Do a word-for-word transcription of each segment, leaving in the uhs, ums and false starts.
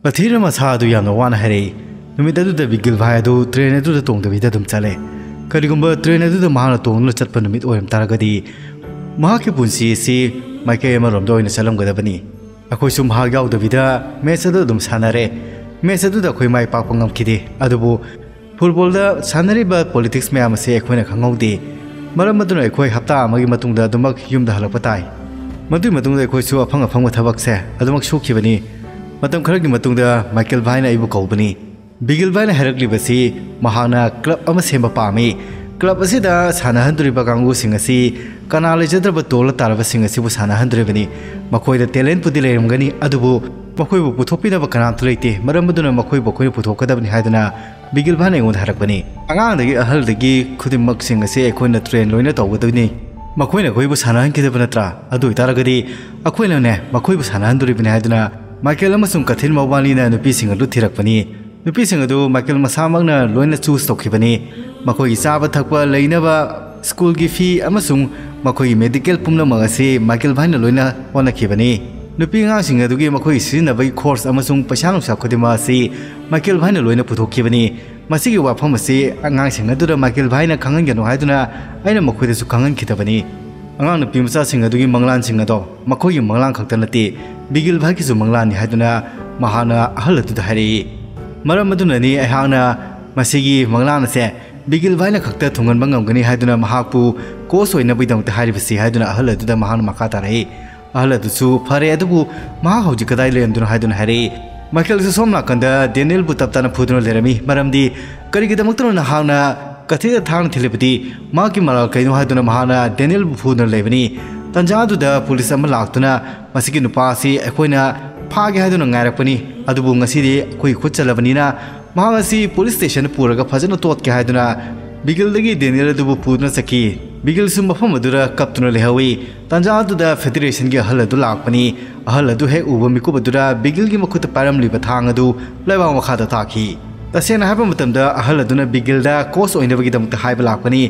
ꯀꯊꯤꯔ ꯃꯁꯥ ꯑꯗꯨ ꯌꯥꯝꯅ ꯋꯥꯅ ꯍꯥꯏꯔꯛꯏ꯫ ꯅꯨꯃꯤꯠ ꯑꯗꯨꯗ ꯕꯤꯒꯤꯜ ꯚꯥꯏ ꯑꯗꯨ ꯇ꯭ꯔꯦꯟ ꯑꯗꯨꯗ ꯇꯣꯡꯗꯕꯤꯗ ꯑꯗꯨꯝ ꯆꯠꯂꯦ꯫ ꯀꯔꯤꯒꯨꯝꯕ ꯇ꯭ꯔꯦꯟ ꯑꯗꯨꯗ ꯃꯍꯥꯛꯅ ꯇꯣꯡꯗꯨꯅ ꯆꯠꯄ ꯅꯨꯃꯤꯠ ꯑꯣꯏꯔꯝ ꯇꯥꯔꯒꯗꯤ, ꯃꯍꯥꯛꯀꯤ ꯄꯨꯟꯁꯤ ꯑꯁꯤ ꯃꯥꯏꯀꯩ ꯑꯃꯔꯣꯝꯗ ꯑꯣꯏꯅ ꯆꯠꯂꯝꯒꯗꯕꯅꯤ꯫ ꯑꯩꯈꯣꯏꯁꯨ ꯃꯍꯥꯛ ꯌꯥꯎꯗꯕꯤꯗ ꯃꯦꯠꯆ ꯑꯗꯨ ꯑꯗꯨꯝ ꯁꯥꯟꯅꯔꯦ꯫ ꯃꯦꯠꯆ ꯑꯗꯨꯗ ꯑꯩꯈꯣꯏ ꯃꯥꯏ ꯄꯥꯛꯄ ꯉꯝꯈꯤꯗꯦ꯫ ꯑꯗꯨꯕꯨ ꯐꯨꯠꯕꯣꯜꯗ ꯁꯥꯟꯅꯔꯤꯕ ꯄꯣꯂꯤꯇꯤꯛꯁ ꯃꯌꯥꯝ ꯑꯁꯦ ꯑꯩꯈꯣꯏꯅ ꯈꯪꯍꯧꯗꯦ꯫ ꯃꯔꯝ ꯑꯗꯨꯅ ꯑꯩꯈꯣꯏ ꯍꯞꯇꯥ ꯑꯃꯒꯤ ꯃꯇꯨꯡꯗ ꯑꯗꯨꯃꯛ ꯌꯨꯝꯗ ꯍꯜꯂꯛꯄ ꯇꯥꯏ꯫ ꯃꯗꯨꯒꯤ ꯃꯇꯨꯡꯗ ꯑꯩꯈꯣꯏꯁꯨ ꯑꯐꯪ ꯑꯐꯪꯕ ꯊꯕꯛꯁꯦ ꯑꯗꯨꯃꯛ ꯁꯨꯈꯤꯕꯅꯤ꯫ ꯃꯇꯝ ꯈꯔꯒꯤ ꯃꯇꯨꯡꯗ ꯃꯥꯏꯀꯦꯜ ꯚꯥꯏꯅ ꯑꯩꯕꯨ ꯀꯧꯕꯅꯤ꯫ ꯕꯤꯒꯤꯜ ꯚꯥꯏꯅ ꯍꯥꯏꯔꯛꯂꯤꯕꯁꯤ, ꯃꯍꯥꯛꯅ ꯀ꯭ꯂꯕ ꯑꯃ ꯁꯦꯝꯕ ꯄꯥꯝꯃꯤ꯫ ꯀ꯭ꯂꯕ ꯑꯁꯤꯗ ꯁꯥꯟꯅꯍꯟꯗꯣꯔꯤꯕ ꯀꯥꯡꯕꯨꯁꯤꯡ ꯑꯁꯤ ꯀꯅꯥ ꯂꯩꯖꯗ꯭ꯔꯕ ꯇꯣꯜꯂ ꯇꯥꯔꯕꯁꯤꯡ ꯑꯁꯤꯕꯨ ꯁꯥꯟꯅꯍꯟꯗꯣꯔꯤꯕꯅꯤ꯫ ꯃꯈꯣꯏꯗ ꯇꯦꯂꯦꯟꯠꯄꯨꯗꯤ ꯂꯩꯔꯝꯒꯅꯤ, ꯑꯗꯨꯕꯨ ꯃꯈꯣꯏꯕꯨ ꯄꯨꯊꯣꯛꯄꯤꯅꯕ ꯀꯅꯥꯝꯇ ꯂꯩꯇꯦ꯫ ꯃꯔꯝ ꯑꯗꯨꯅ ꯃꯈꯣꯏꯕꯨ ꯑꯩꯈꯣꯏꯅ ꯄꯨꯊꯣꯛꯀꯗꯕꯅꯤ ꯍꯥꯏꯗꯨꯅ ꯕꯤꯒꯤꯜ ꯚꯥꯏꯅ ꯑꯩꯉꯣꯟꯗ ꯍꯥꯏꯔꯛꯄꯅꯤ꯫ ꯑꯉꯥꯡꯗꯒꯤ ꯑꯍꯜꯗꯒꯤ ꯈꯨꯗꯤꯡꯃꯛꯁꯤꯡ ꯑꯁꯤ ꯑꯩꯈꯣꯏꯅ ꯇ꯭ꯔꯦꯟ ꯂꯣꯏꯅ ꯇꯧꯒꯗꯣꯏꯅꯤ꯫ ꯃꯈꯣꯏꯅ ꯑꯩꯈꯣꯏꯕꯨ ꯁꯥꯟꯅꯍꯟꯈꯤꯗꯕ ꯅꯠꯇ꯭ꯔꯥ? ꯑꯗꯨ ꯑꯣꯏꯇꯥꯔꯒꯗꯤ ꯑꯩꯈꯣꯏꯅꯅꯦ, ꯃꯈꯣꯏꯕꯨ ꯁꯥꯟꯅꯍꯟꯗꯣꯔꯤꯕꯅꯤ ꯍꯥꯏꯗꯨꯅ ꯃꯥꯏꯀꯦꯜ ꯑꯃꯁꯨꯡ ꯀꯊꯤꯟ ꯃꯕꯥꯅꯤꯅ ꯅꯨꯄꯤꯁꯤꯡ ꯑꯗꯨ ꯊꯤꯔꯛꯄꯅꯤ꯫ ꯅꯨꯄꯤꯁꯤꯡ ꯑꯗꯨ ꯃꯥꯏꯀꯦꯜ ꯃꯁꯥꯃꯛꯅ ꯂꯣꯏꯅ ꯆꯨꯁ ꯇꯧꯈꯤꯕꯅꯤ꯫ ꯃꯈꯣꯏꯒꯤ ꯆꯥꯕ ꯊꯛꯄ, ꯂꯩꯅꯕ, ꯁ꯭ꯀꯨꯜꯒꯤ ꯐꯤ ꯑꯃꯁꯨꯡ ꯃꯈꯣꯏꯒꯤ ꯃꯦꯗꯤꯀꯦꯜ ꯄꯨꯝꯅꯃꯛ ꯑꯁꯤ ꯃꯥꯏꯀꯦꯜ ꯚꯥꯏꯅ ꯂꯣꯏꯅ ꯍꯣꯠꯅꯈꯤꯕꯅꯤ꯫ ꯅꯨꯄꯤ ꯑꯉꯥꯡꯁꯤꯡ ꯑꯗꯨꯒꯤ ꯃꯈꯣꯏꯒꯤ ꯁꯤꯖꯤꯟꯅꯕꯒꯤ ꯈꯣꯔꯁ ꯑꯃꯁꯨꯡ ꯄꯩꯁꯥ ꯅꯨꯡꯁꯥ ꯈꯨꯗꯤꯡꯃꯛ ꯑꯁꯤ ꯃꯥꯏꯀꯦꯜ ꯚꯥꯏꯅ ꯂꯣꯏꯅ ꯄꯨꯊꯣꯛꯈꯤꯕꯅꯤ꯫ ꯃꯁꯤꯒꯤ ꯋꯥꯐꯝ ꯑꯁꯤ ꯑꯉꯥꯡꯁꯤꯡ ꯑꯗꯨꯗ ꯃꯥꯏꯀꯦꯜ ꯚꯥꯏꯅ ꯈꯪꯍꯟꯒꯅꯨ ꯍꯥꯏꯗꯨꯅ ꯑꯩꯅ ꯃꯈꯣꯏꯗꯁꯨ ꯈꯪꯍꯟꯈꯤꯗꯕꯅꯤ꯫ ꯑꯉꯥꯡ ꯅꯨꯄꯤ ꯃꯆꯥꯁꯤꯡ ꯑꯗꯨꯒꯤ ꯃꯪꯂꯥꯟꯁꯤꯡ ꯑꯗꯣ ꯃꯈꯣꯏꯒꯤ ꯃꯪꯂꯥꯟ ꯈꯛꯇ ꯅꯠꯇꯦ, ꯕꯤꯒꯤꯜ ꯚꯥꯏꯒꯤꯁꯨ ꯃꯪꯂꯥꯟꯅꯤ ꯍꯥꯏꯗꯨꯅ ꯃꯍꯥꯛꯅ ꯑꯍꯜ ꯑꯗꯨꯗ ꯍꯥꯏꯔꯛꯏ꯫ ꯃꯔꯝ ꯑꯗꯨꯅꯅꯤ ꯑꯩꯍꯥꯛꯅ ꯃꯁꯤꯒꯤ ꯃꯪꯂꯥꯟ ꯑꯁꯦ ꯕꯤꯒꯤꯜ ꯚꯥꯏꯅ ꯈꯛꯇ ꯊꯨꯡꯍꯟꯕ ꯉꯝꯒꯅꯤ ꯍꯥꯏꯗꯨꯅ ꯃꯍꯥꯛꯄꯨ ꯀꯣꯆ ꯑꯣꯏꯅꯕꯒꯤꯗꯃꯛꯇ ꯍꯥꯏꯔꯤꯕꯁꯤ ꯍꯥꯏꯗꯨꯅ ꯑꯍꯜ ꯑꯗꯨꯗ ꯃꯍꯥꯛꯅ ꯃꯈꯥ ꯇꯥꯔꯛꯏ꯫ ꯑꯍꯜ ꯑꯗꯨꯁꯨ ꯐꯔꯦ, ꯑꯗꯨꯕꯨ ꯃꯍꯥꯛ ꯍꯧꯖꯤꯛ ꯀꯗꯥꯏ ꯂꯩꯔꯝꯗꯣꯏꯅꯣ ꯍꯥꯏꯗꯨꯅ ꯍꯥꯏꯔꯛꯏ꯫ ꯃꯥꯏꯀꯦꯜꯁꯨ ꯁꯣꯝ ꯅꯥꯀꯟꯗ ꯗꯦꯅꯤꯌꯦꯜꯕꯨ ꯇꯞ ꯇꯥꯅ ꯐꯨꯗꯨꯅ ꯂꯩꯔꯝꯃꯤ꯫ ꯃꯔꯝꯗꯤ ꯀꯔꯤꯒꯤꯗꯃꯛꯇꯅꯣ ꯅꯍꯥꯛꯅ ꯀꯊꯤꯗ ꯊꯥꯡꯅ ꯊꯤꯜꯂꯤꯕꯗꯤ? ꯃꯍꯥꯛꯀꯤ ꯃꯔꯥꯜ ꯀꯩꯅꯣ ꯍꯥꯏꯗꯨꯅ ꯃꯍꯥꯛꯅ ꯗꯦꯅꯤꯌꯦꯜꯕꯨ ꯐꯨꯗꯨꯅ ꯂꯩꯕꯅꯤ꯫ ꯇꯟꯖꯥ ꯑꯗꯨꯗ ꯄꯨꯂꯤꯁ ꯑꯃ ꯂꯥꯛꯇꯨꯅ ꯃꯁꯤꯒꯤ ꯅꯨꯄꯥ ꯑꯁꯤ ꯑꯩꯈꯣꯏꯅ ꯐꯥꯒꯦ ꯍꯥꯏꯗꯨꯅ ꯉꯥꯏꯔꯛꯄꯅꯤ, ꯑꯗꯨꯕꯨ ꯉꯁꯤꯗꯤ ꯑꯩꯈꯣꯏ ꯈꯨꯠ ꯆꯜꯂꯕꯅꯤꯅ ꯃꯍꯥꯛ ꯑꯁꯤ ꯄꯨꯂꯤꯁ ꯁ꯭ꯇꯦꯁꯟꯗ ꯄꯨꯔꯒ ꯐꯖꯅ ꯇꯣꯠꯀꯦ ꯍꯥꯏꯗꯨꯅ ꯕꯤꯒꯤꯜꯗꯒꯤ ꯗꯦꯅꯤꯌꯦꯜ ꯑꯗꯨꯕꯨ ꯄꯨꯗꯨꯅ ꯆꯠꯈꯤ꯫ ꯕꯤꯒꯤꯜꯁꯨ ꯃꯐꯝ ꯑꯗꯨꯗ ꯀꯞꯇꯨꯅ ꯂꯩꯍꯧꯏ꯫ ꯇꯟꯖꯥ ꯑꯗꯨꯗ ꯐꯦꯗꯦꯔꯦꯁꯟꯒꯤ ꯑꯍꯜ ꯑꯗꯨ ꯂꯥꯛꯄꯅꯤ꯫ ꯑꯍꯜ ꯑꯗꯨ ꯍꯦꯛ ꯎꯕ ꯃꯤꯀꯨꯞ ꯑꯗꯨꯗ ꯕꯤꯒꯤꯜꯒꯤ ꯃꯈꯨꯠꯇ ꯄꯥꯏꯔꯝꯂꯤꯕ ꯊꯥꯡ ꯑꯗꯨ ꯂꯩꯕꯥꯛ ꯃꯈꯥꯗ ꯇꯥꯈꯤ꯫ ꯇꯁꯦꯡꯅ ꯍꯥꯏꯕ ꯃꯇꯝꯗ ꯑꯍꯜ ꯑꯗꯨꯅ ꯕꯤꯒꯤꯜꯗ ꯀꯣꯆ ꯑꯣꯏꯅꯕꯒꯤꯗꯃꯛꯇ ꯍꯥꯏꯕ ꯂꯥꯛꯄꯅꯤ꯫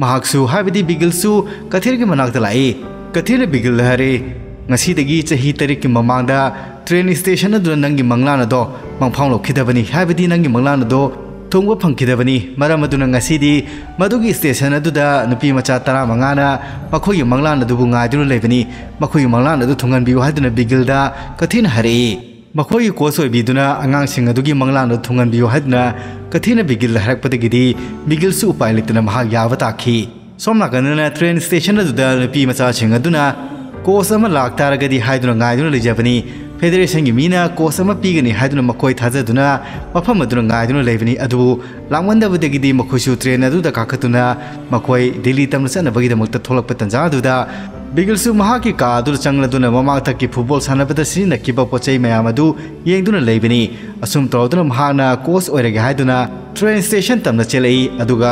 ꯃꯍꯥꯛꯁꯨ, ꯍꯥꯏꯕꯗꯤ ꯕꯤꯒꯤꯜꯁꯨ ꯀꯊꯤꯔꯒꯤ ꯃꯅꯥꯛꯇ ꯂꯥꯛꯏ꯫ ꯀꯊꯤꯔꯅ ꯕꯤꯒꯤꯜꯗ ꯍꯥꯏꯔꯛꯏ, ꯉꯁꯤꯗꯒꯤ ꯆꯍꯤ ꯇꯔꯦꯠꯀꯤ ꯃꯃꯥꯡꯗ ꯇ꯭ꯔꯦꯟ ꯁ꯭ꯇꯦꯁꯟ ꯑꯗꯨꯗ ꯅꯪꯒꯤ ꯃꯪꯂꯥꯟ ꯑꯗꯣ ꯃꯪꯐꯥꯎꯅꯈꯤꯗꯕꯅꯤ, ꯍꯥꯏꯕꯗꯤ ꯅꯪꯒꯤ ꯃꯪꯂꯥꯟ ꯑꯗꯣ ꯊꯨꯡꯕ ꯐꯪꯈꯤꯗꯕꯅꯤ꯫ ꯃꯔꯝ ꯑꯗꯨꯅ ꯉꯁꯤꯗꯤ ꯃꯗꯨꯒꯤ ꯁ꯭ꯇꯦꯁꯟ ꯑꯗꯨꯗ ꯅꯨꯄꯤ ꯃꯆꯥ ꯇꯔꯥꯃꯉꯥꯅ ꯃꯈꯣꯏꯒꯤ ꯃꯪꯂꯥꯟ ꯑꯗꯨꯕꯨ ꯉꯥꯏꯗꯨꯅ ꯂꯩꯕꯅꯤ꯫ ꯃꯈꯣꯏꯒꯤ ꯃꯪꯂꯥꯟ ꯑꯗꯨ ꯊꯨꯡꯍꯟꯕꯤꯌꯨ ꯍꯥꯏꯗꯨꯅ ꯕꯤꯒꯤꯜꯗ ꯀꯊꯤꯅ ꯍꯥꯏꯔꯛꯏ꯫ ꯃꯈꯣꯏꯒꯤ ꯀꯣꯆ ꯑꯣꯏꯕꯤꯗꯨꯅ ꯑꯉꯥꯡꯁꯤꯡ ꯑꯗꯨꯒꯤ ꯃꯪꯂꯥꯟ ꯑꯗꯨ ꯊꯨꯡꯍꯟꯕꯤꯌꯨ ꯍꯥꯏꯗꯨꯅ ꯀꯊꯤꯅ ꯕꯤꯒꯤꯜꯗ ꯍꯥꯏꯔꯛꯄꯗꯒꯤꯗꯤ ꯕꯤꯒꯤꯜꯁꯨ ꯎꯄꯥꯏ ꯂꯩꯇꯅ ꯃꯍꯥꯛ ꯌꯥꯕ ꯇꯥꯈꯤ꯫ ꯁꯣꯝ ꯅꯥꯀꯟꯗꯅ ꯇ꯭ꯔꯦꯟ ꯁ꯭ꯇꯦꯁꯟ ꯑꯗꯨꯗ ꯅꯨꯄꯤ ꯃꯆꯥꯁꯤꯡ ꯑꯗꯨꯅ ꯀꯣꯆ ꯑꯃ ꯂꯥꯛꯇꯥꯔꯒꯗꯤ ꯍꯥꯏꯗꯨꯅ ꯉꯥꯏꯗꯨꯅ ꯂꯩꯖꯕꯅꯤ꯫ ꯐꯦꯗꯔꯦꯁꯟꯒꯤ ꯃꯤꯅ ꯀꯣꯆ ꯑꯃ ꯄꯤꯒꯅꯤ ꯍꯥꯏꯗꯨꯅ ꯃꯈꯣꯏ ꯊꯥꯖꯗꯨꯅ ꯃꯐꯝ ꯑꯗꯨꯗ ꯉꯥꯏꯗꯨꯅ ꯂꯩꯕꯅꯤ꯫ ꯑꯗꯨꯕꯨ ꯂꯥꯛꯃꯟꯗꯕꯗꯒꯤꯗꯤ ꯃꯈꯣꯏꯁꯨ ꯇ꯭ꯔꯦꯟ ꯑꯗꯨꯗ ꯀꯥꯈꯠꯇꯨꯅ ꯃꯈꯣꯏ ꯗꯤꯜꯂꯤ ꯇꯝꯅ ꯆꯠꯅꯕꯒꯤꯗꯃꯛꯇ ꯊꯣꯛꯂꯛꯄ ꯇꯥꯟꯖꯥ ꯑꯗꯨꯗ ꯕꯤꯒꯤꯜꯁꯨ ꯃꯍꯥꯛꯀꯤ ꯀꯥ ꯑꯗꯨꯗ ꯆꯪꯂꯗꯨꯅ ꯃꯃꯥꯡꯊꯛꯀꯤ ꯐꯨꯠꯕꯣꯜ ꯁꯥꯟꯅꯕꯗ ꯁꯤꯖꯤꯟꯅꯈꯤꯕ ꯄꯣꯠ ꯆꯩ ꯃꯌꯥꯝ ꯑꯗꯨ ꯌꯦꯡꯗꯨꯅ ꯂꯩꯕꯅꯤ꯫ ꯑꯁꯨꯝ ꯇꯧꯗꯨꯅ ꯃꯍꯥꯛꯅ ꯀꯣꯆ ꯑꯣꯏꯔꯒꯦ ꯍꯥꯏꯗꯨꯅ ꯇ꯭ꯔꯦꯟ ꯁ꯭ꯇꯦꯁꯟ ꯇꯝꯅ ꯆꯦꯜꯂꯛꯏ꯫ ꯑꯗꯨꯒ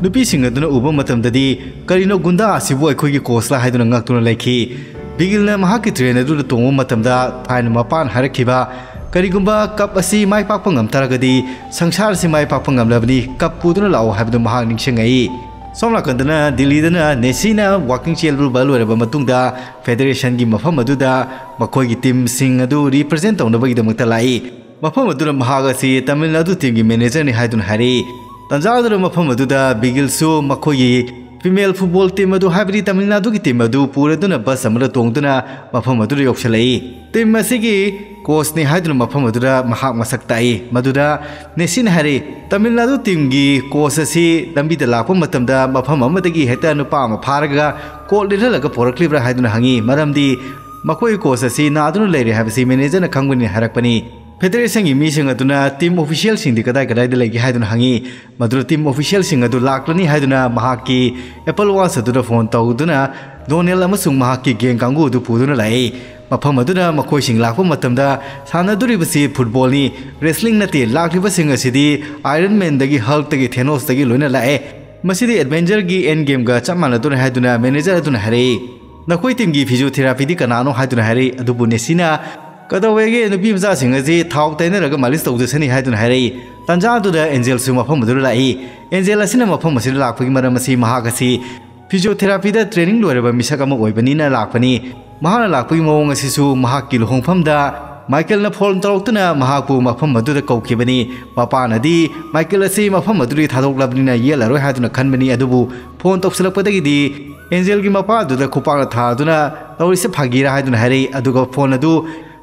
ꯅꯨꯄꯤꯁꯤꯡ ꯑꯗꯨꯅ ꯎꯕ ꯃꯇꯝꯗꯗꯤ, "ꯀꯔꯤꯅꯣ, ꯒꯨꯟꯗꯥ ꯑꯁꯤꯕꯨ ꯑꯩꯈꯣꯏꯒꯤ ꯀꯣꯆꯂ?" ꯍꯥꯏꯗꯨꯅ ꯉꯛꯇꯨꯅ ꯂꯩꯈꯤ꯫ ꯕꯤꯒꯤꯜꯅ ꯃꯍꯥꯛꯀꯤ ꯇ꯭ꯔꯦꯟ ꯑꯗꯨꯗ ꯇꯣꯡꯕ ꯃꯇꯝꯗ ꯊꯥꯏꯅ ꯃꯄꯥꯟ ꯍꯥꯏꯔꯛꯈꯤꯕ, "ꯀꯔꯤꯒꯨꯝꯕ ꯀꯞ ꯑꯁꯤ ꯃꯥꯏ ꯄꯥꯛꯄ ꯉꯝ ꯇꯥꯔꯒꯗꯤ ꯁꯪꯁꯥꯔ ꯑꯁꯤ ꯃꯥꯏ ꯄꯥꯛꯄ ꯉꯝꯂꯕꯅꯤ, ꯀꯞ ꯄꯨꯗꯨꯅ ꯂꯥꯛꯑꯣ" ꯍꯥꯏꯕꯗꯨ ꯃꯍꯥꯛ ꯅꯤꯡꯁꯤꯡꯉꯛꯏ꯫ ꯁꯣꯝ ꯅꯥꯀꯟꯗꯅ ꯗꯤꯜꯂꯤꯗꯅ ꯅꯦꯁꯤꯅ ꯋꯥꯀꯤꯡ ꯆꯦꯜꯂꯨꯕ ꯂꯣꯏꯔꯕ ꯃꯇꯨꯡꯗ ꯐꯦꯗꯔꯦꯁꯟꯒꯤ ꯃꯐꯝ ꯑꯗꯨꯗ ꯃꯈꯣꯏꯒꯤ ꯇꯤꯝꯁꯤꯡ ꯑꯗꯨ ꯔꯤꯄ꯭ꯔꯖꯦꯟ ꯇꯧꯅꯕꯒꯤꯗꯃꯛꯇ ꯂꯥꯛꯏ꯫ ꯃꯐꯝ ꯑꯗꯨꯗ ꯃꯍꯥꯛ ꯑꯁꯤ ꯇꯥꯃꯤꯜ ꯅꯥꯗꯨ ꯇꯤꯝꯒꯤ ꯃꯦꯅꯦꯖꯔꯅꯤ ꯍꯥꯏꯗꯨꯅ ꯍꯥꯏꯔꯛꯏ꯫ ꯇꯥꯟꯖꯥ ꯑꯗꯨꯗ ꯃꯐꯝ ꯑꯗꯨꯗ ꯕꯤꯒꯤꯜꯁꯨ ꯃꯈꯣꯏꯒꯤ ꯐꯤꯃꯦꯜ ꯐꯨꯠꯕꯣꯜ ꯇꯤꯝ ꯑꯗꯨ, ꯍꯥꯏꯕꯗꯤ ꯇꯥꯃꯤꯜ ꯅꯥꯗꯨꯒꯤ ꯇꯤꯝ ꯑꯗꯨ ꯄꯨꯔꯗꯨꯅ ꯕꯁ ꯑꯃꯗ ꯇꯣꯡꯗꯨꯅ ꯃꯐꯝ ꯑꯗꯨꯗ ꯌꯧꯁꯤꯜꯂꯛꯏ꯫ ꯇꯤꯝ ꯑꯁꯤꯒꯤ ꯀꯣꯆꯅꯤ ꯍꯥꯏꯗꯨꯅ ꯃꯐꯝ ꯑꯗꯨꯗ ꯃꯍꯥꯛ ꯃꯁꯛ ꯇꯥꯛꯏ꯫ ꯃꯗꯨꯗ ꯅꯦꯁꯤꯅ ꯍꯥꯏꯔꯛꯏ, "ꯇꯥꯃꯤꯜ ꯅꯥꯗꯨ ꯇꯤꯝꯒꯤ ꯀꯣꯆ ꯑꯁꯤ ꯂꯝꯕꯤꯗ ꯂꯥꯛꯄ ꯃꯇꯝꯗ ꯃꯐꯝ ꯑꯃꯗꯒꯤ ꯍꯦꯛꯇ ꯅꯨꯄꯥ ꯑꯃ ꯐꯥꯔꯒ ꯀꯣꯠ ꯂꯤꯠꯍꯜꯂꯒ ꯄꯣꯔꯛꯂꯤꯕ꯭ꯔꯥ?" ꯍꯥꯏꯗꯨꯅ ꯍꯪꯉꯤ꯫ ꯃꯔꯝꯗꯤ ꯃꯈꯣꯏꯒꯤ ꯀꯣꯆ ꯑꯁꯤ ꯅꯥꯗꯨꯅ ꯂꯩꯔꯦ ꯍꯥꯏꯕꯁꯤ ꯃꯦꯅꯦꯖꯔꯅ ꯈꯪꯕꯅꯤ ꯍꯥꯏꯔꯛꯄꯅꯤ꯫ ꯐꯦꯗꯔꯦꯁꯟꯒꯤ ꯃꯤꯁꯤꯡ ꯑꯗꯨꯅ ꯇꯤꯝ ꯑꯣꯐꯤꯁꯤꯌꯦꯜꯁꯤꯡꯗꯤ ꯀꯗꯥꯏ ꯀꯗꯥꯏꯗ ꯂꯩꯒꯦ ꯍꯥꯏꯗꯨꯅ ꯍꯪꯉꯤ꯫ ꯃꯗꯨꯗ ꯇꯤꯝ ꯑꯣꯐꯤꯁꯤꯌꯦꯜꯁꯤꯡ ꯑꯗꯨ ꯂꯥꯛꯂꯅꯤ ꯍꯥꯏꯗꯨꯅ ꯃꯍꯥꯛꯀꯤ ꯑꯦꯄꯜ ꯋꯥꯆ ꯑꯗꯨꯗ ꯐꯣꯟ ꯇꯧꯗꯨꯅ ꯗꯣꯅꯦꯜ ꯑꯃꯁꯨꯡ ꯃꯍꯥꯛꯀꯤ ꯒꯦꯡ ꯀꯥꯡꯕꯨ ꯑꯗꯨ ꯄꯨꯗꯨꯅ ꯂꯥꯛꯏ꯫ ꯃꯐꯝ ꯑꯗꯨꯗ ꯃꯈꯣꯏꯁꯤꯡ ꯂꯥꯛꯄ ꯃꯇꯝꯗ, "ꯁꯥꯟꯅꯗꯣꯔꯤꯕꯁꯤ ꯐꯨꯠꯕꯣꯜꯅꯤ, ꯔꯦꯁꯂꯤꯡ ꯅꯠꯇꯦ꯫ ꯂꯥꯛꯂꯤꯕꯁꯤꯡ ꯑꯁꯤꯗꯤ ꯑꯥꯏꯔꯟ ꯃꯦꯟꯗꯒꯤ, ꯍꯜꯛꯇꯒꯤ, ꯊꯦꯅꯣꯁꯇꯒꯤ ꯂꯣꯏꯅ ꯂꯥꯛꯑꯦ꯫ ꯃꯁꯤꯗꯤ ꯑꯦꯗꯚꯦꯟꯆꯔꯒꯤ ꯑꯦꯟ ꯒꯦꯝꯒ ꯆꯞ ꯃꯥꯟꯅꯗꯣꯔꯦ" ꯍꯥꯏꯗꯨꯅ ꯃꯦꯅꯦꯖꯔ ꯑꯗꯨꯅ ꯍꯥꯏꯔꯛꯏ꯫ "ꯅꯈꯣꯏ ꯇꯤꯝꯒꯤ ꯐꯤꯖꯤꯑꯣꯊꯦꯔꯥꯄꯤꯗꯤ ꯀꯅꯥꯅꯣ?" ꯍꯥꯏꯗꯨꯅ ꯍꯥꯏꯔꯛꯏ꯫ ꯑꯗꯨꯕꯨ ꯅꯦꯁꯤꯅ, "ꯀꯩꯗꯧꯋꯦꯒꯦ, ꯅꯨꯄꯤ ꯃꯆꯥꯁꯤꯡ ꯑꯁꯤ ꯊꯥꯎ ꯇꯩꯅꯔꯒ ꯃꯥꯂꯤꯁ ꯇꯧꯖꯁꯅꯤ" ꯍꯥꯏꯗꯨꯅ ꯍꯥꯏꯔꯛꯏ꯫ ꯇꯥꯟꯖꯥ ꯑꯗꯨꯗ ꯑꯦꯟꯖꯦꯜꯁꯨ ꯃꯐꯝ ꯑꯗꯨꯗ ꯂꯥꯛꯏ꯫ ꯑꯦꯟꯖꯦꯜ ꯑꯁꯤꯅ ꯃꯐꯝ ꯑꯁꯤꯗ ꯂꯥꯛꯄꯒꯤ ꯃꯔꯝ ꯑꯁꯤ ꯃꯍꯥꯛ ꯑꯁꯤ ꯐꯤꯖꯤꯑꯣꯊꯦꯔꯥꯄꯤꯗ ꯇ꯭ꯔꯦꯅꯤꯡ ꯂꯣꯏꯔꯕ ꯃꯤꯁꯛ ꯑꯃ ꯑꯣꯏꯕꯅꯤꯅ ꯂꯥꯛꯄꯅꯤ꯫ ꯃꯍꯥꯛꯅ ꯂꯥꯛꯄꯒꯤ ꯃꯑꯣꯡ ꯑꯁꯤꯁꯨ ꯃꯍꯥꯛꯀꯤ ꯂꯨꯍꯣꯡꯐꯝꯗ ꯃꯥꯏꯀꯦꯜꯅ ꯐꯣꯟ ꯇꯧꯔꯛꯇꯨꯅ ꯃꯍꯥꯛꯄꯨ ꯃꯐꯝ ꯑꯗꯨꯗ ꯀꯧꯈꯤꯕꯅꯤ꯫ ꯃꯄꯥꯅꯗꯤ ꯃꯥꯏꯀꯦꯜ ꯑꯁꯤ ꯃꯐꯝ ꯑꯗꯨꯗꯒꯤ ꯊꯥꯗꯣꯛꯂꯕꯅꯤꯅ ꯌꯦꯠꯂꯔꯣꯏ ꯍꯥꯏꯗꯨꯅ ꯈꯟꯕꯅꯤ꯫ ꯑꯗꯨꯕꯨ ꯐꯣꯟ ꯇꯧꯁꯤꯜꯂꯛꯄꯗꯒꯤꯗꯤ ꯑꯦꯟꯖꯦꯜꯒꯤ ꯃꯄꯥ ꯑꯗꯨꯗ ꯈꯨꯄꯥꯛꯅ ꯊꯥꯗꯨꯅ ꯇꯧꯔꯤꯁꯦ ꯐꯥꯒꯤꯔꯥ ꯍꯥꯏꯗꯨꯅ ꯍꯥꯏꯔꯛꯏ꯫ ꯑꯗꯨꯒ ꯐꯣꯟ ꯑꯗꯨ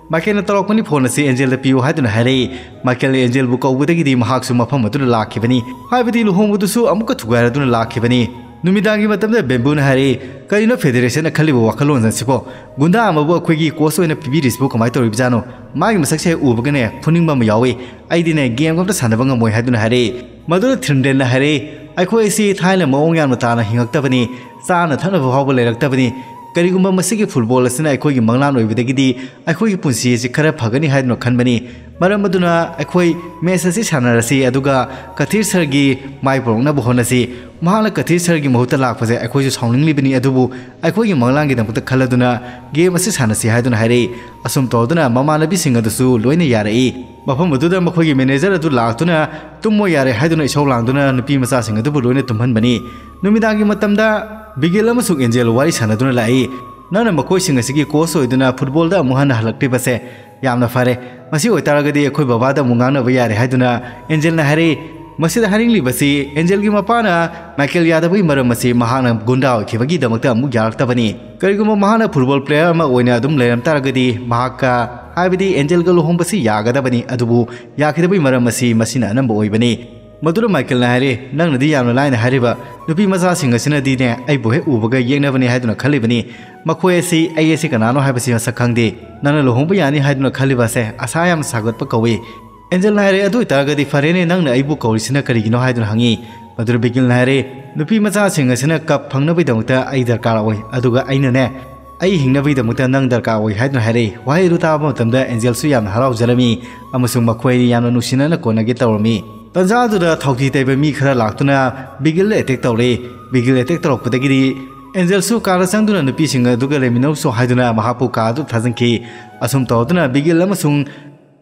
ꯃꯥꯏꯀꯦꯜꯅ ꯇꯧꯔꯛꯄꯅꯤ, ꯐꯣꯟ ꯑꯁꯤ ꯑꯦꯟꯖꯦꯜꯗ ꯄꯤꯌꯨ ꯍꯥꯏꯗꯨꯅ ꯍꯥꯏꯔꯛꯏ꯫ ꯃꯥꯏꯀꯦꯜꯅ ꯑꯦꯟꯖꯦꯜꯕꯨ ꯀꯧꯕꯗꯒꯤꯗꯤ ꯃꯍꯥꯛꯁꯨ ꯃꯐꯝ ꯑꯗꯨꯗ ꯂꯥꯛꯈꯤꯕꯅꯤ꯫ ꯍꯥꯏꯕꯗꯤ ꯂꯨꯍꯣꯡꯕꯗꯨꯁꯨ ꯑꯃꯨꯛꯀ ꯊꯨꯒꯥꯏꯔꯗꯨꯅ ꯂꯥꯛꯈꯤꯕꯅꯤ꯫ ꯅꯨꯃꯤꯗꯥꯡꯒꯤ ꯃꯇꯝꯗ ꯕꯦꯝꯕꯨꯅ ꯍꯥꯏꯔꯛꯏ, "ꯀꯔꯤꯅꯣ ꯐꯦꯗꯔꯦꯁꯟꯅ ꯈꯜꯂꯤꯕ ꯋꯥꯈꯜꯂꯣꯟ ꯑꯁꯤꯕꯣ? ꯒꯨꯟꯗꯥ ꯑꯃꯕꯨ ꯑꯩꯈꯣꯏꯒꯤ ꯀꯣꯆ ꯑꯣꯏꯅ ꯄꯤꯕꯤꯔꯤꯁꯤꯕꯨ ꯀꯃꯥꯏꯅ ꯇꯧꯔꯤꯕꯖꯥꯠꯅꯣ? ꯃꯥꯒꯤ ꯃꯁꯛꯁꯦ ꯍꯦꯛ ꯎꯕꯒꯅꯦ ꯐꯨꯅꯤꯡꯕ ꯑꯃ ꯌꯥꯎꯏ꯫ ꯑꯩꯗꯤꯅꯦ ꯒꯦꯝ ꯑꯝꯇ ꯁꯥꯟꯅꯕ ꯉꯝꯃꯣꯏ" ꯍꯥꯏꯗꯨꯅ ꯍꯥꯏꯔꯛꯏ꯫ ꯃꯗꯨꯗ ꯊ꯭ꯔꯤꯟꯗꯦꯟꯅ ꯍꯥꯏꯔꯛꯏ, "ꯑꯩꯈꯣꯏ ꯑꯁꯤ ꯊꯥꯏꯅ ꯃꯑꯣꯡ ꯌꯥꯝꯅ ꯇꯥꯅ ꯍꯤꯡꯉꯛꯇꯕꯅꯤ, ꯆꯥꯅ ꯊꯛꯅꯕ ꯐꯥꯎꯕ ꯂꯩꯔꯛꯇꯕꯅꯤ꯫ ꯀꯔꯤꯒꯨꯝꯕ ꯃꯁꯤꯒꯤ ꯐꯨꯠꯕꯣꯜ ꯑꯁꯤꯅ ꯑꯩꯈꯣꯏꯒꯤ ꯃꯪꯂꯥꯟ ꯑꯣꯏꯕꯗꯒꯤꯗꯤ ꯑꯩꯈꯣꯏꯒꯤ ꯄꯨꯟꯁꯤ ꯑꯁꯤ ꯈꯔ ꯐꯒꯅꯤ ꯍꯥꯏꯗꯨꯅ ꯈꯟꯕꯅꯤ꯫ ꯃꯔꯝ ꯑꯗꯨꯅ ꯑꯩꯈꯣꯏ ꯃꯦꯆ ꯑꯁꯤ ꯁꯥꯟꯅꯔꯁꯤ, ꯑꯗꯨꯒ ꯀꯊꯤꯔ ꯁꯔꯒꯤ ꯃꯥꯏ ꯄꯨꯔꯛꯅꯕ ꯍꯣꯠꯅꯁꯤ꯫ ꯃꯍꯥꯛꯅ ꯀꯊꯤꯔ ꯁꯔꯒꯤ ꯃꯍꯨꯠꯇ ꯂꯥꯛꯄꯁꯦ ꯑꯩꯈꯣꯏꯁꯨ ꯁꯥꯎꯅꯤꯡꯂꯤꯕꯅꯤ, ꯑꯗꯨꯕꯨ ꯑꯩꯈꯣꯏꯒꯤ ꯃꯪꯂꯥꯟꯒꯤꯗꯃꯛꯇ ꯈꯜꯂꯗꯨꯅ ꯒꯦꯝ ꯑꯁꯤ ꯁꯥꯟꯅꯁꯤ" ꯍꯥꯏꯗꯨꯅ ꯍꯥꯏꯔꯛꯏ꯫ ꯑꯁꯨꯝ ꯇꯧꯗꯨꯅ ꯃꯃꯥꯟꯅꯕꯤꯁꯤꯡ ꯑꯗꯨꯁꯨ ꯂꯣꯏꯅ ꯌꯥꯔꯛꯏ꯫ ꯃꯐꯝ ꯑꯗꯨꯗ ꯃꯈꯣꯏꯒꯤ ꯃꯦꯅꯦꯖꯔ ꯑꯗꯨ ꯂꯥꯛꯇꯨꯅ "ꯇꯨꯝꯃꯣ ꯌꯥꯔꯦ" ꯍꯥꯏꯗꯨꯅ ꯏꯁꯧ ꯂꯥꯡꯗꯨꯅ ꯅꯨꯄꯤ ꯃꯆꯥꯁꯤꯡ ꯑꯗꯨꯕꯨ ꯂꯣꯏꯅ ꯇꯨꯝꯍꯟꯕꯅꯤ꯫ ꯅꯨꯃꯤꯗꯥꯡꯒꯤ ꯃꯇꯝꯗ ꯕꯤꯒꯤꯜ ꯑꯃꯁꯨꯡ ꯑꯦꯟꯖꯦꯜ ꯋꯥꯔꯤ ꯁꯥꯟꯅꯗꯨꯅ ꯂꯥꯛꯏ꯫ "ꯅꯪꯅ ꯃꯈꯣꯏꯁꯤꯡ ꯑꯁꯤꯒꯤ ꯀꯣꯆ ꯑꯣꯏꯗꯨꯅ ꯐꯨꯠꯕꯣꯜꯗ ꯑꯃꯨꯛ ꯍꯟꯅ ꯍꯜꯂꯛꯂꯤꯕꯁꯦ ꯌꯥꯝꯅ ꯐꯔꯦ꯫ ꯃꯁꯤ ꯑꯣꯏꯇꯥꯔꯒꯗꯤ ꯑꯩꯈꯣꯏ ꯕꯕꯥꯗ ꯑꯃꯨꯛ ꯉꯥꯡꯅꯕ ꯌꯥꯔꯦ" ꯍꯥꯏꯗꯨꯅ ꯑꯦꯟꯖꯦꯜꯅ ꯍꯥꯏꯔꯛꯏ꯫ ꯃꯁꯤꯗ ꯍꯥꯏꯅꯤꯡꯂꯤꯕꯁꯤ ꯑꯦꯟꯖꯦꯜꯒꯤ ꯃꯄꯥꯅ ꯃꯥꯏꯀꯦꯜ ꯌꯥꯗꯕꯒꯤ ꯃꯔꯝ ꯑꯁꯤ ꯃꯍꯥꯛꯅ ꯒꯨꯟꯗꯥ ꯑꯣꯏꯈꯤꯕꯒꯤꯗꯃꯛꯇ ꯑꯃꯨꯛ ꯌꯥꯔꯛꯇꯕꯅꯤ꯫ ꯀꯔꯤꯒꯨꯝꯕ ꯃꯍꯥꯛꯅ ꯐꯨꯠꯕꯣꯜ ꯄ꯭ꯂꯦꯌꯔ ꯑꯃ ꯑꯣꯏꯅ ꯑꯗꯨꯝ ꯂꯩꯔꯝ ꯇꯥꯔꯒꯗꯤ ꯃꯍꯥꯛꯀ, ꯍꯥꯏꯕꯗꯤ ꯑꯦꯟꯖꯦꯜꯒ ꯂꯨꯍꯣꯡꯕꯁꯤ ꯌꯥꯒꯗꯕꯅꯤ, ꯑꯗꯨꯕꯨ ꯌꯥꯈꯤꯗꯕꯒꯤ ꯃꯔꯝ ꯑꯁꯤ ꯃꯁꯤꯅ ꯑꯅꯝꯕ ꯑꯣꯏꯕꯅꯤ꯫ ꯃꯗꯨꯗ ꯃꯥꯏꯀꯦꯜꯅ ꯍꯥꯏꯔꯦ, "ꯅꯪꯅꯗꯤ ꯌꯥꯝꯅ ꯂꯥꯏꯅ ꯍꯥꯏꯔꯤꯕ, ꯅꯨꯄꯤ ꯃꯆꯥꯁꯤꯡ ꯑꯁꯤꯅꯗꯤꯅꯦ ꯑꯩꯕꯨ ꯍꯦꯛ ꯎꯕꯒ ꯌꯦꯛꯅꯕꯅꯤ ꯍꯥꯏꯗꯨꯅ ꯈꯜꯂꯤꯕꯅꯤ꯫ ꯃꯈꯣꯏ ꯑꯁꯤ ꯑꯩ ꯑꯁꯤ ꯀꯅꯥꯅꯣ ꯍꯥꯏꯕꯁꯤ ꯃꯁꯛ ꯈꯪꯗꯦ꯫ ꯅꯪꯅ ꯂꯨꯍꯣꯡꯕ ꯌꯥꯅꯤ ꯍꯥꯏꯗꯨꯅ ꯈꯜꯂꯤꯕ ꯑꯁꯦ ꯑꯁꯥ ꯌꯥꯝꯅ ꯁꯥꯒꯠꯄ ꯀꯧꯏ"꯫ ꯑꯦꯟꯖꯦꯜꯅ ꯍꯥꯏꯔꯦ, "ꯑꯗꯨ ꯑꯣꯏꯇꯥꯔꯒꯗꯤ ꯐꯔꯦꯅꯦ, ꯅꯪꯅ ꯑꯩꯕꯨ ꯀꯧꯔꯤꯁꯤꯅ ꯀꯔꯤꯒꯤꯅꯣ?" ꯍꯥꯏꯗꯨꯅ ꯍꯪꯉꯤ꯫ ꯃꯗꯨꯗ ꯕꯤꯒꯤꯜꯅ ꯍꯥꯏꯔꯦ, "ꯅꯨꯄꯤ ꯃꯆꯥꯁꯤꯡ ꯑꯁꯤꯅ ꯀꯞ ꯐꯪꯅꯕꯒꯤꯗꯃꯛꯇ ꯑꯩ ꯗꯔꯀꯥꯔ ꯑꯣꯏ, ꯑꯗꯨꯒ ꯑꯩꯅꯅꯦ, ꯑꯩ ꯍꯤꯡꯅꯕꯒꯤꯗꯃꯛꯇ ꯅꯪ ꯗꯔꯀꯥꯔ ꯑꯣꯏ" ꯍꯥꯏꯗꯨꯅ ꯍꯥꯏꯔꯛꯏ꯫ ꯋꯥꯍꯩ ꯑꯗꯨ ꯇꯥꯕ ꯃꯇꯝꯗ ꯑꯦꯟꯖꯦꯜꯁꯨ ꯌꯥꯝꯅ ꯍꯔꯥꯎꯖꯔꯝꯃꯤ ꯑꯃꯁꯨꯡ ꯃꯈꯣꯏ ꯑꯅꯤ ꯌꯥꯝꯅ ꯅꯨꯡꯁꯤꯅꯅ ꯀꯣꯟꯅꯒꯦ ꯇꯧꯔꯝꯃꯤ꯫ ꯇꯟꯖꯥ ꯑꯗꯨꯗ ꯊꯥꯎꯊꯤ ꯇꯩꯕ ꯃꯤ ꯈꯔ ꯂꯥꯛꯇꯨꯅ ꯕꯤꯒꯤꯜꯗ ꯑꯦꯇꯦꯛ ꯇꯧꯔꯛꯏ꯫ ꯕꯤꯒꯤꯜ ꯑꯦꯇꯦꯛ ꯇꯧꯔꯛꯄꯗꯒꯤꯗꯤ ꯑꯦꯟꯖꯦꯜꯁꯨ ꯀꯥꯗ ꯆꯪꯗꯨꯅ ꯅꯨꯄꯤꯁꯤꯡ ꯑꯗꯨꯒ ꯂꯩꯃꯤꯟꯅꯧꯁꯨ ꯍꯥꯏꯗꯨꯅ ꯃꯍꯥꯛꯄꯨ ꯀꯥ ꯑꯗꯨ ꯊꯥꯖꯤꯟꯈꯤ꯫ ꯑꯁꯨꯝ ꯇꯧꯗꯨꯅ ꯕꯤꯒꯤꯜ ꯑꯃꯁꯨꯡ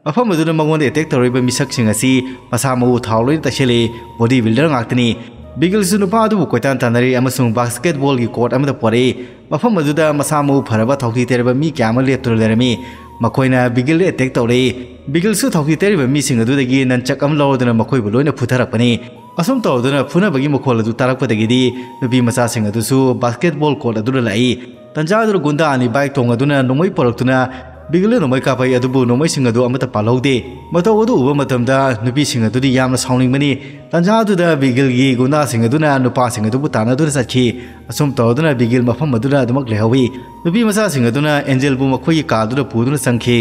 ꯃꯐꯝ ꯑꯗꯨꯗ ꯃꯉꯣꯟꯗ ꯑꯦꯇꯦꯛ ꯇꯧꯔꯤꯕ ꯃꯤꯁꯛꯁꯤꯡ ꯑꯁꯤ ꯃꯁꯥ ꯃꯎ ꯊꯥꯎ ꯂꯣꯏꯅ ꯇꯩꯁꯜꯂꯤ꯫ ꯕꯣꯗꯤ ꯕꯤꯜꯗꯔ ꯉꯥꯛꯇꯅꯤ꯫ ꯕꯤꯒꯤꯜꯁꯨ ꯅꯨꯄꯥ ꯑꯗꯨꯕꯨ ꯀꯣꯏꯇꯥꯟ ꯇꯥꯟꯅꯔꯤ ꯑꯃꯁꯨꯡ ꯕꯥꯁꯀꯦꯠꯕꯣꯜꯒꯤ ꯀꯣꯔꯠ ꯑꯃꯗ ꯄꯣꯔꯛꯏ꯫ ꯃꯐꯝ ꯑꯗꯨꯗ ꯃꯁꯥ ꯃꯎ ꯐꯔꯕ ꯊꯧꯊꯤ ꯇꯩꯔꯕ ꯃꯤ ꯀꯌꯥ ꯑꯃ ꯂꯦꯞꯇꯨꯅ ꯂꯩꯔꯝꯃꯤ꯫ ꯃꯈꯣꯏꯅ ꯕꯤꯒꯤꯜꯗ ꯑꯦꯇꯦꯛ ꯇꯧꯔꯛꯏ꯫ ꯕꯤꯒꯤꯜꯁꯨ ꯊꯧꯊꯤ ꯇꯩꯔꯤꯕ ꯃꯤꯁꯤꯡ ꯑꯗꯨꯗꯒꯤ ꯅꯟꯆꯛ ꯑꯃ ꯂꯧꯔꯗꯨꯅ ꯃꯈꯣꯏꯕꯨ ꯂꯣꯏꯅ ꯐꯨꯊꯔꯛꯄꯅꯤ꯫ ꯑꯁꯨꯝ ꯇꯧꯗꯨꯅ ꯐꯨꯅꯕꯒꯤ ꯃꯈꯣꯜ ꯑꯗꯨ ꯇꯥꯔꯛꯄꯗꯒꯤꯗꯤ ꯅꯨꯄꯤ ꯃꯆꯥꯁꯤꯡ ꯑꯗꯨꯁꯨ ꯕꯥꯁꯀꯦꯠꯕꯣꯜ ꯀꯣꯔꯠ ꯑꯗꯨꯗ ꯂꯥꯛꯏ꯫ ꯇꯟꯖꯥ ꯑꯗꯨꯗ ꯒꯨꯟꯗꯥ ꯑꯅꯤ ꯕꯥꯏꯛ ꯇꯣꯡꯉꯗꯨꯅ ꯅꯣꯡꯃꯩ ꯄꯨꯔꯛꯇꯨꯅ ꯕꯤꯒꯤꯜꯗ ꯅꯣꯡꯃꯩ ꯀꯥꯞꯄꯛꯏ, ꯑꯗꯨꯕꯨ ꯅꯣꯡꯃꯩꯁꯤꯡ ꯑꯗꯨ ꯑꯃꯠꯇ ꯄꯥꯜꯍꯧꯗꯦ꯫ ꯃꯇꯧ ꯑꯗꯨ ꯎꯕ ꯃꯇꯝꯗ ꯅꯨꯄꯤꯁꯤꯡ ꯑꯗꯨꯗꯤ ꯌꯥꯝꯅ ꯁꯥꯎꯅꯤꯡꯕꯅꯤ꯫ ꯇꯟꯖꯥ ꯑꯗꯨꯗ ꯕꯤꯒꯤꯜꯒꯤ ꯒꯨꯟꯗꯥꯁꯤꯡ ꯑꯗꯨꯅ ꯅꯨꯄꯥꯁꯤꯡ ꯑꯗꯨꯕꯨ ꯇꯥꯟꯅꯗꯨꯅ ꯆꯠꯈꯤ꯫ ꯑꯁꯨꯝ ꯇꯧꯗꯨꯅ ꯕꯤꯒꯤꯜ ꯃꯐꯝ ꯑꯗꯨꯗ ꯑꯗꯨꯃꯛ ꯂꯩꯍꯧꯏ꯫ ꯅꯨꯄꯤ ꯃꯆꯥꯁꯤꯡ ꯑꯗꯨꯅ ꯑꯦꯟꯖꯦꯜꯕꯨ ꯃꯈꯣꯏꯒꯤ ꯀꯥꯔꯗꯨꯗ ꯄꯨꯗꯨꯅ ꯆꯪꯈꯤ꯫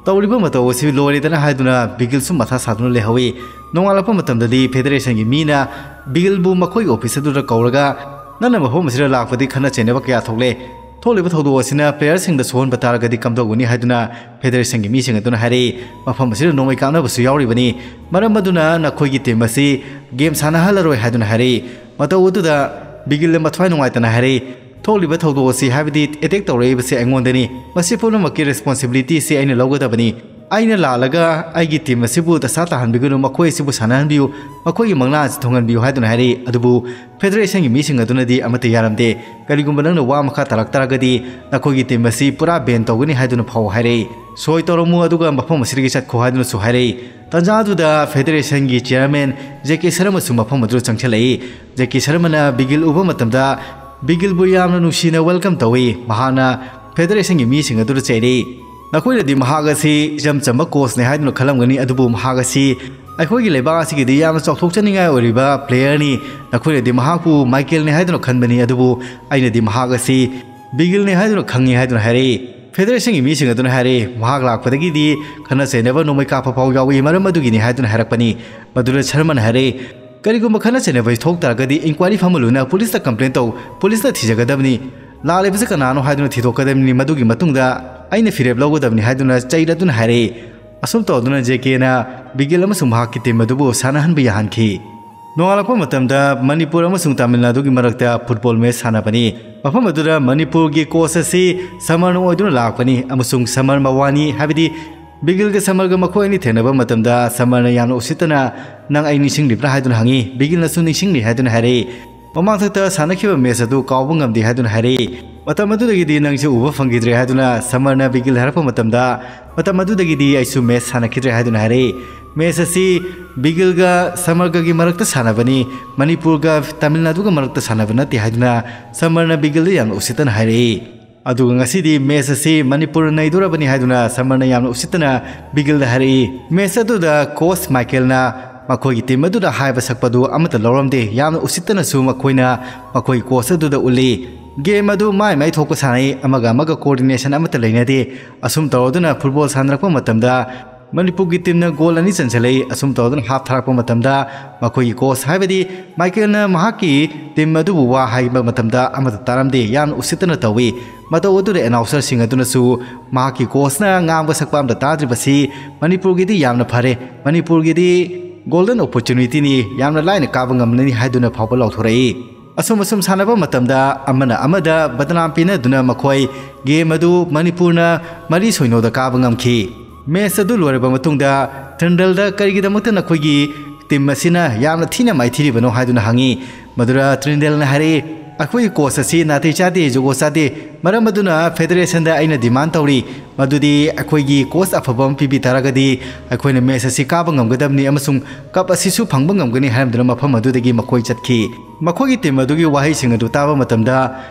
ꯇꯧꯔꯤꯕ ꯃꯇꯧ ꯑꯁꯤ ꯂꯣꯏꯔꯦꯗꯅ ꯍꯥꯏꯗꯨꯅ ꯕꯤꯒꯤꯜꯁꯨ ꯃꯊꯥ ꯁꯥꯗꯨꯅ ꯂꯩꯍꯧꯏ꯫ ꯅꯣꯡꯉꯥꯜꯂꯛꯄ ꯃꯇꯝꯗꯗꯤ ꯐꯦꯗꯔꯦꯁꯟꯒꯤ ꯃꯤꯅ ꯕꯤꯒꯤꯜꯕꯨ ꯃꯈꯣꯏꯒꯤ ꯑꯣꯐꯤꯁ ꯑꯗꯨꯗ ꯀꯧꯔꯒ, "ꯅꯪꯅ ꯃꯐꯝ ꯑꯁꯤꯗ ꯂꯥꯛꯄꯗꯤ ꯈꯠꯅ ꯆꯩꯅꯕ ꯀꯌꯥ ꯊꯣꯛꯂꯦ꯫ ꯊꯣꯛꯂꯤꯕ ꯊꯧꯗꯣꯛ ꯑꯁꯤꯅ ꯄ꯭ꯂꯦꯌꯔꯁꯤꯡꯗ ꯁꯣꯛꯍꯟꯕ ꯇꯥꯔꯒꯗꯤ ꯀꯝꯗꯧꯒꯅꯤ?" ꯍꯥꯏꯗꯨꯅ ꯐꯦꯗꯔꯦꯁꯟꯒꯤ ꯃꯤꯁꯤꯡ ꯑꯗꯨꯅ ꯍꯥꯏꯔꯛꯏ꯫ "ꯃꯐꯝ ꯑꯁꯤꯗ ꯅꯣꯡꯃꯩ ꯀꯥꯞꯅꯕꯁꯨ ꯌꯥꯎꯔꯤꯕꯅꯤ꯫ ꯃꯔꯝ ꯑꯗꯨꯅ ꯅꯈꯣꯏꯒꯤ ꯇꯤꯝ ꯑꯁꯤ ꯒꯦꯝ ꯁꯥꯟꯅꯍꯜꯂꯔꯣꯏ" ꯍꯥꯏꯗꯨꯅ ꯍꯥꯏꯔꯛꯏ꯫ ꯃꯇꯧ ꯑꯗꯨꯗ ꯕꯤꯒꯤꯜꯅ ꯃꯊ꯭ꯋꯥꯏ ꯅꯨꯡꯉꯥꯏꯇꯅ ꯍꯥꯏꯔꯛꯏ, "ꯊꯣꯛꯂꯤꯕ ꯊꯧꯗꯣꯛ ꯑꯁꯤ, ꯍꯥꯏꯕꯗꯤ ꯑꯦꯇꯦꯛ ꯇꯧꯔꯛꯏꯕꯁꯤ ꯑꯩꯉꯣꯟꯗꯅꯤ꯫ ꯃꯁꯤ ꯄꯨꯝꯅꯃꯛꯀꯤ ꯔꯦꯁꯄꯣꯟꯁꯤꯕꯤꯂꯤꯇꯤ ꯑꯁꯤ ꯑꯩꯅ ꯂꯧꯒꯗꯕꯅꯤ꯫ ꯑꯩꯅ ꯂꯥꯛꯂꯒ ꯑꯩꯒꯤ ꯇꯤꯝ ꯑꯁꯤꯕꯨ ꯗꯁꯥ ꯇꯥꯍꯟꯕꯤꯒꯅꯨ, ꯃꯈꯣꯏ ꯑꯁꯤꯕꯨ ꯁꯥꯟꯅꯍꯟꯕꯤꯌꯨ, ꯃꯈꯣꯏꯒꯤ ꯃꯪꯂꯥꯟ ꯑꯁꯤ ꯊꯨꯡꯍꯟꯕꯤꯌꯨ" ꯍꯥꯏꯗꯨꯅ ꯍꯥꯏꯔꯛꯏ꯫ ꯑꯗꯨꯕꯨ ꯐꯦꯗꯔꯦꯁꯟꯒꯤ ꯃꯤꯁꯤꯡ ꯑꯗꯨꯅꯗꯤ ꯑꯃꯠꯇ ꯌꯥꯔꯝꯗꯦ꯫ "ꯀꯔꯤꯒꯨꯝꯕ ꯅꯪꯅ ꯋꯥ ꯃꯈꯥ ꯇꯥꯔꯛ ꯇꯥꯔꯒꯗꯤ ꯅꯈꯣꯏꯒꯤ ꯇꯤꯝ ꯑꯁꯤ ꯄꯨꯔꯥ ꯕꯦꯟ ꯇꯧꯒꯅꯤ" ꯍꯥꯏꯗꯨꯅ ꯐꯥꯎ ꯍꯥꯏꯔꯛꯏ꯫ "ꯁꯣꯏ ꯇꯧꯔꯝꯃꯨ, ꯑꯗꯨꯒ ꯃꯐꯝ ꯑꯁꯤꯗꯒꯤ ꯆꯠꯈꯣ" ꯍꯥꯏꯗꯨꯅꯁꯨ ꯍꯥꯏꯔꯛꯏ꯫ ꯇꯟꯖꯥ ꯑꯗꯨꯗ ꯐꯦꯗꯔꯦꯁꯟꯒꯤ ꯆꯤꯌꯔꯃꯦꯟ ꯖꯦ ꯀꯦ ꯁꯔꯃꯁꯨ ꯃꯐꯝ ꯑꯗꯨꯗ ꯆꯪꯁꯤꯜꯂꯛꯏ꯫ ꯖꯦ ꯀꯦ ꯁꯔꯃꯅ ꯕꯤꯒꯤꯜ ꯎꯕ ꯃꯇꯝꯗ ꯕꯤꯒꯤꯜꯕꯨ ꯌꯥꯝꯅ ꯅꯨꯡꯁꯤꯅ ꯋꯦꯜꯀꯝ ꯇꯧꯏ꯫ ꯃꯍꯥꯛꯅ ꯐꯦꯗꯔꯦꯁꯟꯒꯤ ꯃꯤꯁꯤꯡ ꯑꯗꯨꯗ ꯆꯩꯔꯤ, "ꯅꯈꯣꯏꯅꯗꯤ ꯃꯍꯥꯛ ꯑꯁꯤ ꯏꯆꯝ ꯆꯝꯕ ꯀꯣꯆꯅꯤ ꯍꯥꯏꯗꯨꯅ ꯈꯜꯂꯝꯒꯅꯤ, ꯑꯗꯨꯕꯨ ꯃꯍꯥꯛ ꯑꯁꯤ ꯑꯩꯈꯣꯏꯒꯤ ꯂꯩꯕꯥꯛ ꯑꯁꯤꯒꯤꯗꯤ ꯌꯥꯝꯅ ꯆꯥꯎꯊꯣꯛꯆꯅꯤꯡꯉꯥꯏ ꯑꯣꯏꯔꯤꯕ ꯄ꯭ꯂꯦꯌꯔꯅꯤ꯫ ꯅꯈꯣꯏꯅꯗꯤ ꯃꯍꯥꯛꯄꯨ ꯃꯥꯏꯀꯦꯜꯅꯤ ꯍꯥꯏꯗꯨꯅ ꯈꯟꯕꯅꯤ, ꯑꯗꯨꯕꯨ ꯑꯩꯅꯗꯤ ꯃꯍꯥꯛ ꯑꯁꯤ ꯕꯤꯒꯤꯜꯅꯤ ꯍꯥꯏꯗꯨꯅ ꯈꯪꯉꯤ" ꯍꯥꯏꯗꯨꯅ ꯍꯥꯏꯔꯛꯏ꯫ ꯐꯦꯗꯔꯦꯁꯟꯒꯤ ꯃꯤꯁꯤꯡ ꯑꯗꯨꯅ ꯍꯥꯏꯔꯛꯏ, "ꯃꯍꯥꯛ ꯂꯥꯛꯄꯗꯒꯤꯗꯤ ꯈꯠꯅ ꯆꯩꯅꯕ, ꯅꯣꯡꯃꯩ ꯀꯥꯞꯄ ꯐꯥꯎ ꯌꯥꯎꯏ, ꯃꯔꯝ ꯑꯗꯨꯒꯤꯅꯤ" ꯍꯥꯏꯗꯨꯅ ꯍꯥꯏꯔꯛꯄꯅꯤ꯫ ꯃꯗꯨꯗ ꯁꯔꯃꯟ ꯍꯥꯏꯔꯛꯏ, "ꯀꯔꯤꯒꯨꯝꯕ ꯈꯠꯅ ꯆꯩꯅꯕ ꯊꯣꯛ ꯇꯥꯔꯒꯗꯤ ꯏꯟꯀ꯭ꯋꯥꯏꯔꯤ ꯐꯝꯍꯜꯂꯨꯅ ꯄꯨꯂꯤꯁꯇ ꯀꯝꯄ꯭ꯂꯦꯟ ꯇꯧ, ꯄꯨꯂꯤꯁꯅ ꯊꯤꯖꯒꯗꯕꯅꯤ꯫ ꯂꯥꯜꯂꯤꯕꯁꯤ ꯀꯅꯥꯅꯣ ꯍꯥꯏꯗꯨꯅ ꯊꯤꯗꯣꯛꯀꯗꯕꯅꯤ, ꯃꯗꯨꯒꯤ ꯃꯇꯨꯡꯗ ꯑꯩꯅ ꯐꯤꯔꯦꯞ ꯂꯧꯒꯗꯕꯅꯤ" ꯍꯥꯏꯗꯨꯅ ꯆꯩꯔꯗꯨꯅ ꯍꯥꯏꯔꯛꯏ꯫ ꯑꯁꯨꯝ ꯇꯧꯗꯨꯅ ꯖꯦ ꯀꯦꯅ ꯕꯤꯒꯤꯜ ꯑꯃꯁꯨꯡ ꯃꯍꯥꯛꯀꯤ ꯇꯤꯝ ꯑꯗꯨꯕꯨ ꯁꯥꯟꯅꯍꯟꯕ ꯌꯥꯍꯟꯈꯤ꯫ ꯅꯣꯡꯉꯥꯜꯂꯛꯄ ꯃꯇꯝꯗ ꯃꯅꯤꯄꯨꯔ ꯑꯃꯁꯨꯡ ꯇꯥꯃꯤꯜ ꯅꯥꯗꯨꯒꯤ ꯃꯔꯛꯇ ꯐꯨꯠꯕꯣꯜ ꯃꯦꯆ ꯁꯥꯟꯅꯕꯅꯤ꯫ ꯃꯐꯝ ꯑꯗꯨꯗ ꯃꯅꯤꯄꯨꯔꯒꯤ ꯀꯣꯆ ꯑꯁꯤ ꯁꯃꯔꯅ ꯑꯣꯏꯗꯨꯅ ꯂꯥꯛꯄꯅꯤ ꯑꯃꯁꯨꯡ ꯁꯃꯔ ꯃꯋꯥꯅꯤ, ꯍꯥꯏꯕꯗꯤ ꯕꯤꯒꯤꯜꯒ ꯁꯃꯔꯒ ꯃꯈꯣꯏ ꯑꯅꯤ ꯊꯦꯡꯅꯕ ꯃꯇꯝꯗ ꯁꯃꯔꯅ ꯌꯥꯝꯅ ꯎꯁꯤꯠꯇꯅ "ꯅꯪ ꯑꯩ ꯅꯤꯡꯁꯤꯡꯂꯤꯕ꯭ꯔꯥ?" ꯍꯥꯏꯗꯨꯅ ꯍꯪꯉꯤ꯫ ꯕꯤꯒꯤꯜꯅꯁꯨ "ꯅꯤꯡꯁꯤꯡꯂꯤ" ꯍꯥꯏꯗꯨꯅ ꯍꯥꯏꯔꯛꯏ꯫ "ꯃꯃꯥꯡꯊꯛꯇ ꯁꯥꯟꯅꯈꯤꯕ ꯃꯦꯆ ꯑꯗꯨ ꯀꯥꯎꯕ ꯉꯝꯗꯦ" ꯍꯥꯏꯗꯨꯅ ꯍꯥꯏꯔꯛꯏ꯫ "ꯃꯇꯝ ꯑꯗꯨꯗꯒꯤꯗꯤ ꯅꯪꯁꯦ ꯎꯕ ꯐꯪꯈꯤꯗ꯭ꯔꯦ" ꯍꯥꯏꯗꯨꯅ ꯁꯃꯔꯅ ꯕꯤꯒꯤꯜꯗ ꯍꯥꯏꯔꯛꯄ ꯃꯇꯝꯗ, "ꯃꯇꯝ ꯑꯗꯨꯗꯒꯤꯗꯤ ꯑꯩꯁꯨ ꯃꯦꯆ ꯁꯥꯟꯅꯈꯤꯗ꯭ꯔꯦ" ꯍꯥꯏꯗꯨꯅ ꯍꯥꯏꯔꯛꯏ꯫ "ꯃꯦꯆ ꯑꯁꯤ ꯕꯤꯒꯤꯜꯒ ꯁꯃꯔꯒꯒꯤ ꯃꯔꯛꯇ ꯁꯥꯟꯅꯕꯅꯤ, ꯃꯅꯤꯄꯨꯔꯒ ꯇꯥꯃꯤꯜ ꯅꯥꯗꯨꯒ ꯃꯔꯛꯇ ꯁꯥꯟꯅꯕ ꯅꯠꯇꯦ" ꯍꯥꯏꯗꯨꯅ ꯁꯃꯔꯅ ꯕꯤꯒꯤꯜꯗ ꯌꯥꯝꯅ ꯎꯁꯤꯠꯇꯅ ꯍꯥꯏꯔꯛꯏ꯫ ꯑꯗꯨꯒ ꯉꯁꯤꯗꯤ ꯃꯦꯆ ꯑꯁꯤ ꯃꯅꯤꯄꯨꯔꯅ ꯅꯩꯗꯣꯔꯕꯅꯤ ꯍꯥꯏꯗꯨꯅ ꯁꯃꯔꯅ ꯌꯥꯝꯅ ꯎꯁꯤꯠꯇꯅ ꯕꯤꯒꯤꯜꯗ ꯍꯥꯏꯔꯛꯏ꯫ ꯃꯦꯆ ꯑꯗꯨꯗ ꯀꯣꯆ ꯃꯥꯏꯀꯦꯜꯅ ꯃꯈꯣꯏꯒꯤ ꯇꯤꯝ ꯑꯗꯨꯗ ꯍꯥꯏꯕ ꯁꯛꯄꯗꯨ ꯑꯃꯠꯇ ꯂꯧꯔꯝꯗꯦ꯫ ꯌꯥꯝꯅ ꯎꯁꯤꯠꯇꯅꯁꯨ ꯃꯈꯣꯏꯅ ꯃꯈꯣꯏꯒꯤ ꯀꯣꯆ ꯑꯗꯨꯗ ꯎꯠꯂꯤ꯫ ꯒꯦꯝ ꯑꯗꯨ ꯃꯥꯏ ꯃꯥꯏ ꯊꯣꯛꯄ ꯁꯥꯟꯅꯩ, ꯑꯃꯒ ꯑꯃꯒ ꯀꯣꯑꯣꯔꯗꯤꯅꯦꯁꯟ ꯑꯃꯠꯇ ꯂꯩꯅꯗꯦ꯫ ꯑꯁꯨꯝ ꯇꯧꯔꯗꯨꯅ ꯐꯨꯠꯕꯣꯜ ꯁꯥꯟꯅꯔꯛꯄ ꯃꯇꯝꯗ ꯃꯅꯤꯄꯨꯔꯒꯤ ꯇꯤꯝꯅ ꯒꯣꯜ ꯑꯅꯤ ꯆꯟꯁꯤꯜꯂꯛꯏ꯫ ꯑꯁꯨꯝ ꯇꯧꯗꯨꯅ ꯍꯥꯞ ꯊꯥꯔꯛꯄ ꯃꯇꯝꯗ ꯃꯈꯣꯏꯒꯤ ꯀꯣꯆ, ꯍꯥꯏꯕꯗꯤ ꯃꯥꯏꯀꯦꯜꯅ ꯃꯍꯥꯛꯀꯤ ꯇꯤꯝ ꯑꯗꯨꯕꯨ ꯋꯥ ꯍꯥꯏꯕ ꯃꯇꯝꯗ ꯑꯃꯠꯇ ꯇꯥꯔꯝꯗꯦ꯫ ꯌꯥꯝꯅ ꯎꯁꯤꯠꯇꯅ ꯇꯧꯏ꯫ ꯃꯇꯧ ꯑꯗꯨꯗ ꯑꯦꯅꯥꯎꯟꯁꯔꯁꯤꯡ ꯑꯗꯨꯅꯁꯨ ꯃꯍꯥꯛꯀꯤ ꯀꯣꯆꯅ ꯉꯥꯡꯕ ꯁꯛꯄ ꯑꯃꯠꯇ ꯇꯥꯗ꯭ꯔꯤꯕꯁꯤ ꯃꯅꯤꯄꯨꯔꯒꯤꯗꯤ ꯌꯥꯝꯅ ꯐꯔꯦ, ꯃꯅꯤꯄꯨꯔꯒꯤꯗꯤ ꯒꯣꯜꯗꯟ ꯑꯣꯄꯣꯔꯆꯨꯅꯤꯇꯤꯅꯤ, ꯌꯥꯝꯅ ꯂꯥꯏꯅ ꯀꯥꯕ ꯉꯝꯂꯅꯤ ꯍꯥꯏꯗꯨꯅ ꯐꯥꯎꯕ ꯂꯥꯎꯊꯣꯔꯛꯏ꯫ ꯑꯁꯨꯝ ꯑꯁꯨꯝ ꯁꯥꯟꯅꯕ ꯃꯇꯝꯗ ꯑꯃꯅ ꯑꯃꯗ ꯕꯗꯅꯥꯝ ꯄꯤꯅꯗꯨꯅ ꯃꯈꯣꯏ ꯒꯦꯝ ꯑꯗꯨ ꯃꯅꯤꯄꯨꯔꯅ ꯃꯔꯤ ꯁꯣꯏꯅꯣꯗ ꯀꯥꯕ ꯉꯝꯈꯤ꯫ ꯃꯦꯆ ꯑꯗꯨ ꯂꯣꯏꯔꯕ ꯃꯇꯨꯡꯗ ꯇ꯭ꯔꯤꯟꯗꯜꯗ "ꯀꯔꯤꯒꯤꯗꯃꯛꯇ ꯅꯈꯣꯏꯒꯤ ꯇꯤꯝ ꯑꯁꯤꯅ ꯌꯥꯝꯅ ꯊꯤꯅ ꯃꯥꯏꯊꯤꯔꯤꯕꯅꯣ?" ꯍꯥꯏꯗꯨꯅ ꯍꯪꯉꯤ꯫ ꯃꯗꯨꯗ ꯇ꯭ꯔꯤꯟꯗꯦꯜꯅ ꯍꯥꯏꯔꯛꯏ, "ꯑꯩꯈꯣꯏꯒꯤ ꯀꯣꯆ ꯑꯁꯤ ꯅꯥꯇꯩ ꯆꯥꯗꯦ, ꯖꯨꯒꯣꯠ ꯆꯥꯗꯦ꯫ ꯃꯔꯝ ꯑꯗꯨꯅ ꯐꯦꯗꯔꯦꯁꯟꯗ ꯑꯩꯅ ꯗꯤꯃꯥꯟ ꯇꯧꯔꯤ, ꯃꯗꯨꯗꯤ ꯑꯩꯈꯣꯏꯒꯤ ꯀꯣꯆ ꯑꯐꯕ ꯑꯃ ꯄꯤꯕꯤ ꯇꯥꯔꯒꯗꯤ ꯑꯩꯈꯣꯏꯅ ꯃꯦꯆ ꯑꯁꯤ ꯀꯥꯕ ꯉꯝꯒꯗꯕꯅꯤ ꯑꯃꯁꯨꯡ ꯀꯞ ꯑꯁꯤꯁꯨ ꯐꯪꯕ ꯉꯝꯒꯅꯤ" ꯍꯥꯏꯔꯝꯗꯨꯅ ꯃꯐꯝ ꯑꯗꯨꯗꯒꯤ ꯃꯈꯣꯏ ꯆꯠꯈꯤ꯫ ꯃꯈꯣꯏꯒꯤ ꯇꯤꯝ ꯑꯗꯨꯒꯤ ꯋꯥꯍꯩꯁꯤꯡ ꯑꯗꯨ ꯇꯥꯕ ꯃꯇꯝꯗ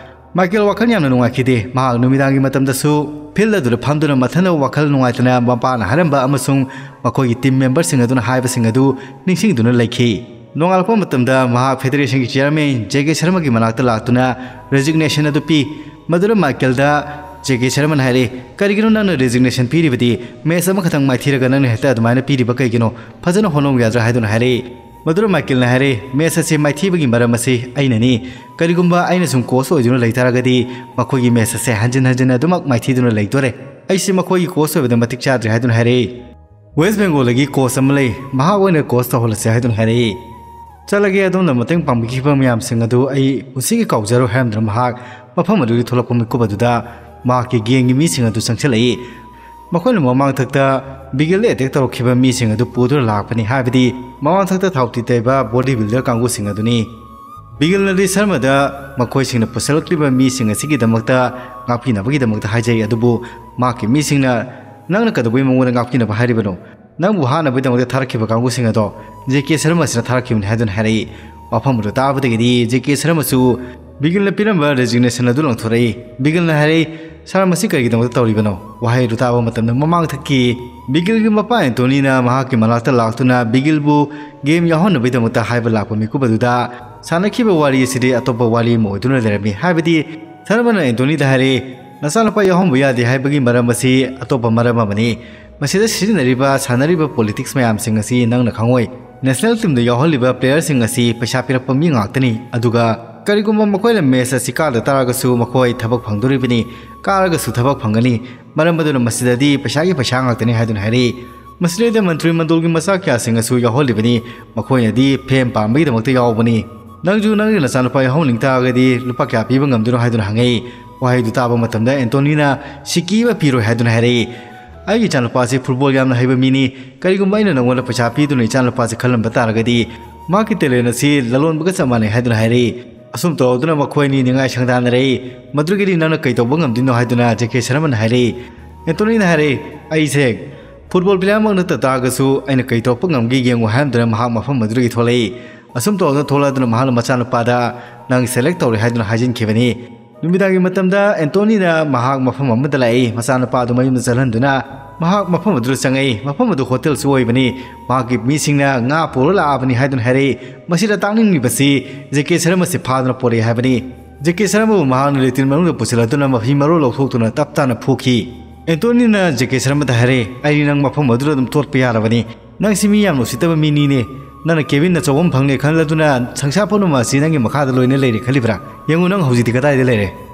ꯃꯥꯏꯀꯦꯜ ꯋꯥꯈꯜ ꯌꯥꯝꯅ ꯅꯨꯡꯉꯥꯏꯈꯤꯗꯦ꯫ ꯃꯍꯥꯛ ꯅꯨꯃꯤꯗꯥꯡꯒꯤ ꯃꯇꯝꯗꯁꯨ ꯐꯤꯜꯗ ꯑꯗꯨꯗ ꯐꯝꯗꯨꯅ ꯃꯊꯟꯗ ꯋꯥꯈꯜ ꯅꯨꯡꯉꯥꯏꯇꯅ ꯃꯄꯥꯅ ꯍꯥꯏꯔꯝꯕ ꯑꯃꯁꯨꯡ ꯃꯈꯣꯏꯒꯤ ꯇꯤꯝ ꯃꯦꯝꯕꯔꯁꯤꯡ ꯑꯗꯨꯅ ꯍꯥꯏꯕꯁꯤꯡ ꯑꯗꯨ ꯅꯤꯡꯁꯤꯡꯗꯨꯅ ꯂꯩꯈꯤ꯫ ꯅꯣꯡꯉꯥꯜꯂꯛꯄ ꯃꯇꯝꯗ ꯃꯍꯥꯛ ꯐꯦꯗꯔꯦꯁꯟꯒꯤ ꯆꯤꯌꯔꯃꯦꯟ ꯖꯦ ꯀꯦ ꯁꯔꯃꯒꯤ ꯃꯅꯥꯛꯇ ꯂꯥꯛꯇꯨꯅ ꯔꯦꯖꯤꯒꯅꯦꯁꯟ ꯑꯗꯨ ꯄꯤ꯫ ꯃꯗꯨꯗ ꯃꯥꯏꯀꯦꯜꯗ ꯖꯦ ꯀꯦ ꯁꯔꯃꯅ ꯍꯥꯏꯔꯛꯏ, "ꯀꯔꯤꯒꯤꯅꯣ ꯅꯪꯅ ꯔꯦꯖꯤꯒꯅꯦꯁꯟ ꯄꯤꯔꯤꯕꯗꯤ? ꯃꯦꯆ ꯑꯃꯈꯛꯇꯪ ꯃꯥꯏꯊꯤꯔꯒ ꯅꯪꯅ ꯍꯦꯛꯇ ꯑꯗꯨꯃꯥꯏꯅ ꯄꯤꯔꯤꯕ ꯀꯩꯒꯤꯅꯣ? ꯐꯖꯅ ꯍꯣꯠꯅꯧ ꯌꯥꯗ꯭ꯔꯥ?" ꯍꯥꯏꯗꯨꯅ ꯍꯥꯏꯔꯛꯏ꯫ ꯃꯗꯨꯗ ꯃꯥꯏꯀꯦꯜꯅ ꯍꯥꯏꯔꯛꯏ, "ꯃꯦꯆ ꯑꯁꯤ ꯃꯥꯏꯊꯤꯕꯒꯤ ꯃꯔꯝ ꯑꯁꯤ ꯑꯩꯅꯅꯤ꯫ ꯀꯔꯤꯒꯨꯝꯕ ꯑꯩꯅ ꯁꯨꯝ ꯀꯣꯆ ꯑꯣꯏꯗꯨꯅ ꯂꯩꯇꯥꯔꯒꯗꯤ ꯃꯈꯣꯏꯒꯤ ꯃꯦꯆ ꯑꯁꯦ ꯍꯟꯖꯤꯟ ꯍꯟꯖꯤꯟ ꯑꯗꯨꯃꯛ ꯃꯥꯏꯊꯤꯗꯨꯅ ꯂꯩꯗꯣꯔꯦ꯫ ꯑꯩꯁꯤ ꯃꯈꯣꯏꯒꯤ ꯀꯣꯆ ꯑꯣꯏꯕꯗ ꯃꯇꯤꯛ ꯆꯥꯗ꯭ꯔꯦ" ꯍꯥꯏꯗꯨꯅ ꯍꯥꯏꯔꯛꯏ꯫ "ꯋꯦꯁ ꯕꯦꯡꯒꯣꯜꯗꯒꯤ ꯀꯣꯆ ꯑꯃ ꯂꯩ, ꯃꯍꯥꯛ ꯑꯣꯏꯅ ꯀꯣꯆ ꯇꯧꯍꯜꯂꯁꯦ" ꯍꯥꯏꯗꯨꯅ ꯍꯥꯏꯔꯛꯏ꯫ "ꯆꯠꯂꯒꯦ, ꯑꯗꯣꯝꯅ ꯃꯇꯦꯡ ꯄꯥꯡꯕꯤꯈꯤꯕ ꯃꯌꯥꯝꯁꯤꯡ ꯑꯗꯨ ꯑꯩ ꯄꯨꯟꯁꯤꯒꯤ ꯀꯥꯎꯖꯔꯣꯏ" ꯍꯥꯏꯔꯝꯗꯨꯅ ꯃꯍꯥꯛ ꯃꯐꯝ ꯑꯗꯨꯒꯤ ꯊꯣꯛꯂꯛꯄ ꯃꯤꯀꯨꯞ ꯑꯗꯨꯗ ꯃꯍꯥꯛꯀꯤ ꯒꯦꯡꯒꯤ ꯃꯤꯁꯤꯡ ꯑꯗꯨ ꯆꯪꯁꯤꯜꯂꯛꯏ꯫ ꯃꯈꯣꯏꯅ ꯃꯃꯥꯡꯊꯛꯇ ꯕꯤꯒꯜꯗ ꯑꯦꯇꯦꯛ ꯇꯧꯔꯛꯈꯤꯕ ꯃꯤꯁꯤꯡ ꯑꯗꯨ ꯄꯨꯗꯨꯅ ꯂꯥꯛꯄꯅꯤ, ꯍꯥꯏꯕꯗꯤ ꯃꯃꯥꯡꯊꯛꯇ ꯊꯥꯎꯇꯤ ꯇꯩꯕ ꯕꯣꯗꯤ ꯕꯤꯜꯗꯔ ꯀꯥꯡꯕꯨꯁꯤꯡ ꯑꯗꯨꯅꯤ꯫ ꯕꯤꯒꯜꯅꯗꯤ ꯁꯔꯃꯗ ꯃꯈꯣꯏꯁꯤꯡꯅ ꯄꯨꯁꯜꯂꯛꯂꯤꯕ ꯃꯤꯁꯤꯡ ꯑꯁꯤꯒꯤꯗꯃꯛꯇ ꯉꯥꯛꯄꯤꯅꯕꯒꯤꯗꯃꯛꯇ ꯍꯥꯏꯖꯩ, ꯑꯗꯨꯕꯨ ꯃꯍꯥꯛꯀꯤ ꯃꯤꯁꯤꯡꯅ, "ꯅꯪꯅ ꯀꯩꯗꯧꯕꯩ ꯃꯉꯣꯟꯗ ꯉꯥꯛꯄꯤꯅꯕ ꯍꯥꯏꯔꯤꯕꯅꯣ? ꯅꯪꯕꯨ ꯍꯥꯠꯅꯕꯒꯤꯗꯃꯛꯇ ꯊꯥꯔꯛꯈꯤꯕ ꯀꯥꯡꯕꯨꯁꯤꯡ ꯑꯗꯣ ꯖꯦ ꯀꯦ ꯁꯔꯃꯁꯤꯅ ꯊꯥꯔꯛꯈꯤꯕꯅꯤ" ꯍꯥꯏꯗꯨꯅ ꯍꯥꯏꯔꯛꯏ꯫ ꯋꯥꯐꯝ ꯑꯗꯨ ꯇꯥꯕꯗꯒꯤꯗꯤ ꯖꯦ ꯀꯦ ꯁꯔꯃꯁꯨ ꯕꯤꯒꯜꯅ ꯄꯤꯔꯝꯕ ꯔꯦꯖꯤꯒꯅꯦꯁꯟ ꯑꯗꯨ ꯂꯪꯊꯣꯔꯛꯏ꯫ ꯕꯤꯒꯜꯅ ꯍꯥꯏꯔꯛꯏ, "ꯁꯥꯔ, ꯃꯁꯤ ꯀꯔꯤꯒꯤꯗꯃꯛꯇ ꯇꯧꯔꯤꯕꯅꯣ?" ꯋꯥꯍꯩ ꯑꯗꯨ ꯇꯥꯕ ꯃꯇꯝꯗ ꯃꯃꯥꯡꯊꯛꯀꯤ ꯕꯤꯒꯜꯒꯤ ꯃꯄꯥ ꯑꯦꯟꯇꯣꯅꯤꯅ ꯃꯍꯥꯛꯀꯤ ꯃꯅꯥꯛꯇ ꯂꯥꯛꯇꯨꯅ ꯕꯤꯒꯜꯕꯨ ꯒꯦꯝ ꯌꯥꯎꯍꯟꯅꯕꯒꯤꯗꯃꯛꯇ ꯍꯥꯏꯕ ꯂꯥꯛꯄ ꯃꯤꯀꯨꯞ ꯑꯗꯨꯗ ꯁꯥꯟꯅꯈꯤꯕ ꯋꯥꯔꯤ ꯑꯁꯤꯗꯤ ꯑꯇꯣꯞꯄ ꯋꯥꯔꯤ ꯑꯃ ꯑꯣꯏꯗꯨꯅ ꯂꯩꯔꯝꯃꯤ꯫ ꯍꯥꯏꯕꯗꯤ ꯁꯔꯃꯅ ꯑꯦꯟꯇꯣꯅꯤꯗ ꯍꯥꯏꯔꯛꯏ, "ꯅꯆꯥꯅꯨꯄꯥ ꯌꯥꯎꯍꯟꯕ ꯌꯥꯗꯦ ꯍꯥꯏꯕꯒꯤ ꯃꯔꯝ ꯑꯁꯤ ꯑꯇꯣꯞꯄ ꯃꯔꯝ ꯑꯃꯅꯤ꯫ ꯃꯁꯤꯗ ꯁꯤꯖꯤꯟꯅꯔꯤꯕ, ꯁꯥꯟꯅꯔꯤꯕ ꯄꯣꯂꯤꯇꯤꯛꯁ ꯃꯌꯥꯝꯁꯤꯡ ꯑꯁꯤ ꯅꯪꯅ ꯈꯪꯉꯣꯏ꯫ ꯅꯦꯁꯅꯦꯜ ꯇꯤꯝꯗ ꯌꯥꯎꯍꯜꯂꯤꯕ ꯄ꯭ꯂꯦꯌꯔꯁꯤꯡ ꯑꯁꯤ ꯄꯩꯁꯥ ꯄꯤꯔꯛꯄ ꯃꯤ ꯉꯥꯛꯇꯅꯤ꯫ ꯑꯗꯨꯒ ꯀꯔꯤꯒꯨꯝꯕ ꯃꯈꯣꯏꯅ ꯃꯦꯆ ꯑꯁꯤ ꯀꯥꯗ ꯇꯥꯔꯒꯁꯨ ꯃꯈꯣꯏ ꯊꯕꯛ ꯐꯪꯗꯣꯔꯤꯕꯅꯤ, ꯀꯥꯔꯒꯁꯨ ꯊꯕꯛ ꯐꯪꯒꯅꯤ꯫ ꯃꯔꯝ ꯑꯗꯨꯅ ꯃꯁꯤꯗꯗꯤ ꯄꯩꯁꯥꯒꯤ ꯄꯩꯁꯥ ꯉꯥꯛꯇꯅꯤ" ꯍꯥꯏꯗꯨꯅ ꯍꯥꯏꯔꯛꯏ꯫ ꯃꯁꯤꯗꯩꯗ ꯃꯟꯇ꯭ꯔꯤ ꯃꯟꯗꯣꯜꯒꯤ ꯃꯆꯥ ꯀꯌꯥꯁꯤꯡ ꯑꯁꯨ ꯌꯥꯎꯍꯜꯂꯤꯕꯅꯤ꯫ ꯃꯈꯣꯏꯅꯗꯤ ꯐꯦꯝ ꯄꯥꯝꯕꯒꯤꯗꯃꯛꯇ ꯌꯥꯎꯕꯅꯤ꯫ ꯅꯪꯁꯨ ꯅꯪꯒꯤ ꯅꯆꯥꯅꯨꯄꯥ ꯌꯥꯎꯍꯟꯅꯤꯡ ꯇꯥꯔꯒꯗꯤ ꯂꯨꯄꯥ ꯀꯌꯥ ꯄꯤꯕ ꯉꯝꯗꯣꯏꯅꯣ ꯍꯥꯏꯗꯨꯅ ꯍꯪꯉꯛꯏ꯫ ꯋꯥꯍꯩꯗꯨ ꯇꯥꯕ ꯃꯇꯝꯗ ꯑꯦꯟꯇꯣꯅꯤꯅ ꯁꯤꯀꯤ ꯑꯃ ꯄꯤꯔꯣꯏ ꯍꯥꯏꯗꯨꯅ ꯍꯥꯏꯔꯛꯏ꯫ "ꯑꯩꯒꯤ ꯏꯆꯥꯅꯨꯄꯥꯁꯤ ꯐꯨꯠꯕꯣꯜ ꯌꯥꯝꯅ ꯍꯩꯕ ꯃꯤꯅꯤ꯫ ꯀꯔꯤꯒꯨꯝꯕ ꯑꯩꯅ ꯅꯪꯉꯣꯟꯗ ꯄꯩꯁꯥ ꯄꯤꯗꯨꯅ ꯏꯆꯥꯅꯨꯄꯥꯁꯤ ꯈꯜꯍꯟꯕ ꯇꯥꯔꯒꯗꯤ ꯃꯍꯥꯛꯀꯤ ꯇꯦꯂꯦꯟ ꯑꯁꯤ ꯂꯂꯣꯟꯕꯒ ꯆꯞ ꯃꯥꯟꯅꯩ" ꯍꯥꯏꯗꯨꯅ ꯍꯥꯏꯔꯛꯏ꯫ ꯑꯁꯨꯝ ꯇꯧꯔꯗꯨꯅ ꯃꯈꯣꯏ ꯑꯅꯤ ꯅꯤꯡꯉꯥꯏ ꯁꯪꯗꯥꯅꯔꯛꯏ꯫ ꯃꯗꯨꯗꯒꯤꯗꯤ "ꯅꯪꯅ ꯀꯩ ꯇꯧꯕ ꯉꯝꯗꯣꯏꯅꯣ?" ꯍꯥꯏꯗꯨꯅ ꯖꯦ ꯀꯦ ꯁꯔꯃꯅ ꯍꯥꯏꯔꯛꯏ꯫ ꯑꯦꯟꯇꯣꯅꯤꯅ ꯍꯥꯏꯔꯛꯏ, "ꯑꯩꯁꯦ ꯐꯨꯠꯕꯣꯜ ꯄ꯭ꯂꯦꯌꯔꯃꯛ ꯅꯠꯇ ꯇꯥꯔꯒꯁꯨ ꯑꯩꯅ ꯀꯩ ꯇꯧꯔꯛꯄ ꯉꯝꯒꯦ ꯌꯦꯡꯉꯨ" ꯍꯥꯏꯔꯝꯗꯨꯅ ꯃꯍꯥꯛ ꯃꯐꯝ ꯑꯗꯨꯗꯒꯤ ꯊꯣꯛꯂꯛꯏ꯫ ꯑꯁꯨꯝ ꯇꯧꯔꯗꯨꯅ ꯊꯣꯛꯂꯛꯑꯗꯨꯅ ꯃꯍꯥꯛꯅ ꯃꯆꯥꯅꯨꯄꯥꯗ "ꯅꯪ ꯁꯦꯂꯦꯛ ꯇꯧꯔꯦ" ꯍꯥꯏꯗꯨꯅ ꯍꯥꯏꯖꯤꯟꯈꯤꯕꯅꯤ꯫ ꯅꯨꯃꯤꯗꯥꯡꯒꯤ ꯃꯇꯝꯗ ꯑꯦꯟꯇꯣꯅꯤꯅ ꯃꯍꯥꯛ ꯃꯐꯝ ꯑꯃꯗ ꯂꯥꯛꯏ꯫ ꯃꯆꯥꯅꯨꯄꯥ ꯑꯗꯨ ꯃꯌꯨꯝꯗ ꯆꯠꯍꯟꯗꯨꯅ ꯃꯍꯥꯛ ꯃꯐꯝ ꯑꯗꯨꯗ ꯆꯪꯉꯛꯏ꯫ ꯃꯐꯝ ꯑꯗꯨ ꯍꯣꯇꯦꯜꯁꯨ ꯑꯣꯏꯕꯅꯤ꯫ ꯃꯍꯥꯛꯀꯤ ꯃꯤꯁꯤꯡꯅ ꯉꯥ ꯄꯨꯔ ꯂꯥꯛꯑꯕꯅꯤ ꯍꯥꯏꯗꯨꯅ ꯍꯥꯏꯔꯛꯏ꯫ ꯃꯁꯤꯗ ꯇꯥꯛꯅꯤꯡꯂꯤꯕꯁꯤ ꯖꯦ ꯀꯦ ꯁꯔꯃꯁꯤ ꯐꯥꯗꯨꯅ ꯄꯣꯔꯛꯏ ꯍꯥꯏꯕꯅꯤ꯫ ꯖꯦ ꯀꯦ ꯁꯔꯃꯕꯨ ꯃꯍꯥꯛꯅ ꯂꯦꯇ꯭ꯔꯤꯟ ꯃꯅꯨꯡꯗ ꯄꯨꯁꯤꯜꯂꯗꯨꯅ ꯃꯐꯤ ꯃꯔꯣꯜ ꯂꯧꯊꯣꯛꯇꯨꯅ ꯇꯞ ꯇꯥꯅ ꯐꯨꯈꯤ꯫ ꯑꯦꯟꯇꯣꯅꯤꯅ ꯖꯦ ꯀꯦ ꯁꯔꯃꯗ ꯍꯥꯏꯔꯛꯏ, "ꯑꯩꯗꯤ ꯅꯪ ꯃꯐꯝ ꯑꯗꯨꯗ ꯑꯗꯨꯝ ꯇꯣꯠꯄ ꯌꯥꯔꯕꯅꯤ꯫ ꯅꯪꯁꯤ ꯃꯤ ꯌꯥꯝꯅ ꯎꯁꯤꯠꯇꯕ ꯃꯤꯅꯤꯅꯦ꯫ ꯅꯪꯅ ꯀꯦꯕꯤꯟ ꯑꯆꯧꯕ ꯑꯃ ꯐꯪꯂꯦ ꯈꯜꯂꯗꯨꯅ ꯁꯪꯁꯥꯔ ꯄꯨꯝꯅꯃꯛ ꯑꯁꯤ ꯅꯪꯒꯤ ꯃꯈꯥꯗ ꯂꯣꯏꯅ ꯂꯩꯔꯦ ꯈꯜꯂꯤꯕ꯭ꯔꯥ? ꯌꯦꯡꯉꯨ, ꯅꯪ ꯍꯧꯖꯤꯛꯇꯤ ꯀꯗꯥꯏꯗ ꯂꯩꯔꯦ?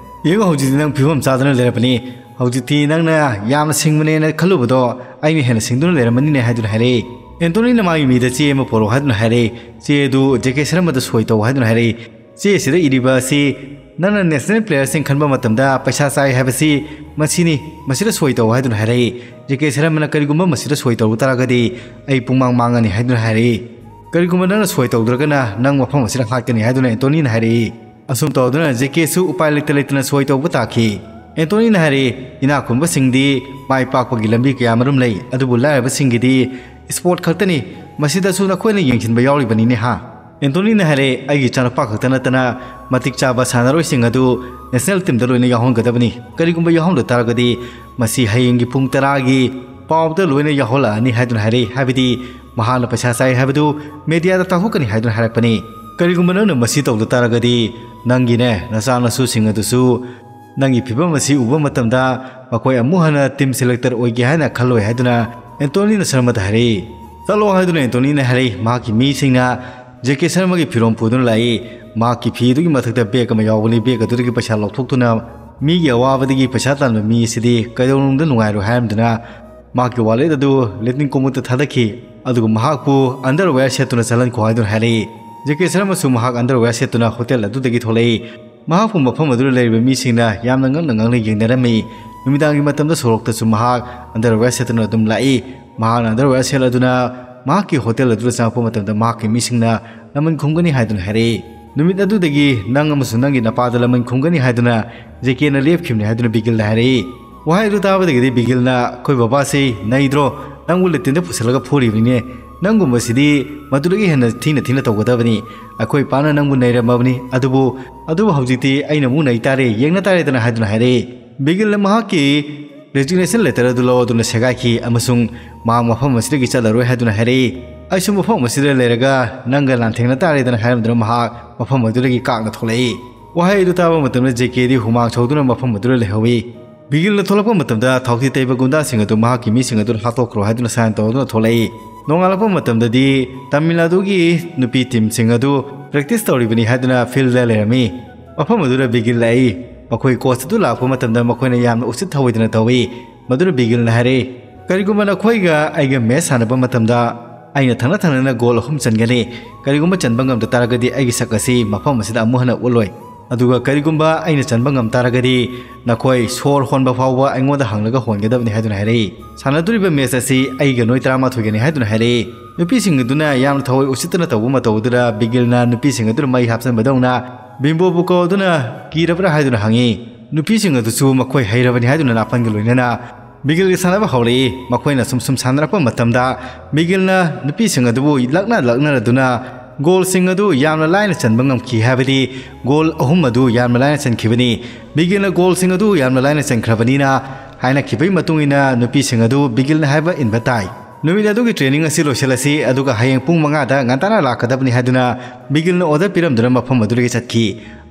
ꯌꯦꯡꯉꯨ, ꯍꯧꯖꯤꯛꯇꯤ ꯅꯪ ꯐꯤꯕꯝ ꯆꯥꯗꯅ ꯂꯩꯔꯕꯅꯤ꯫ ꯍꯧꯖꯤꯛꯇꯤ ꯅꯪꯅ ꯌꯥꯝꯅ ꯁꯤꯡꯕꯅꯦꯅ ꯈꯜꯂꯨꯕꯗꯣ ꯑꯩꯅ ꯍꯦꯟꯅ ꯁꯤꯡꯗꯨꯅ ꯂꯩꯔꯝꯃꯅꯤꯅꯦ" ꯍꯥꯏꯗꯨꯅ ꯍꯥꯏꯔꯛꯏ꯫ ꯑꯦꯟꯇꯣꯅꯤꯅ ꯃꯥꯒꯤ ꯃꯤꯗ ꯆꯦ ꯑꯃ ꯄꯣꯔꯛꯑꯣ ꯍꯥꯏꯗꯨꯅ ꯍꯥꯏꯔꯛꯏ꯫ ꯆꯦ ꯑꯗꯨ ꯖꯦ ꯀꯦ ꯁꯔꯃꯗ ꯁꯣꯏ ꯇꯧ ꯍꯥꯏꯗꯨꯅ ꯍꯥꯏꯔꯛꯏ꯫ ꯆꯦ ꯑꯁꯤꯗ ꯏꯔꯤꯕ ꯑꯁꯤ ꯅꯪꯅ ꯅꯦꯁꯅꯦꯜ ꯄ꯭ꯂꯦꯌꯔꯁꯤꯡ ꯈꯟꯕ ꯃꯇꯝꯗ ꯄꯩꯁꯥ ꯆꯥꯏ ꯍꯥꯏꯕꯁꯤ ꯃꯁꯤꯅꯤ, ꯃꯁꯤꯗ ꯁꯣꯏ ꯇꯧ ꯍꯥꯏꯗꯨꯅ ꯍꯥꯏꯔꯛꯏ꯫ ꯖꯦ ꯀꯦ ꯁꯔꯃꯅ ꯀꯔꯤꯒꯨꯝꯕ ꯃꯁꯤꯗ ꯁꯣꯏ ꯇꯧꯔꯨ ꯇꯥꯔꯒꯗꯤ ꯑꯩ ꯄꯨꯡꯃꯥꯡ ꯃꯥꯡꯉꯅꯤ ꯍꯥꯏꯗꯨꯅ ꯍꯥꯏꯔꯛꯏ꯫ ꯀꯔꯤꯒꯨꯝꯕ ꯅꯪꯅ ꯁꯣꯏ ꯇꯧꯗ꯭ꯔꯒꯅ ꯅꯪ ꯃꯐꯝ ꯑꯁꯤꯗ ꯍꯥꯠꯀꯅꯤ ꯍꯥꯏꯗꯨꯅ ꯑꯦꯟꯇꯣꯅꯤꯅ ꯍꯥꯏꯔꯛꯏ꯫ ꯑꯁꯨꯝ ꯇꯧꯗꯨꯅ ꯖꯦ ꯀꯦꯁꯨ ꯎꯄꯥꯏ ꯂꯩꯇ ꯂꯩꯇꯅ ꯁꯣꯏ ꯇꯧꯕ ꯇꯥꯈꯤ꯫ ꯑꯦꯟꯇꯣꯅꯤꯅ ꯍꯥꯏꯔꯛꯏ, ꯏꯅꯥꯛ ꯈꯨꯟꯕꯁꯤꯡꯗꯤ ꯃꯥꯏ ꯄꯥꯛꯄꯒꯤ ꯂꯝꯕꯤ ꯀꯌꯥ ꯃꯔꯨꯝ ꯂꯩ, ꯑꯗꯨꯕꯨ ꯂꯥꯏꯔꯕꯁꯤꯡꯒꯤꯗꯤ ꯏꯁꯄꯣꯔꯠ ꯈꯛꯇꯅꯤ꯫ ꯃꯁꯤꯗꯁꯨ ꯅꯈꯣꯏꯅ ꯌꯦꯡꯁꯤꯟꯕ ꯌꯥꯎꯔꯤꯕꯅꯤꯅꯦ ꯍꯥ? ꯑꯦꯟꯇꯣꯅꯤꯅ ꯍꯥꯏꯔꯛꯑꯦ, ꯑꯩꯒꯤ ꯏꯆꯥꯅꯨꯄꯥ ꯈꯛꯇ ꯅꯠꯇꯅ ꯃꯇꯤꯛ ꯆꯥꯕ ꯁꯥꯟꯅꯔꯣꯏꯁꯤꯡ ꯑꯗꯨ ꯅꯦꯁꯅꯦꯜ ꯇꯤꯝꯗ ꯂꯣꯏꯅ ꯌꯥꯎꯍꯟꯒꯗꯕꯅꯤ꯫ ꯀꯔꯤꯒꯨꯝꯕ ꯌꯥꯎꯍꯟꯗ ꯇꯥꯔꯒꯗꯤ ꯃꯁꯤ ꯍꯌꯦꯡꯒꯤ ꯄꯨꯡ ꯇꯔꯥꯒꯤ ꯄꯥꯎꯗ ꯂꯣꯏꯅ ꯌꯥꯎꯍꯜꯂꯛꯑꯅꯤ ꯍꯥꯏꯗꯨꯅ ꯍꯥꯏꯔꯛꯏ꯫ ꯍꯥꯏꯕꯗꯤ ꯃꯍꯥꯛꯅ ꯄꯩꯁꯥ ꯆꯥꯏ ꯍꯥꯏꯕꯗꯨ ꯃꯦꯗꯤꯌꯥꯗ ꯇꯥꯛꯊꯣꯛꯀꯅꯤ ꯍꯥꯏꯗꯨꯅ ꯍꯥꯏꯔꯛꯄꯅꯤ꯫ ꯀꯔꯤꯒꯨꯝꯕ ꯅꯪꯅ ꯃꯁꯤ ꯇꯧꯗ ꯇꯥꯔꯒꯗꯤ ꯅꯪꯒꯤꯅꯦ ꯅꯆꯥꯅꯁꯨꯁꯤꯡ ꯑꯗꯨꯁꯨ ꯅꯪꯒꯤ ꯐꯤꯕꯝ ꯑꯁꯤ ꯎꯕ ꯃꯇꯝꯗ ꯃꯈꯣꯏ ꯑꯃꯨꯛ ꯍꯟꯅ ꯇꯤꯝ ꯁꯦꯂꯦꯛꯇꯔ ꯑꯣꯏꯒꯦ ꯍꯥꯏꯅ ꯈꯜꯂꯣꯏ ꯍꯥꯏꯗꯨꯅ ꯑꯦꯟꯇꯣꯅꯤꯅ ꯁꯔꯃꯗ ꯍꯥꯏꯔꯛꯏ꯫ ꯆꯠꯂꯣ ꯍꯥꯏꯗꯨꯅ ꯑꯦꯟꯇꯣꯅꯤꯅ ꯍꯥꯏꯔꯛꯏ꯫ ꯃꯍꯥꯛꯀꯤ ꯃꯤꯁꯤꯡꯅ ꯖꯦ ꯀꯦ ꯁꯔꯃꯒꯤ ꯐꯤꯔꯣꯜ ꯄꯨꯗꯨꯅ ꯂꯥꯛꯏ꯫ ꯃꯍꯥꯛꯀꯤ ꯐꯤ ꯑꯗꯨꯒꯤ ꯃꯊꯛꯇ ꯕꯦꯒ ꯑꯃ ꯌꯥꯎꯕꯅꯤ꯫ ꯕꯦꯒ ꯑꯗꯨꯗꯒꯤ ꯄꯩꯁꯥ ꯂꯧꯊꯣꯛꯇꯨꯅ ꯃꯤꯒꯤ ꯑꯋꯥꯕꯗꯒꯤ ꯄꯩꯁꯥ ꯇꯥꯟꯕ ꯃꯤ ꯑꯁꯤꯗꯤ ꯀꯩꯗꯧꯅꯨꯡꯗ ꯅꯨꯡꯉꯥꯏꯔꯣꯏ ꯍꯥꯏꯔꯝꯗꯨꯅ ꯃꯍꯥꯛꯀꯤ ꯋꯥꯂꯦꯠ ꯑꯗꯨ ꯂꯦꯇ꯭ꯔꯤꯟ ꯀꯣꯃꯨꯠꯇ ꯊꯥꯗꯈꯤ꯫ ꯑꯗꯨꯒ ꯃꯍꯥꯛꯄꯨ ꯑꯟꯗꯔꯋꯦꯌꯔ ꯁꯦꯠꯇꯨꯅ ꯆꯠꯍꯟꯈꯣ ꯍꯥꯏꯗꯨꯅ ꯍꯥꯏꯔꯛꯏ꯫ ꯖꯦ ꯀꯦ ꯁꯔꯃꯁꯨ ꯃꯍꯥꯛ ꯑꯟꯗꯔꯋꯦꯌꯔ ꯁꯦꯠꯇꯨꯅ ꯍꯣꯇꯦꯜ ꯑꯗꯨꯗꯒꯤ ꯊꯣꯛꯂꯛꯏ꯫ ꯃꯍꯥꯛꯄꯨ ꯃꯐꯝ ꯑꯗꯨꯗ ꯂꯩꯔꯤꯕ ꯃꯤꯁꯤꯡꯅ ꯌꯥꯝꯅ ꯉꯛꯅ ꯉꯛꯅ ꯌꯦꯡꯅꯔꯝꯃꯤ꯫ ꯅꯨꯃꯤꯗꯥꯡꯒꯤ ꯃꯇꯝꯗ ꯁꯣꯔꯣꯛꯇꯁꯨ ꯃꯍꯥꯛ ꯑꯟꯗꯔꯋꯦꯌꯔ ꯁꯦꯠꯇꯨꯅ ꯑꯗꯨꯝ ꯂꯥꯛꯏ꯫ ꯃꯍꯥꯛꯅ ꯑꯟꯗꯔꯋꯦꯌꯔ ꯁꯦꯠꯂꯗꯨꯅ ꯃꯍꯥꯛꯀꯤ ꯍꯣꯇꯦꯜ ꯑꯗꯨꯗ ꯆꯪꯉꯛꯄ ꯃꯇꯝꯗ ꯃꯍꯥꯛꯀꯤ ꯃꯤꯁꯤꯡꯅ ꯂꯃꯟ ꯈꯨꯝꯒꯅꯤ ꯍꯥꯏꯗꯨꯅ ꯍꯥꯏꯔꯛꯏ꯫ ꯅꯨꯃꯤꯠ ꯑꯗꯨꯗꯒꯤ ꯅꯪ ꯑꯃꯁꯨꯡ ꯅꯪꯒꯤ ꯅꯄꯥꯗ ꯂꯃꯟ ꯈꯨꯝꯒꯅꯤ ꯍꯥꯏꯗꯨꯅ ꯖꯦ ꯀꯦꯅ ꯂꯦꯞꯈꯤꯕꯅꯤ ꯍꯥꯏꯗꯨꯅ ꯕꯤꯒꯤꯜꯅ ꯍꯥꯏꯔꯛꯏ꯫ ꯋꯥꯍꯩ ꯑꯗꯨ ꯇꯥꯕꯗꯒꯤꯗꯤ ꯕꯤꯒꯤꯜꯅ, "ꯑꯩꯈꯣꯏ ꯕꯕꯥꯁꯤ ꯅꯩꯗ꯭ꯔꯣ? ꯅꯪꯕꯨ ꯂꯦꯇ꯭ꯔꯤꯟꯗ ꯄꯨꯁꯤꯜꯂꯒ ꯐꯨꯔꯤꯕꯅꯤꯅꯦ꯫ ꯅꯪꯒꯨꯝꯕꯁꯤꯗꯤ ꯃꯗꯨꯗꯒꯤ ꯍꯦꯟꯅ ꯊꯤꯅ ꯊꯤꯅ ꯇꯧꯒꯗꯕꯅꯤ꯫ ꯑꯩꯈꯣꯏ ꯏꯄꯥꯅ ꯅꯪꯕꯨ ꯅꯩꯔꯝꯃꯕꯅꯤ꯫ ꯑꯗꯨꯕꯨ, ꯑꯗꯨꯕꯨ ꯍꯧꯖꯤꯛꯇꯤ ꯑꯩꯅ ꯑꯃꯨꯛ ꯅꯩ ꯇꯥꯔꯦ, ꯌꯦꯡꯅ ꯇꯥꯔꯦꯗꯅ" ꯍꯥꯏꯗꯨꯅ ꯍꯥꯏꯔꯛꯏ꯫ ꯕꯤꯒꯤꯜꯅ ꯃꯍꯥꯛꯀꯤ ꯔꯦꯖꯤꯒꯅꯦꯁꯟ ꯂꯦꯇꯔ ꯑꯗꯨ ꯂꯧꯗꯨꯅ ꯁꯦꯒꯥꯏꯈꯤ ꯑꯃꯁꯨꯡ ꯃꯍꯥꯛ ꯃꯐꯝ ꯑꯁꯤꯗꯒꯤ ꯆꯠꯂꯔꯣꯏ ꯍꯥꯏꯗꯨꯅ ꯍꯥꯏꯔꯛꯏ꯫ "ꯑꯩꯁꯨ ꯃꯐꯝ ꯑꯁꯤꯗ ꯂꯩꯔꯒ ꯅꯪꯒ ꯂꯥꯟꯊꯦꯡꯅ ꯇꯥꯔꯦꯗꯅ" ꯍꯥꯏꯔꯝꯗꯨꯅ ꯃꯍꯥꯛ ꯃꯐꯝ ꯑꯗꯨꯗꯒꯤ ꯀꯥꯛꯅ ꯊꯣꯛꯂꯛꯏ꯫ ꯋꯥꯍꯩ ꯑꯗꯨ ꯇꯥꯕ ꯃꯇꯝꯗ ꯖꯦ ꯀꯦꯗꯤ ꯍꯨꯃꯥꯡ ꯁꯧꯗꯨꯅ ꯃꯐꯝ ꯑꯗꯨꯗ ꯂꯩꯍꯧꯏ꯫ ꯕꯤꯒꯤꯜꯅ ꯊꯣꯛꯂꯛꯄ ꯃꯇꯝꯗ ꯊꯥꯎꯊꯤ ꯇꯩꯕ ꯒꯨꯟꯗꯥꯁꯤꯡ ꯑꯗꯨ ꯃꯍꯥꯛꯀꯤ ꯃꯤꯁꯤꯡ ꯑꯗꯨꯅ ꯍꯥꯠꯇꯣꯛꯈ꯭ꯔꯣ ꯍꯥꯏꯗꯨꯅ ꯁꯥꯏꯟ ꯇꯧꯗꯨꯅ ꯊꯣꯛꯂꯛꯏ꯫ ꯅꯣꯡꯉꯥꯜꯂꯛꯄ ꯃꯇꯝꯗꯗꯤ ꯇꯥꯃꯤꯜ ꯅꯥꯗꯨꯒꯤ ꯅꯨꯄꯤ ꯇꯤꯝꯁꯤꯡ ꯑꯗꯨ ꯄ꯭ꯔꯦꯛꯇꯤꯁ ꯇꯧꯔꯤꯕꯅꯤ ꯍꯥꯏꯗꯨꯅ ꯐꯤꯜꯗ ꯂꯩꯔꯝꯃꯤ꯫ ꯃꯐꯝ ꯑꯗꯨꯗ ꯕꯤꯒꯤꯜ ꯂꯥꯛꯏ꯫ ꯃꯈꯣꯏ ꯀꯣꯆ ꯑꯗꯨ ꯂꯥꯛꯄ ꯃꯇꯝꯗ ꯃꯈꯣꯏꯅ ꯌꯥꯝꯅ ꯎꯁꯤꯠ ꯊꯑꯣꯏꯗꯅ ꯇꯧꯏ꯫ ꯃꯗꯨꯅ ꯕꯤꯒꯤꯜꯅ ꯍꯥꯏꯔꯛꯏ, "ꯀꯔꯤꯒꯨꯝꯕ ꯅꯈꯣꯏꯒ ꯑꯩꯒ ꯃꯦꯆ ꯁꯥꯟꯅꯕ ꯃꯇꯝꯗ ꯑꯩꯅ ꯊꯪꯅ ꯊꯪꯅꯅ ꯒꯣꯜ ꯑꯍꯨꯝ ꯆꯟꯒꯅꯤ꯫ ꯀꯔꯤꯒꯨꯝꯕ ꯆꯟꯕ ꯉꯝꯗ ꯇꯥꯔꯒꯗꯤ ꯑꯩꯒꯤ ꯁꯛ ꯑꯁꯤ ꯃꯐꯝ ꯑꯁꯤꯗ ꯑꯃꯨꯛ ꯍꯟꯅ ꯎꯠꯂꯣꯏ"꯫ ꯑꯗꯨꯒ ꯀꯔꯤꯒꯨꯝꯕ ꯑꯩꯅ ꯆꯟꯕ ꯉꯝ ꯇꯥꯔꯒꯗꯤ ꯅꯈꯣꯏ ꯁꯣꯔ ꯍꯣꯟꯕ ꯐꯥꯎꯕ ꯑꯩꯉꯣꯟꯗ ꯍꯪꯂꯒ ꯍꯣꯟꯒꯗꯕꯅꯤ ꯍꯥꯏꯗꯨꯅ ꯍꯥꯏꯔꯛꯏ꯫ ꯁꯥꯟꯅꯗꯣꯔꯤꯕ ꯃꯦꯆ ꯑꯁꯤ ꯑꯩꯒ ꯅꯣꯏ ꯇꯔꯥꯃꯥꯊꯣꯏꯒꯅꯤ ꯍꯥꯏꯗꯨꯅ ꯍꯥꯏꯔꯛꯏ꯫ ꯅꯨꯄꯤꯁꯤꯡ ꯑꯗꯨꯅ ꯌꯥꯝꯅ ꯊꯋꯥꯏ ꯎꯁꯤꯠꯇꯅ ꯇꯧꯕ ꯃꯇꯧ ꯑꯗꯨꯗ ꯕꯤꯒꯤꯜꯅ ꯅꯨꯄꯤꯁꯤꯡ ꯑꯗꯨꯅ ꯃꯩ ꯍꯥꯞꯆꯤꯟꯕꯗꯧꯅ ꯕꯤꯝꯕꯣꯕꯨ ꯀꯧꯗꯨꯅ ꯀꯤꯔꯕ꯭ꯔꯥ ꯍꯥꯏꯗꯨꯅ ꯍꯪꯉꯤ꯫ ꯅꯨꯄꯤꯁꯤꯡ ꯑꯗꯨꯁꯨ ꯃꯈꯣꯏ ꯍꯩꯔꯕꯅꯤ ꯍꯥꯏꯗꯨꯅ ꯅꯥꯄꯟꯒ ꯂꯣꯏꯅꯅ ꯕꯤꯒꯤꯜꯒ ꯁꯥꯟꯅꯕ ꯍꯧꯔꯛꯏ꯫ ꯃꯈꯣꯏꯅ ꯁꯨꯝ ꯁꯨꯝ ꯁꯥꯟꯅꯔꯛꯄ ꯃꯇꯝꯗ ꯕꯤꯒꯤꯜꯅ ꯅꯨꯄꯤꯁꯤꯡ ꯑꯗꯨꯕꯨ ꯂꯛꯅ ꯂꯛꯅꯔꯗꯨꯅ ꯒꯣꯜꯁꯤꯡ ꯑꯗꯨ ꯌꯥꯝꯅ ꯂꯥꯏꯅ ꯆꯟꯕ ꯉꯝꯈꯤ꯫ ꯍꯥꯏꯕꯗꯤ ꯒꯣꯜ ꯑꯍꯨꯝ ꯑꯗꯨ ꯌꯥꯝꯅ ꯂꯥꯏꯅ ꯆꯟꯈꯤꯕꯅꯤ꯫ ꯕꯤꯒꯤꯜꯅ ꯒꯣꯜꯁꯤꯡ ꯑꯗꯨ ꯌꯥꯝꯅ ꯂꯥꯏꯅ ꯆꯟꯈ꯭ꯔꯕꯅꯤꯅ ꯍꯥꯏꯅꯈꯤꯕꯒꯤ ꯃꯇꯨꯡ ꯏꯟꯅ ꯅꯨꯄꯤꯁꯤꯡ ꯑꯗꯨ ꯕꯤꯒꯤꯜꯅ ꯍꯥꯏꯕ ꯏꯟꯕ ꯇꯥꯏ꯫ ꯅꯨꯃꯤꯠ ꯑꯗꯨꯒꯤ ꯇ꯭ꯔꯦꯅꯤꯡ ꯑꯁꯤ ꯂꯣꯏꯁꯤꯜꯂꯁꯤ, ꯑꯗꯨꯒ ꯍꯌꯦꯡ ꯄꯨꯡ ꯃꯉꯥꯗ ꯉꯟꯇꯥꯅ ꯂꯥꯛꯀꯗꯕꯅꯤ ꯍꯥꯏꯗꯨꯅ ꯕꯤꯒꯤꯜꯅ ꯑꯣꯔꯗꯔ ꯄꯤꯔꯝꯗꯨꯅ ꯃꯐꯝ ꯑꯗꯨꯗꯒꯤ ꯆꯠꯈꯤ꯫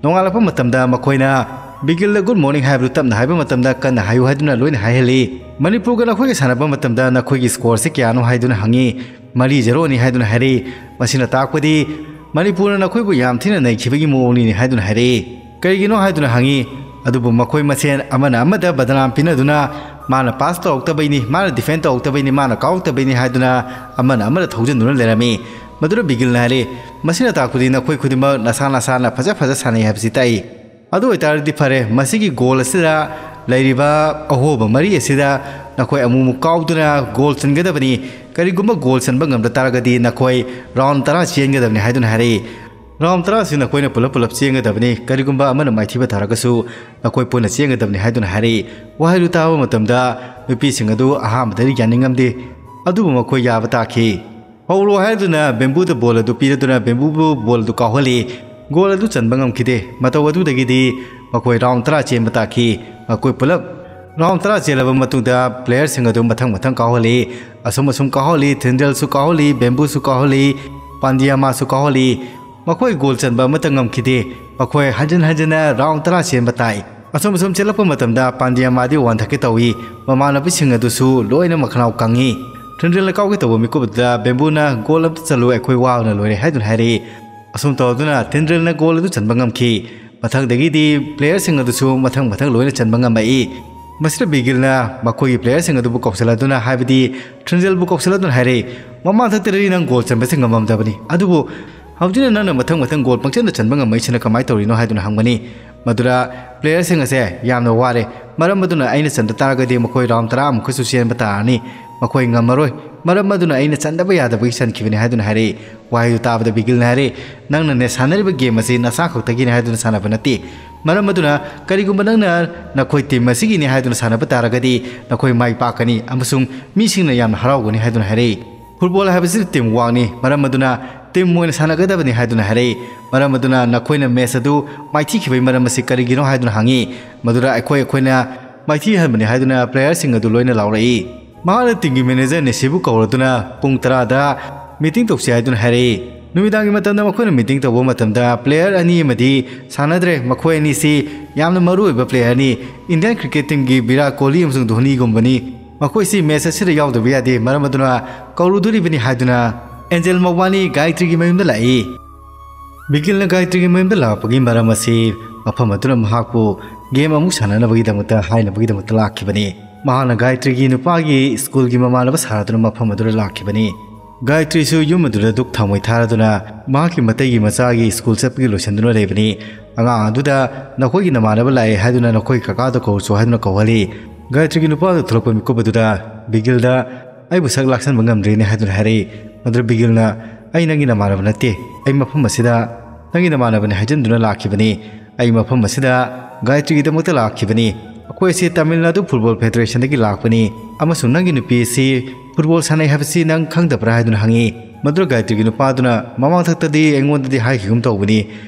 ꯅꯣꯡꯉꯥꯜꯂꯛꯄ ꯃꯇꯝꯗ ꯃꯈꯣꯏꯅ ꯕꯤꯒꯤꯜꯗ "Good morning" ꯍꯥꯏꯕꯗꯨ ꯇꯞꯅ ꯍꯥꯏꯕ ꯃꯇꯝꯗ ꯀꯟꯅ ꯍꯥꯏꯌꯨ ꯍꯥꯏꯗꯨꯅ ꯂꯣꯏꯅ ꯍꯥꯏꯍꯜꯂꯤ꯫ ꯃꯅꯤꯄꯨꯔꯒ ꯅꯈꯣꯏꯒ ꯁꯥꯟꯅꯕ ꯃꯇꯝꯗ ꯅꯈꯣꯏꯒꯤ ꯁ꯭ꯀꯣꯔꯁꯤ ꯀꯌꯥꯅꯣ ꯍꯥꯏꯗꯨꯅ ꯍꯪꯉꯤ꯫ "ꯃꯔꯤ ꯖꯦꯔꯣꯅꯤ" ꯍꯥꯏꯗꯨꯅ ꯍꯥꯏꯔꯛꯏ꯫ ꯃꯁꯤꯅ ꯇꯥꯛꯄꯗꯤ ꯃꯅꯤꯄꯨꯔꯅ ꯅꯈꯣꯏꯕꯨ ꯌꯥꯝ ꯊꯤꯅ ꯅꯩꯈꯤꯕꯒꯤ ꯃꯑꯣꯡꯅꯤꯅꯦ ꯍꯥꯏꯗꯨꯅ ꯍꯥꯏꯔꯛꯏ꯫ ꯀꯔꯤꯒꯤꯅꯣ ꯍꯥꯏꯗꯨꯅ ꯍꯪꯉꯤ꯫ ꯑꯗꯨꯕꯨ ꯃꯈꯣꯏ ꯃꯁꯦꯟ ꯑꯃꯅ ꯑꯃꯗ ꯕꯗꯅꯥꯝ ꯄꯤꯅꯗꯨꯅ ꯃꯥꯅ ꯄꯥꯁ ꯇꯧꯔꯛꯇꯕꯩꯅꯤ, ꯃꯥꯅ ꯗꯤꯐꯦꯟ ꯇꯧꯔꯛꯇꯕꯩꯅꯤ, ꯃꯥꯅ ꯀꯥꯎꯔꯛꯇꯕꯩꯅꯤ ꯍꯥꯏꯗꯨꯅ ꯑꯃꯅ ꯑꯃꯗ ꯊꯧꯖꯤꯟꯗꯨꯅ ꯂꯩꯔꯝꯃꯤ꯫ ꯃꯗꯨꯗ ꯕꯤꯒꯤꯜꯅ ꯍꯥꯏꯔꯦ, "ꯃꯁꯤꯅ ꯇꯥꯛꯄꯗꯤ ꯅꯈꯣꯏ ꯈꯨꯗꯤꯡꯃꯛ ꯅꯁꯥ ꯅꯁꯥꯅ ꯐꯖ ꯐꯖ ꯁꯥꯟꯅꯩ ꯍꯥꯏꯕꯁꯤ ꯇꯥꯛꯏ꯫ ꯑꯗꯨ ꯑꯣꯏꯇꯥꯔꯗꯤ ꯐꯔꯦ, ꯃꯁꯤꯒꯤ ꯒꯣꯜ ꯑꯁꯤꯗ ꯂꯩꯔꯤꯕ ꯑꯍꯣꯕ ꯃꯔꯤ ꯑꯁꯤꯗ ꯅꯈꯣꯏ ꯑꯃꯨꯛꯃꯨꯛ ꯀꯥꯎꯗꯨꯅ ꯒꯣꯜ ꯆꯟꯒꯗꯕꯅꯤ꯫ ꯀꯔꯤꯒꯨꯝꯕ ꯒꯣꯜ ꯆꯟꯕ ꯉꯝꯗ ꯇꯥꯔꯒꯗꯤ ꯅꯈꯣꯏ ꯔꯥꯎꯟ ꯇꯔꯥ ꯆꯦꯟꯒꯗꯕꯅꯤ" ꯍꯥꯏꯗꯨꯅ ꯍꯥꯏꯔꯛꯏ꯫ ꯔꯥꯎꯟ ꯇꯔꯥ ꯑꯁꯤ ꯅꯈꯣꯏꯅ ꯄꯨꯂꯞ ꯄꯨꯂꯞ ꯆꯦꯟꯒꯗꯕꯅꯤ꯫ ꯀꯔꯤꯒꯨꯝꯕ ꯑꯃꯅ ꯃꯥꯏꯊꯤꯕ ꯇꯥꯔꯒꯁꯨ ꯅꯈꯣꯏ ꯄꯨꯟꯅ ꯆꯦꯟꯒꯗꯕꯅꯤ ꯍꯥꯏꯗꯨꯅ ꯍꯥꯏꯔꯛꯏ꯫ ꯋꯥꯍꯩꯗꯨ ꯇꯥꯕ ꯃꯇꯝꯗ ꯅꯨꯄꯤꯁꯤꯡ ꯑꯗꯨ ꯑꯍꯥꯟꯕꯗꯗꯤ ꯌꯥꯅꯤꯡꯉꯝꯗꯦ꯫ ꯑꯗꯨꯕꯨ ꯃꯈꯣꯏ ꯌꯥꯕ ꯇꯥꯈꯤ꯫ "ꯍꯧꯔꯣ" ꯍꯥꯏꯗꯨꯅ ꯕꯦꯝꯕꯨꯗ ꯕꯣꯜ ꯑꯗꯨ ꯄꯤꯔꯗꯨꯅ ꯕꯦꯝꯕꯨꯕꯨ ꯕꯣꯜ ꯑꯗꯨ ꯀꯥꯎꯍꯜꯂꯤ꯫ ꯒꯣꯜ ꯑꯗꯨ ꯆꯟꯕ ꯉꯝꯈꯤꯗꯦ꯫ ꯃꯇꯧ ꯑꯗꯨꯗꯒꯤꯗꯤ ꯃꯈꯣꯏ ꯔꯥꯎꯟ ꯇꯔꯥ ꯆꯦꯟꯕ ꯇꯥꯈꯤ꯫ ꯃꯈꯣꯏ ꯄꯨꯂꯞ ꯔꯥꯎꯟ ꯇꯔꯥ ꯆꯦꯜꯂꯕ ꯃꯇꯨꯡꯗ ꯄ꯭ꯂꯦꯌꯔꯁꯤꯡ ꯑꯗꯨ ꯃꯊꯪ ꯃꯊꯪ ꯀꯥꯎꯍꯜꯂꯤ꯫ ꯑꯁꯨꯝ ꯑꯁꯨꯝ ꯀꯥꯎꯍꯜꯂꯤ꯫ ꯊꯤꯟꯗ꯭ꯔꯦꯜꯁꯨ ꯀꯥꯎꯍꯜꯂꯤ, ꯕꯦꯝꯕꯨꯁꯨ ꯀꯥꯎꯍꯜꯂꯤ, ꯄꯥꯟꯗꯤꯌꯥꯃꯥꯁꯨ ꯀꯥꯎꯍꯜꯂꯤ꯫ ꯃꯈꯣꯏ ꯒꯣꯜ ꯆꯟꯕ ꯑꯃꯠꯇ ꯉꯝꯈꯤꯗꯦ꯫ ꯃꯈꯣꯏ ꯍꯟꯖꯤꯟ ꯍꯟꯖꯤꯟꯅ ꯔꯥꯎꯟ ꯇꯔꯥ ꯆꯦꯟꯕ ꯇꯥꯏ꯫ ꯑꯁꯨꯝ ꯑꯁꯨꯝ ꯆꯦꯜꯂꯛꯄ ꯃꯇꯝꯗ ꯄꯥꯟꯗꯤꯌꯥꯃꯥꯗꯤ ꯋꯥꯟꯊꯛꯀꯦ ꯇꯧꯏ꯫ ꯃꯃꯥꯟꯅꯕꯁꯤꯡ ꯑꯗꯨꯁꯨ ꯂꯣꯏꯅ ꯃꯈꯅꯥꯎ ꯀꯪꯉꯤ꯫ ꯊꯤꯟꯗ꯭ꯔꯦꯜꯅ ꯀꯥꯎꯒꯦ ꯇꯧꯕ ꯃꯤꯀꯨꯞ ꯑꯗꯨꯗ ꯕꯦꯝꯕꯨꯅ "ꯒꯣꯜ ꯑꯃꯇ ꯆꯜꯂꯨ, ꯑꯩꯈꯣꯏ ꯋꯥꯕꯅ ꯂꯣꯏꯔꯦ" ꯍꯥꯏꯗꯨꯅ ꯍꯥꯏꯔꯛꯏ꯫ ꯑꯁꯨꯝ ꯇꯧꯗꯨꯅ ꯊꯤꯟꯗ꯭ꯔꯦꯜꯅ ꯒꯣꯜ ꯑꯗꯨ ꯆꯟꯕ ꯉꯝꯈꯤ꯫ ꯃꯊꯪꯗꯒꯤꯗꯤ ꯄ꯭ꯂꯦꯌꯔꯁꯤꯡ ꯑꯗꯨꯁꯨ ꯃꯊꯪ ꯃꯊꯪ ꯂꯣꯏꯅ ꯆꯟꯕ ꯉꯝꯃꯛꯏ꯫ ꯃꯁꯤꯗ ꯕꯤꯒꯤꯜꯅ ꯃꯈꯣꯏꯒꯤ ꯄ꯭ꯂꯦꯌꯔꯁꯤꯡ ꯑꯗꯨꯕꯨ ꯀꯧꯁꯤꯜꯂꯗꯨꯅ, ꯍꯥꯏꯕꯗꯤ ꯊꯤꯟꯗ꯭ꯔꯦꯜꯕꯨ ꯀꯧꯁꯤꯜꯂꯗꯨꯅ ꯍꯥꯏꯔꯛꯏ, "ꯃꯃꯥꯡ ꯊꯛꯇꯗꯤ ꯅꯪ ꯒꯣꯜ ꯆꯟꯕꯁꯤ ꯉꯝꯃꯝꯗꯕꯅꯤ, ꯑꯗꯨꯕꯨ "ꯍꯧꯖꯤꯛꯅ ꯅꯪꯅ ꯃꯊꯪ ꯃꯊꯪ ꯒꯣꯜ ꯄꯪꯆꯟꯗ ꯆꯟꯕ ꯉꯝꯃꯛꯏꯁꯤꯅ ꯀꯃꯥꯏꯅ ꯇꯧꯔꯤꯅꯣ?" ꯍꯥꯏꯗꯨꯅ ꯍꯪꯕꯅꯤ꯫ ꯃꯗꯨꯗ ꯄ꯭ꯂꯦꯌꯔꯁꯤꯡ ꯑꯁꯦ ꯌꯥꯝꯅ ꯋꯥꯔꯦ, ꯃꯔꯝ ꯑꯗꯨꯅ ꯑꯩꯅ ꯆꯟꯗ ꯇꯥꯔꯒꯗꯤ ꯃꯈꯣꯏ ꯔꯥꯎꯟ ꯇꯔꯥꯃꯨꯛꯀꯁꯨ ꯆꯦꯟꯕ ꯇꯥꯔꯅꯤ, ꯃꯈꯣꯏ ꯉꯝꯃꯔꯣꯏ, ꯃꯔꯝ ꯑꯗꯨꯅ ꯑꯩꯅ ꯆꯟꯗꯕ ꯌꯥꯗꯕꯒꯤ ꯆꯟꯈꯤꯕꯅꯤ ꯍꯥꯏꯗꯨꯅ ꯍꯥꯏꯔꯛꯏ꯫ ꯋꯥꯍꯩꯗꯨ ꯇꯥꯕꯗ ꯕꯤꯒꯤꯜꯅ ꯍꯥꯏꯔꯛꯏ, "ꯅꯪꯅꯅꯦ ꯁꯥꯟꯅꯔꯤꯕ ꯒꯦꯝ ꯑꯁꯤ ꯅꯁꯥ ꯈꯛꯇꯒꯤꯅꯤ ꯍꯥꯏꯗꯨꯅ ꯁꯥꯟꯅꯕ ꯅꯠꯇꯦ, ꯃꯔꯝ ꯑꯗꯨꯅ ꯀꯔꯤꯒꯨꯝꯕ ꯅꯪꯅ ꯅꯈꯣꯏ ꯇꯤꯝ ꯑꯁꯤꯒꯤꯅꯤ ꯍꯥꯏꯗꯨꯅ ꯁꯥꯟꯅꯕ ꯇꯥꯔꯒꯗꯤ ꯅꯈꯣꯏ ꯃꯥꯏ ꯄꯥꯛꯀꯅꯤ ꯑꯃꯁꯨꯡ ꯃꯤꯁꯤꯡꯅ ꯌꯥꯝꯅ ꯍꯔꯥꯎꯒꯅꯤ" ꯍꯥꯏꯗꯨꯅ ꯍꯥꯏꯔꯛꯏ꯫ ꯐꯨꯠꯕꯣꯜ ꯍꯥꯏꯕꯁꯤ ꯇꯤꯝ ꯋꯥꯛꯅꯤ, ꯃꯔꯝ ꯑꯗꯨꯅ ꯇꯤꯝ ꯑꯣꯏꯅ ꯁꯥꯟꯅꯒꯗꯕꯅꯤ ꯍꯥꯏꯗꯨꯅ ꯍꯥꯏꯔꯛꯏ꯫ ꯃꯔꯝ ꯑꯗꯨꯅ ꯅꯈꯣꯏꯅ ꯃꯦꯆ ꯑꯗꯨ ꯃꯥꯏꯊꯤꯈꯤꯕꯒꯤ ꯃꯔꯝ ꯑꯁꯤ ꯀꯔꯤꯒꯤꯅꯣ ꯍꯥꯏꯗꯨꯅ ꯍꯪꯉꯤ꯫ ꯃꯗꯨꯗ ꯑꯩꯈꯣꯏ ꯑꯩꯈꯣꯏꯅ ꯃꯥꯏꯊꯤꯍꯟꯕꯅꯤ ꯍꯥꯏꯗꯨꯅ ꯄ꯭ꯂꯦꯌꯔꯁꯤꯡ ꯑꯗꯨ ꯂꯣꯏꯅ ꯂꯥꯎꯔꯛꯏ꯫ ꯃꯍꯥꯛꯅ ꯇꯤꯝꯒꯤ ꯃꯦꯅꯦꯖꯔ ꯅꯦꯁꯤꯕꯨ ꯀꯧꯔꯗꯨꯅ ꯄꯨꯡ ꯇꯔꯥꯗ ꯃꯤꯇꯤꯡ ꯇꯧꯁꯤ ꯍꯥꯏꯗꯨꯅ ꯍꯥꯏꯔꯛꯏ꯫ ꯅꯨꯃꯤꯗꯥꯡꯒꯤ ꯃꯇꯝꯗ ꯃꯈꯣꯏꯅ ꯃꯤꯇꯤꯡ ꯇꯧꯕ ꯃꯇꯝꯗ ꯄ꯭ꯂꯦꯌꯔ ꯑꯅꯤ ꯑꯃꯗꯤ ꯁꯥꯟꯅꯗ꯭ꯔꯦ꯫ ꯃꯈꯣꯏ ꯑꯅꯤꯁꯤ ꯌꯥꯝꯅ ꯃꯔꯨꯑꯣꯏꯕ ꯄ꯭ꯂꯦꯌꯔꯅꯤ꯫ ꯏꯟꯗꯤꯌꯟ ꯀ꯭ꯔꯤꯀꯦꯠ ꯇꯤꯝꯒꯤ ꯚꯤꯔꯥꯠ ꯀꯣꯍꯂꯤ ꯑꯃꯁꯨꯡ ꯙꯣꯅꯤꯒꯨꯝꯕꯅꯤ꯫ ꯃꯈꯣꯏꯁꯤ ꯃꯦꯆ ꯑꯁꯤꯗ ꯌꯥꯎꯗꯕ ꯌꯥꯗꯦ, ꯃꯔꯝ ꯑꯗꯨꯅ ꯀꯧꯔꯨꯗꯣꯔꯤꯕꯅꯤ ꯍꯥꯏꯗꯨꯅ ꯑꯦꯟꯖꯦꯜ ꯃꯧꯕꯥꯅꯤ ꯒꯥꯌꯇ꯭ꯔꯤꯒꯤ ꯃꯌꯨꯝꯗ ꯂꯥꯛꯏ꯫ ꯕꯤꯒꯤꯜꯅ ꯒꯥꯌꯇ꯭ꯔꯤꯒꯤ ꯃꯌꯨꯝꯗ ꯂꯥꯛꯄꯒꯤ ꯃꯔꯝ ꯑꯁꯤ ꯃꯐꯝ ꯑꯗꯨꯅ ꯃꯍꯥꯛꯄꯨ ꯒꯦꯝ ꯑꯃꯨꯛ ꯁꯥꯟꯅꯅꯕꯒꯤꯗꯃꯛꯇ ꯍꯥꯏꯅꯕꯒꯤꯗꯃꯛꯇ ꯂꯥꯛꯈꯤꯕꯅꯤ꯫ ꯃꯍꯥꯛꯅ ꯒꯥꯌꯇ꯭ꯔꯤꯒꯤ ꯅꯨꯄꯥꯒꯤ ꯁ꯭ꯀꯨꯜꯒꯤ ꯃꯃꯥꯟꯅꯕ ꯁꯥꯔꯗꯨꯅ ꯃꯐꯝ ꯑꯗꯨꯗ ꯂꯥꯛꯈꯤꯕꯅꯤ꯫ ꯒꯥꯌꯇ꯭ꯔꯤꯁꯨ ꯌꯨꯝ ꯑꯗꯨꯗ ꯗꯨꯛ ꯊꯥꯎꯃꯩ ꯊꯥꯔꯗꯨꯅ ꯃꯍꯥꯛꯀꯤ ꯃꯇꯩꯒꯤ ꯃꯆꯥꯒꯤ ꯁ꯭ꯀꯨꯜ ꯆꯠꯄꯒꯤ ꯂꯣꯏꯁꯤꯟꯗꯨꯅ ꯂꯩꯕꯅꯤ꯫ ꯑꯉꯥꯡ ꯑꯗꯨꯗ ꯅꯈꯣꯏꯒꯤ ꯅꯃꯥꯟꯅꯕ ꯂꯥꯛꯑꯦ ꯍꯥꯏꯗꯨꯅ ꯅꯈꯣꯏ ꯀꯀꯥꯗ ꯀꯧꯔꯨꯆꯣ ꯍꯥꯏꯗꯨꯅ ꯀꯧꯍꯜꯂꯤ꯫ ꯒꯥꯌꯇ꯭ꯔꯤꯒꯤ ꯅꯨꯄꯥꯗꯨ ꯊꯣꯛꯂꯛꯄ ꯃꯤꯀꯨꯞ ꯑꯗꯨꯗ ꯕꯤꯒꯤꯜꯗ "ꯑꯩꯕꯨ ꯁꯛ ꯂꯥꯛꯁꯟꯕ ꯉꯝꯗ꯭ꯔꯦꯅꯦ" ꯍꯥꯏꯗꯨꯅ ꯍꯥꯏꯔꯛꯏ꯫ ꯃꯗꯨꯗ ꯕꯤꯒꯤꯜꯅ, "ꯑꯩ ꯅꯪꯒꯤ ꯅꯃꯥꯟꯅꯕ ꯅꯠꯇꯦ, ꯑꯩ ꯃꯐꯝ ꯑꯁꯤꯗ ꯅꯪꯒꯤ ꯅꯃꯥꯟꯅꯕꯅꯤ ꯍꯥꯏꯖꯤꯟꯗꯨꯅ ꯂꯥꯛꯈꯤꯕꯅꯤ꯫ ꯑꯩ ꯃꯐꯝ ꯑꯁꯤꯗ ꯒꯥꯌꯇ꯭ꯔꯤꯒꯤꯗꯃꯛꯇ ꯂꯥꯛꯈꯤꯕꯅꯤ꯫ ꯑꯩꯈꯣꯏ ꯑꯁꯤ ꯇꯥꯃꯤꯜ ꯅꯥꯗꯨ ꯐꯨꯠꯕꯣꯜ ꯐꯦꯗꯔꯦꯁꯟꯗꯒꯤ ꯂꯥꯛꯄꯅꯤ ꯑꯃꯁꯨꯡ ꯅꯪꯒꯤ ꯅꯨꯄꯤ ꯑꯁꯤ ꯐꯨꯠꯕꯣꯜ ꯁꯥꯟꯅꯩ ꯍꯥꯏꯕꯁꯤ ꯅꯪ ꯈꯪꯗꯕ꯭ꯔꯥ?" ꯍꯥꯏꯗꯨꯅ ꯍꯪꯉꯤ꯫ ꯃꯗꯨꯗ ꯒꯥꯌꯇ꯭ꯔꯤꯒꯤ ꯅꯨꯄꯥꯗꯨꯅ, "ꯃꯃꯥꯡꯊꯛꯇꯗꯤ ꯑꯩꯉꯣꯟꯗꯗꯤ ꯍꯥꯏꯈꯤꯒꯨꯝ ꯇꯧꯕꯅꯤ,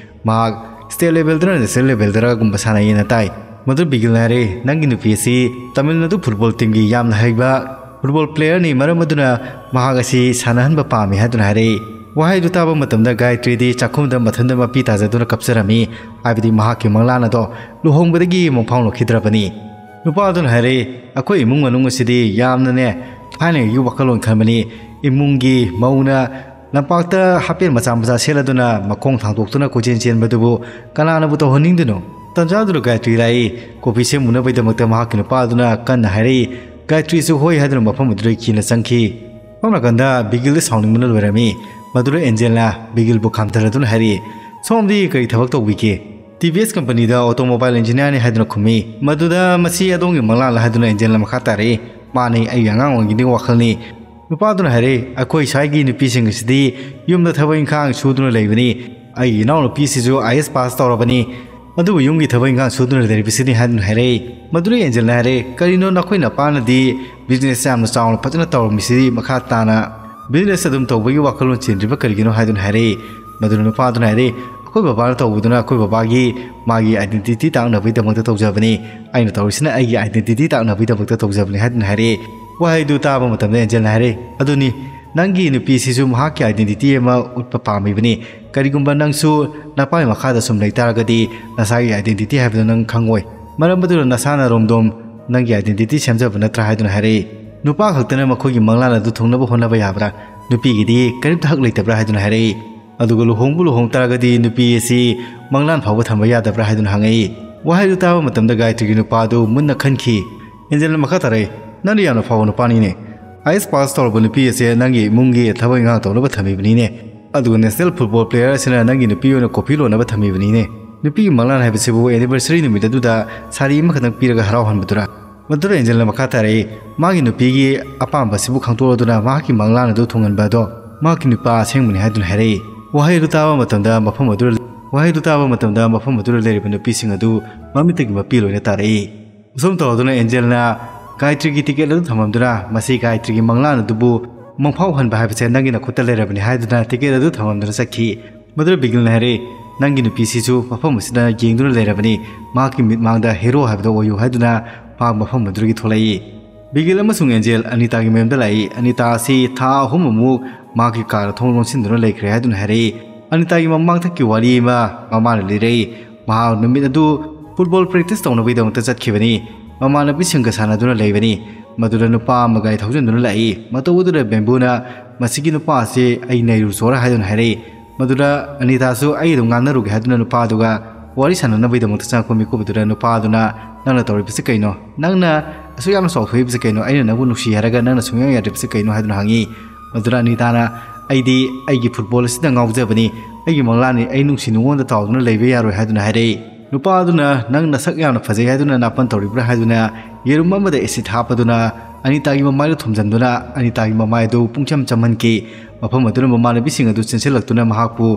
ꯃꯍꯥꯛ ꯁ꯭ꯇꯦꯠ ꯂꯦꯚꯦꯜꯗꯔ ꯅꯦꯁꯅꯦꯜ ꯂꯦꯚꯦꯜꯗꯔꯒꯨꯝꯕ ꯁꯥꯟꯅꯩꯌꯦꯅ ꯇꯥꯏ꯫" ꯃꯗꯨ ꯕꯤꯒꯤꯜꯅ ꯍꯥꯏꯔꯦ, "ꯅꯪꯒꯤ ꯅꯨꯄꯤ ꯑꯁꯤ ꯇꯥꯃꯤꯜ ꯅꯥꯗꯨ ꯐꯨꯠꯕꯣꯜ ꯇꯤꯝꯒꯤ ꯌꯥꯝꯅ ꯍꯩꯕ ꯐꯨꯠꯕꯣꯜ ꯄ꯭ꯂꯦꯌꯔꯅꯤ, ꯃꯔꯝ ꯑꯗꯨꯅ ꯃꯍꯥꯛ ꯑꯁꯤ ꯁꯥꯟꯅꯍꯟꯕ ꯄꯥꯝꯃꯤ" ꯍꯥꯏꯗꯨꯅ ꯍꯥꯏꯔꯛꯏ꯫ ꯋꯥꯍꯩꯗꯨ ꯇꯥꯕ ꯃꯇꯝꯗ ꯒꯥꯌꯇ꯭ꯔꯤꯗꯤ ꯆꯥꯛꯈꯨꯝꯗ ꯃꯊꯟꯇ ꯃꯄꯤ ꯇꯥꯖꯗꯨꯅ ꯀꯞꯆꯔꯝꯃꯤ, ꯍꯥꯏꯕꯗꯤ ꯃꯍꯥꯛꯀꯤ ꯃꯪꯂꯥꯟ ꯑꯗꯣ ꯂꯨꯍꯣꯡꯕꯗꯒꯤ ꯃꯪꯐꯥꯎꯅꯈꯤꯗ꯭ꯔꯕꯅꯤ꯫ ꯅꯨꯄꯥꯗꯨꯅ ꯍꯥꯏꯔꯛꯏ, "ꯑꯩꯈꯣꯏ ꯏꯃꯨꯡ ꯃꯅꯨꯡ ꯑꯁꯤꯗꯤ ꯌꯥꯝꯅꯅꯦ ꯊꯥꯏꯅꯒꯤ ꯋꯥꯈꯜꯂꯣꯟ ꯈꯟꯕꯅꯤ꯫ ꯏꯃꯨꯡꯒꯤ ꯃꯧꯅ ꯂꯝꯄꯥꯛꯇ ꯍꯥꯄꯦꯟ ꯃꯆꯥ ꯃꯆꯥ ꯁꯦꯠꯂꯗꯨꯅ ꯃꯈꯣꯡ ꯊꯥꯡꯗꯣꯛꯇꯨꯅ ꯀꯣꯏꯆꯦꯟ ꯆꯦꯟꯕꯗꯨꯕꯨ ꯀꯅꯥꯅꯕꯨ ꯇꯧꯍꯟꯅꯤꯡꯗꯣꯏꯅꯣ?" ꯇꯟꯖꯥꯗꯨꯗ ꯒꯥꯌꯇ꯭ꯔꯤ ꯂꯥꯛꯏ꯫ ꯀꯣꯐꯤ ꯁꯦꯝꯃꯨꯅꯕꯒꯤꯗꯃꯛꯇ ꯃꯍꯥꯛꯀꯤ ꯅꯨꯄꯥꯗꯨꯅ ꯀꯟꯅ ꯍꯥꯏꯔꯛꯏ꯫ ꯒꯥꯌꯇ꯭ꯔꯤꯁꯨ ꯍꯣꯏ ꯍꯥꯏꯗꯨꯅ ꯃꯐꯝ ꯑꯗꯨꯗ ꯀꯤꯅ ꯆꯪꯈꯤ꯫ ꯁꯣꯝ ꯅꯥꯀꯟꯗ ꯕꯤꯒꯤꯜꯗ ꯁꯥꯎꯅꯤꯡꯕꯅ ꯂꯣꯏꯔꯝꯃꯤ꯫ ꯃꯗꯨꯗ ꯑꯦꯟꯖꯦꯜꯅ ꯕꯤꯒꯤꯜꯕꯨ ꯈꯥꯝꯊꯔꯗꯨꯅ ꯍꯥꯏꯔꯛꯏ, "ꯁꯣꯝꯗꯤ ꯀꯔꯤ ꯊꯕꯛ ꯇꯧꯕꯤꯒꯦ?" "ꯇꯤ ꯚꯤ ꯑꯦꯁ ꯀꯝꯄꯅꯤꯗ ꯑꯣꯇꯣꯃꯣꯕꯥꯏꯜ ꯏꯟꯖꯤꯅꯤꯌꯥꯔꯅꯤ" ꯍꯥꯏꯗꯨꯅ ꯈꯨꯝꯃꯤ꯫ ꯃꯗꯨꯗ "ꯃꯁꯤ ꯑꯗꯣꯝꯒꯤ ꯃꯪꯂꯥꯟꯂ?" ꯍꯥꯏꯗꯨꯅ ꯑꯦꯟꯖꯦꯜꯅ ꯃꯈꯥ ꯇꯥꯔꯛꯏ, "ꯃꯥꯅꯤ, ꯑꯩꯒꯤ ꯑꯉꯥꯡ ꯑꯣꯏꯔꯤꯉꯩꯗꯒꯤ ꯋꯥꯈꯜꯅꯤ"꯫ ꯅꯨꯄꯥꯗꯨꯅ ꯍꯥꯏꯔꯛꯏ, "ꯑꯩꯈꯣꯏ ꯁ꯭ꯋꯥꯏꯒꯤ ꯅꯨꯄꯤꯁꯤꯡ ꯑꯁꯤꯗꯤ ꯌꯨꯝꯗ ꯊꯕꯛ ꯏꯪꯈꯥꯡ ꯁꯨꯗꯨꯅ ꯂꯩꯕꯅꯤ꯫ ꯑꯩꯒꯤ ꯏꯅꯥꯎꯅꯨꯄꯤꯁꯤꯁꯨ ꯑꯥꯏ ꯑꯦꯁ ꯄꯥꯁ ꯇꯧꯔꯕꯅꯤ꯫ ꯑꯗꯨꯕꯨ ꯌꯨꯝꯒꯤ ꯊꯕꯛ ꯏꯪꯈꯥꯡ ꯁꯨꯗꯨꯅ ꯂꯩꯔꯤꯕꯁꯤꯅꯤ" ꯍꯥꯏꯗꯨꯅ ꯍꯥꯏꯔꯛꯏ꯫ ꯃꯗꯨꯗ ꯑꯦꯟꯖꯦꯜꯅ ꯍꯥꯏꯔꯛꯏ, "ꯀꯔꯤꯅꯣ ꯅꯈꯣꯏ ꯅꯄꯥꯅꯗꯤ ꯕꯤꯖꯤꯅꯦꯁ ꯌꯥꯝꯅ ꯆꯥꯎꯅ ꯐꯖꯅ ꯇꯧꯔꯝꯃꯤꯁꯤꯗꯤ? ꯃꯈꯥ ꯇꯥꯅ ꯕꯤꯖꯤꯅꯦꯁ ꯑꯗꯨꯝ ꯇꯧꯕꯒꯤ ꯋꯥꯈꯜꯂꯣꯟ ꯆꯦꯟꯗ꯭ꯔꯤꯕ ꯀꯔꯤꯒꯤꯅꯣ?" ꯍꯥꯏꯗꯨꯅ ꯍꯥꯏꯔꯛꯏ꯫ ꯃꯗꯨꯗ ꯅꯨꯄꯥꯗꯨꯅ ꯍꯥꯏꯔꯛꯏ, "ꯑꯩꯈꯣꯏ ꯕꯕꯥꯅ ꯇꯧꯕꯗꯨꯅ ꯑꯩꯈꯣꯏ ꯕꯕꯥꯒꯤ ꯃꯥꯒꯤ ꯑꯥꯏꯗꯦꯟꯇꯤꯇꯤ ꯇꯥꯛꯅꯕꯒꯤꯗꯃꯛꯇ ꯇꯧꯖꯕꯅꯤ꯫ ꯑꯩꯅ ꯇꯧꯔꯤꯁꯤꯅ ꯑꯩꯒꯤ ꯑꯥꯏꯗꯦꯟꯇꯤꯇꯤ ꯇꯥꯛꯅꯕꯒꯤꯗꯃꯛꯇ ꯇꯧꯖꯕꯅꯤ" ꯍꯥꯏꯗꯨꯅ ꯍꯥꯏꯔꯛꯏ꯫ ꯋꯥꯍꯩꯗꯨ ꯇꯥꯕ ꯃꯇꯝꯗ ꯑꯦꯟꯖꯦꯜꯅ ꯍꯥꯏꯔꯛꯏ, "ꯑꯗꯨꯅꯤ, ꯅꯪꯒꯤ ꯅꯨꯄꯤꯁꯤꯁꯨ ꯃꯍꯥꯛꯀꯤ ꯑꯥꯏꯗꯦꯟꯇꯤꯇꯤ ꯑꯃ ꯎꯠꯄ ꯄꯥꯝꯃꯤꯕꯅꯤ꯫ ꯀꯔꯤꯒꯨꯝꯕ ꯅꯪꯁꯨ ꯅꯄꯥꯒꯤ ꯃꯈꯥꯗ ꯁꯨꯝ ꯂꯩꯇꯥꯔꯒꯗꯤ ꯅꯁꯥꯒꯤ ꯑꯥꯏꯗꯦꯟꯇꯤꯇꯤ ꯍꯥꯏꯕꯗꯨ ꯅꯪ ꯈꯪꯉꯣꯏ꯫ ꯃꯔꯝ ꯑꯗꯨꯅ ꯅꯁꯥꯅ ꯔꯣꯝꯗꯣꯝ ꯅꯪꯒꯤ ꯑꯥꯏꯗꯦꯟꯇꯤꯇꯤ ꯁꯦꯝꯖꯕ ꯅꯠꯇ꯭ꯔꯥ?" ꯍꯥꯏꯗꯨꯅ ꯍꯥꯏꯔꯛꯏ꯫ "ꯅꯨꯄꯥ ꯈꯛꯇꯅ ꯃꯈꯣꯏꯒꯤ ꯃꯪꯂꯥꯟ ꯑꯗꯨ ꯊꯨꯡꯅꯕ ꯍꯣꯠꯅꯕ ꯌꯥꯕ꯭ꯔꯥ? ꯅꯨꯄꯤꯒꯤꯗꯤ ꯀꯔꯤꯝꯇ ꯍꯛ ꯂꯩꯇꯕ꯭ꯔꯥ?" ꯍꯥꯏꯗꯨꯅ ꯍꯥꯏꯔꯛꯏ꯫ ꯑꯗꯨꯒ ꯂꯨꯍꯣꯡꯕꯨ ꯂꯨꯍꯣꯡ ꯇꯥꯔꯒꯗꯤ ꯅꯨꯄꯤ ꯑꯁꯤ ꯃꯪꯂꯥꯟ ꯐꯥꯎꯕ ꯊꯝꯕ ꯌꯥꯗꯕ꯭ꯔꯥ ꯍꯥꯏꯗꯨꯅ ꯍꯪꯉꯛꯏ꯫ ꯋꯥꯍꯩꯗꯨ ꯇꯥꯕ ꯃꯇꯝꯗ ꯒꯥꯌꯇ꯭ꯔꯤꯒꯤ ꯅꯨꯄꯥꯗꯨ ꯃꯨꯟꯅ ꯈꯟꯈꯤ꯫ ꯑꯦꯟꯖꯦꯜꯅ ꯃꯈꯥ ꯇꯥꯔꯛꯏ, "ꯅꯪꯗꯤ ꯌꯥꯝꯅ ꯐꯕ ꯅꯨꯄꯥꯅꯤꯅꯦ꯫ ꯑꯥꯏ ꯑꯦꯁ ꯄꯥꯁ ꯇꯧꯔꯕ ꯅꯨꯄꯤ ꯑꯁꯦ ꯅꯪꯒꯤ ꯏꯃꯨꯡꯒꯤ ꯊꯕꯛ ꯏꯪꯈꯥꯡ ꯇꯧꯅꯕ ꯊꯝꯃꯤꯕꯅꯤꯅꯦ꯫ ꯑꯗꯨꯒ ꯅꯦꯁꯅꯦꯜ ꯐꯨꯠꯕꯣꯜ ꯄ꯭ꯂꯦꯌꯔ ꯑꯁꯤꯅ ꯅꯪꯒꯤ ꯅꯨꯄꯤ ꯑꯣꯏꯅ ꯀꯣꯐꯤ ꯂꯣꯟꯅꯕ ꯊꯝꯃꯤꯕꯅꯤꯅꯦ꯫ ꯅꯨꯄꯤꯒꯤ ꯃꯪꯂꯥꯟ ꯍꯥꯏꯕꯁꯤꯕꯨ ꯑꯦꯅꯤꯚꯔꯁꯔꯤ ꯅꯨꯃꯤꯠ ꯑꯗꯨꯗ ꯁꯥꯔꯤ ꯑꯃꯈꯛꯇꯪ ꯄꯤꯔꯒ ꯍꯔꯥꯎꯍꯟꯕꯗꯨꯔꯥ?" ꯃꯗꯨꯗ ꯑꯦꯟꯖꯦꯜꯅ ꯃꯈꯥ ꯇꯥꯔꯛꯏ, "ꯃꯥꯒꯤ ꯅꯨꯄꯤꯒꯤ ꯑꯄꯥꯝꯕꯁꯤꯕꯨ ꯈꯪꯗꯣꯛꯂꯗꯨꯅ ꯃꯍꯥꯛꯀꯤ ꯃꯪꯂꯥꯟ ꯑꯗꯨ ꯊꯨꯡꯍꯟꯕ ꯑꯗꯣ ꯃꯍꯥꯛꯀꯤ ꯅꯨꯄꯥ ꯑꯁꯦꯡꯕꯅꯤ" ꯍꯥꯏꯗꯨꯅ ꯍꯥꯏꯔꯛꯏ꯫ ꯋꯥꯍꯩ ꯑꯗꯨ ꯇꯥꯕ ꯃꯇꯝꯗ ꯃꯐꯝ ꯑꯗꯨꯗ, ꯋꯥꯍꯩ ꯑꯗꯨ ꯇꯥꯕ ꯃꯇꯝꯗ ꯃꯐꯝ ꯑꯗꯨꯗ ꯂꯩꯔꯤꯕ ꯅꯨꯄꯤꯁꯤꯡ ꯑꯗꯨ ꯃꯃꯤꯠꯇꯒꯤ ꯃꯄꯤ ꯂꯣꯏꯅ ꯇꯥꯔꯛꯏ꯫ ꯑꯁꯨꯝ ꯇꯧꯔꯗꯨꯅ ꯑꯦꯟꯖꯦꯜꯅ ꯒꯥꯌꯇ꯭ꯔꯤꯒꯤ ꯇꯤꯀꯦꯠ ꯑꯗꯨ ꯊꯝꯃꯝꯗꯨꯅ, "ꯃꯁꯤ ꯒꯥꯌꯇ꯭ꯔꯤꯒꯤ ꯃꯪꯂꯥꯟ ꯑꯗꯨꯕꯨ ꯃꯪꯐꯥꯎꯍꯟꯕ ꯍꯥꯏꯕꯁꯦ ꯅꯪꯒꯤ ꯅꯈꯨꯠꯇ ꯂꯩꯔꯕꯅꯤ" ꯍꯥꯏꯗꯨꯅ ꯇꯤꯀꯦꯠ ꯑꯗꯨ ꯊꯝꯃꯝꯗꯨꯅ ꯆꯠꯈꯤ꯫ ꯃꯗꯨꯗ ꯕꯤꯒꯤꯜꯅ ꯍꯥꯏꯔꯛꯏ, "ꯅꯪꯒꯤ ꯅꯨꯄꯤꯁꯤꯁꯨ ꯃꯐꯝ ꯑꯁꯤꯗ ꯌꯦꯡꯗꯨꯅ ꯂꯩꯔꯕꯅꯤ, ꯃꯍꯥꯛꯀꯤ ꯃꯤꯠꯃꯥꯡꯗ ꯍꯦꯔꯣ ꯍꯥꯏꯕꯗꯣ ꯑꯣꯏꯌꯨ" ꯍꯥꯏꯗꯨꯅ ꯃꯍꯥꯛ ꯃꯐꯝ ꯑꯗꯨꯗꯒꯤ ꯊꯣꯛꯂꯛꯏ꯫ ꯕꯤꯒꯤꯜ ꯑꯃꯁꯨꯡ ꯑꯦꯟꯖꯦꯜ ꯑꯅꯤꯇꯥꯒꯤ ꯃꯌꯨꯝꯗ ꯂꯥꯛꯏ꯫ ꯑꯅꯤꯇꯥ ꯑꯁꯤ ꯊꯥ ꯑꯍꯨꯝꯃꯨꯛ ꯃꯍꯥꯛꯀꯤ ꯀꯥꯗ ꯊꯣꯡ ꯂꯣꯟꯁꯤꯟꯗꯨꯅ ꯂꯩꯈ꯭ꯔꯦ ꯍꯥꯏꯗꯨꯅ ꯍꯥꯏꯔꯛꯏ꯫ ꯑꯅꯤꯇꯥꯒꯤ ꯃꯃꯥꯡꯊꯛꯀꯤ ꯋꯥꯔꯤ ꯑꯃ ꯃꯃꯥꯅ ꯂꯤꯔꯛꯏ꯫ ꯃꯍꯥꯛ ꯅꯨꯃꯤꯠ ꯑꯗꯨ ꯐꯨꯠꯕꯣꯜ ꯄ꯭ꯔꯦꯛꯇꯤꯁ ꯇꯧꯅꯕꯒꯤꯗꯃꯛꯇ ꯆꯠꯈꯤꯕꯅꯤ꯫ ꯃꯃꯥꯟꯅꯕꯤꯁꯤꯡꯒ ꯁꯥꯟꯅꯗꯨꯅ ꯂꯩꯕꯅꯤ꯫ ꯃꯗꯨꯗ ꯅꯨꯄꯥ ꯑꯃ ꯒꯥꯔꯤ ꯊꯧꯖꯤꯟꯗꯨꯅ ꯂꯥꯛꯏ꯫ ꯃꯇꯧ ꯑꯗꯨꯗ ꯕꯦꯝꯕꯨꯅ, "ꯃꯁꯤꯒꯤ ꯅꯨꯄꯥ ꯑꯁꯤ ꯑꯩ ꯅꯩꯔꯨ ꯆꯣꯔ" ꯍꯥꯏꯗꯨꯅ ꯍꯥꯏꯔꯛꯏ꯫ ꯃꯗꯨꯗ ꯑꯅꯤꯇꯥꯁꯨ "ꯑꯩ ꯑꯗꯨꯝ ꯉꯥꯡꯅꯔꯨꯒꯦ" ꯍꯥꯏꯗꯨꯅ ꯅꯨꯄꯥꯗꯨꯒ ꯋꯥꯔꯤ ꯁꯥꯟꯅꯅꯕꯒꯤꯗꯃꯛꯇ ꯆꯪꯉꯛꯄ ꯃꯤꯀꯨꯞ ꯑꯗꯨꯗ ꯅꯨꯄꯥꯗꯨꯅ, "ꯅꯪꯅ ꯇꯧꯔꯤꯕꯁꯤ ꯀꯩꯅꯣ? ꯅꯪꯅ ꯑꯁꯨꯛ ꯌꯥꯝꯅ ꯆꯥꯎꯊꯣꯛꯏꯕꯁꯤ ꯀꯩꯅꯣ? ꯑꯩꯅ ꯅꯪꯕꯨ ꯅꯨꯡꯁꯤ ꯍꯥꯏꯔꯒ ꯅꯪꯅ ꯁꯨꯡꯌꯥ ꯌꯥꯗ꯭ꯔꯤꯕꯁꯤ ꯀꯩꯅꯣ?" ꯍꯥꯏꯗꯨꯅ ꯍꯪꯉꯤ꯫ ꯃꯗꯨꯗ ꯑꯅꯤꯇꯥꯅ, "ꯑꯩꯗꯤ ꯑꯩꯒꯤ ꯐꯨꯠꯕꯣꯜ ꯑꯁꯤꯗ ꯉꯥꯎꯖꯕꯅꯤ, ꯑꯩꯒꯤ ꯃꯪꯂꯥꯟꯅꯤ, ꯑꯩ ꯅꯨꯡꯁꯤ ꯅꯨꯡꯉꯣꯟꯗ ꯇꯥꯎꯗꯨꯅ ꯂꯩꯕ ꯌꯥꯔꯣꯏ" ꯍꯥꯏꯗꯨꯅ ꯍꯥꯏꯔꯛꯏ꯫ ꯅꯨꯄꯥ ꯑꯗꯨꯅ "ꯅꯪ ꯅꯁꯛ ꯌꯥꯝꯅ ꯐꯖꯩ ꯍꯥꯏꯗꯨꯅ ꯅꯥꯄꯟ ꯇꯧꯔꯤꯕ꯭ꯔꯥ?" ꯍꯥꯏꯗꯨꯅ ꯌꯦꯔꯨꯝ ꯑꯃꯗ ꯑꯦꯁꯤꯠ ꯍꯥꯞꯄꯗꯨꯅ ꯑꯅꯤꯇꯥꯒꯤ ꯃꯃꯥꯏꯗ ꯊꯣꯝꯖꯤꯟꯗꯨꯅ ꯑꯅꯤꯇꯥꯒꯤ ꯃꯃꯥꯏ ꯑꯗꯨ ꯄꯨꯡꯆꯝ ꯆꯝꯍꯟꯈꯤ꯫ ꯃꯐꯝ ꯑꯗꯨꯅ ꯃꯃꯥꯟꯅꯕꯤꯁꯤꯡ ꯑꯗꯨ ꯆꯦꯟꯁꯤꯜꯂꯛꯇꯨꯅ ꯃꯍꯥꯛꯄꯨ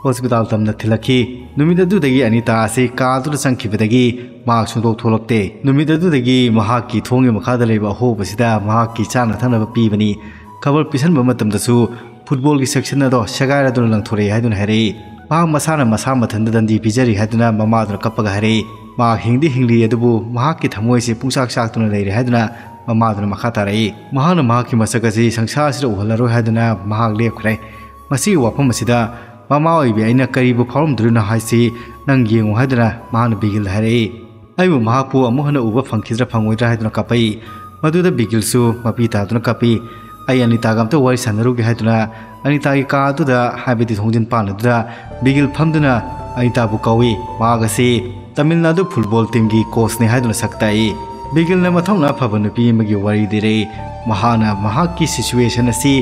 ꯍꯣꯁꯄꯤꯇꯥꯜ ꯇꯝꯅ ꯊꯤꯜꯂꯛꯈꯤ꯫ ꯅꯨꯃꯤꯠ ꯑꯗꯨꯗꯒꯤ ꯑꯅꯤꯇꯥ ꯑꯁꯤ ꯀꯥ ꯑꯗꯨꯗ ꯆꯪꯈꯤꯕꯗꯒꯤ ꯃꯍꯥꯛ ꯁꯨꯡꯊꯣꯛ ꯊꯣꯛꯂꯛꯇꯦ꯫ ꯅꯨꯃꯤꯠ ꯑꯗꯨꯗꯒꯤ ꯃꯍꯥꯛꯀꯤ ꯊꯣꯡꯒꯤ ꯃꯈꯥꯗ ꯂꯩꯕ ꯑꯍꯣꯕꯁꯤꯗ ꯃꯍꯥꯛꯀꯤ ꯆꯥꯅ ꯊꯛꯅꯕ ꯄꯤꯕꯅꯤ꯫ ꯈꯕꯔ ꯄꯤꯁꯟꯕ ꯃꯇꯝꯗꯁꯨ ꯐꯨꯠꯕꯣꯜꯒꯤ ꯁꯦꯛꯁꯟ ꯑꯗꯣ ꯁꯦꯒꯥꯏꯔꯗꯨꯅ ꯂꯪꯊꯣꯔꯛꯏ ꯍꯥꯏꯗꯨꯅ ꯍꯥꯏꯔꯛꯏ꯫ ꯃꯍꯥꯛ ꯃꯁꯥꯅ ꯃꯁꯥ ꯃꯊꯟꯇ ꯗꯟꯗꯤ ꯄꯤꯖꯔꯤ ꯍꯥꯏꯗꯨꯅ ꯃꯃꯥꯗꯨꯅ ꯀꯞꯄꯒ ꯍꯥꯏꯔꯛꯏ꯫ ꯃꯍꯥꯛ ꯍꯤꯡꯗꯤ ꯍꯤꯡꯂꯤ, ꯑꯗꯨꯕꯨ ꯃꯍꯥꯛꯀꯤ ꯊꯃꯣꯏꯁꯤ ꯄꯨꯡꯆꯥꯛ ꯆꯥꯛꯇꯨꯅ ꯂꯩꯔꯦ ꯍꯥꯏꯗꯨꯅ ꯃꯃꯥꯗꯨꯅ ꯃꯈꯥ ꯇꯥꯔꯛꯏ꯫ ꯃꯍꯥꯛꯅ ꯃꯍꯥꯛꯀꯤ ꯃꯁꯛ ꯑꯁꯤ ꯁꯪꯁꯥꯔꯁꯤꯗ ꯎꯍꯜꯂꯔꯣꯏ ꯍꯥꯏꯗꯨꯅ ꯃꯍꯥꯛ ꯂꯦꯞꯈ꯭ꯔꯦ꯫ ꯃꯁꯤꯒꯤ ꯋꯥꯐꯝ ꯑꯁꯤꯗ ꯃꯃꯥ ꯑꯣꯏꯕꯤ ꯑꯩꯅ ꯀꯔꯤꯕꯨ ꯐꯥꯎꯔꯝꯗꯣꯔꯤꯅꯣ ꯍꯥꯏꯁꯤ ꯅꯪ ꯌꯦꯡꯉꯨ ꯍꯥꯏꯗꯨꯅ ꯃꯍꯥꯛꯅ ꯕꯤꯒꯤꯜꯗ ꯍꯥꯏꯔꯛꯏ꯫ ꯑꯩꯕꯨ ꯃꯍꯥꯛꯄꯨ ꯑꯃꯨꯛ ꯍꯟꯅ ꯎꯕ ꯐꯪꯈꯤꯗ꯭ꯔꯥ ꯐꯪꯉꯣꯏꯗ꯭ꯔꯥ ꯍꯥꯏꯗꯨꯅ ꯀꯥꯞꯄꯛꯏ꯫ ꯃꯗꯨꯗ ꯕꯤꯒꯤꯜꯁꯨ ꯃꯄꯤ ꯇꯥꯗꯨꯅ ꯀꯥꯞꯄꯤ꯫ ꯑꯩ ꯑꯅꯤꯇꯥꯒ ꯑꯝꯇ ꯋꯥꯔꯤ ꯁꯥꯟꯅꯔꯨꯒꯦ ꯍꯥꯏꯗꯨꯅ ꯑꯅꯤꯇꯥꯒꯤ ꯀꯥ ꯑꯗꯨꯗ, ꯍꯥꯏꯕꯗꯤ ꯊꯣꯡꯖꯤꯟ ꯄꯥꯟ ꯑꯗꯨꯗ ꯕꯤꯒꯤꯜ ꯐꯝꯗꯨꯅ ꯑꯅꯤꯇꯥꯕꯨ ꯀꯧꯏ꯫ ꯃꯍꯥꯛ ꯑꯁꯤ ꯇꯥꯃꯤꯜ ꯅꯥꯗꯨ ꯐꯨꯠꯕꯣꯜ ꯇꯤꯝꯒꯤ ꯀꯣꯆꯅꯤ ꯍꯥꯏꯗꯨꯅ ꯁꯛ ꯇꯥꯛꯏ꯫ ꯕꯤꯒꯤꯜꯅ ꯃꯊꯧꯅꯥ ꯐꯕ ꯅꯨꯄꯤ ꯑꯃꯒꯤ ꯋꯥꯔꯤ ꯂꯤꯔꯛꯏ꯫ ꯃꯍꯥꯛꯅ ꯃꯍꯥꯛꯀꯤ ꯁꯤꯆꯨꯋꯦꯁꯟ ꯑꯁꯤ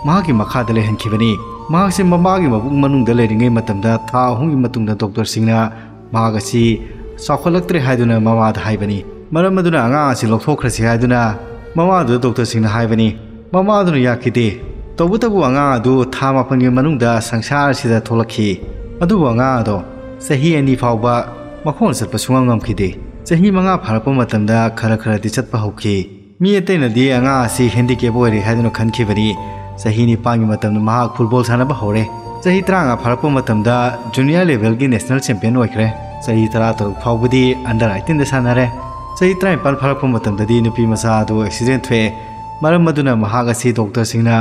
ꯃꯍꯥꯛꯀꯤ ꯃꯈꯥꯗ ꯂꯩꯍꯟꯈꯤꯕꯅꯤ꯫ ꯃꯍꯥꯛꯁꯦ ꯃꯃꯥꯒꯤ ꯃꯕꯨꯛ ꯃꯅꯨꯡꯗ ꯂꯩꯔꯤꯉꯩ ꯃꯇꯝꯗ ꯊꯥ ꯑꯍꯨꯝꯒꯤ ꯃꯇꯨꯡꯗ ꯗꯣꯛꯇꯔꯁꯤꯡꯅ ꯃꯍꯥꯛ ꯑꯁꯤ ꯆꯥꯎꯈꯠꯂꯛꯇ꯭ꯔꯦ ꯍꯥꯏꯗꯨꯅ ꯃꯃꯥꯗ ꯍꯥꯏꯕꯅꯤ꯫ ꯃꯔꯝ ꯑꯗꯨꯅ ꯑꯉꯥꯡ ꯑꯁꯤ ꯂꯧꯊꯣꯛꯈ꯭ꯔꯁꯤ ꯍꯥꯏꯗꯨꯅ ꯃꯃꯥꯗꯨꯗ ꯗꯣꯛꯇꯔꯁꯤꯡꯅ ꯍꯥꯏꯕꯅꯤ꯫ ꯃꯃꯥꯗꯨꯅ ꯌꯥꯈꯤꯗꯦ꯫ ꯇꯧꯕꯇꯕꯨ ꯑꯉꯥꯡ ꯑꯗꯨ ꯊꯥ ꯃꯥꯄꯟꯒꯤ ꯃꯅꯨꯡꯗ ꯁꯪꯁꯥꯔ ꯑꯁꯤꯗ ꯊꯣꯛꯂꯛꯈꯤ꯫ ꯑꯗꯨꯕꯨ ꯑꯉꯥꯡ ꯑꯗꯣ ꯆꯍꯤ ꯑꯅꯤ ꯐꯥꯎꯕ ꯃꯈꯣꯡꯅ ꯆꯠꯄ ꯁꯨꯡꯉꯝ ꯉꯝꯈꯤꯗꯦ꯫ ꯆꯍꯤ ꯃꯉꯥ ꯐꯥꯔꯛꯄ ꯃꯇꯝꯗ ꯈꯔ ꯈꯔꯗꯤ ꯆꯠꯄ ꯍꯧꯈꯤ꯫ ꯃꯤ ꯑꯇꯩꯅꯗꯤ ꯑꯉꯥꯡ ꯑꯁꯤ ꯍꯦꯟꯗꯤꯀꯦꯞ ꯑꯣꯏꯔꯦ ꯍꯥꯏꯗꯨꯅ ꯈꯟꯈꯤꯕꯅꯤ꯫ ꯆꯍꯤ ꯅꯤꯄꯥꯟꯒꯤ ꯃꯇꯝꯗ ꯃꯍꯥꯛ ꯐꯨꯠꯕꯣꯜ ꯁꯥꯟꯅꯕ ꯍꯧꯔꯦ꯫ ꯆꯍꯤ ꯇꯔꯥꯃꯉꯥ ꯐꯥꯔꯛꯄ ꯃꯇꯝꯗ ꯖꯨꯅꯤꯌꯔ ꯂꯦꯚꯦꯜꯒꯤ ꯅꯦꯁꯅꯦꯜ ꯆꯦꯝꯄꯤꯌꯟ ꯑꯣꯏꯈ꯭ꯔꯦ꯫ ꯆꯍꯤ ꯇꯔꯥꯇꯔꯨꯛ ꯐꯥꯎꯕꯗꯤ ꯑꯟꯗꯔ ꯑꯩꯠꯇꯤꯟꯗ ꯁꯥꯟꯅꯔꯦ꯫ ꯆꯍꯤ ꯇꯔꯥꯅꯤꯄꯥꯟ ꯐꯥꯔꯛꯄ ꯃꯇꯝꯗꯗꯤ ꯅꯨꯄꯤ ꯃꯆꯥ ꯑꯗꯨ ꯑꯦꯛꯁꯤꯗꯦꯟ ꯊꯣꯛꯑꯦ꯫ ꯃꯔꯝ ꯑꯗꯨꯅ ꯃꯍꯥꯛ ꯑꯁꯤ ꯗꯣꯛꯇꯔꯁꯤꯡꯅ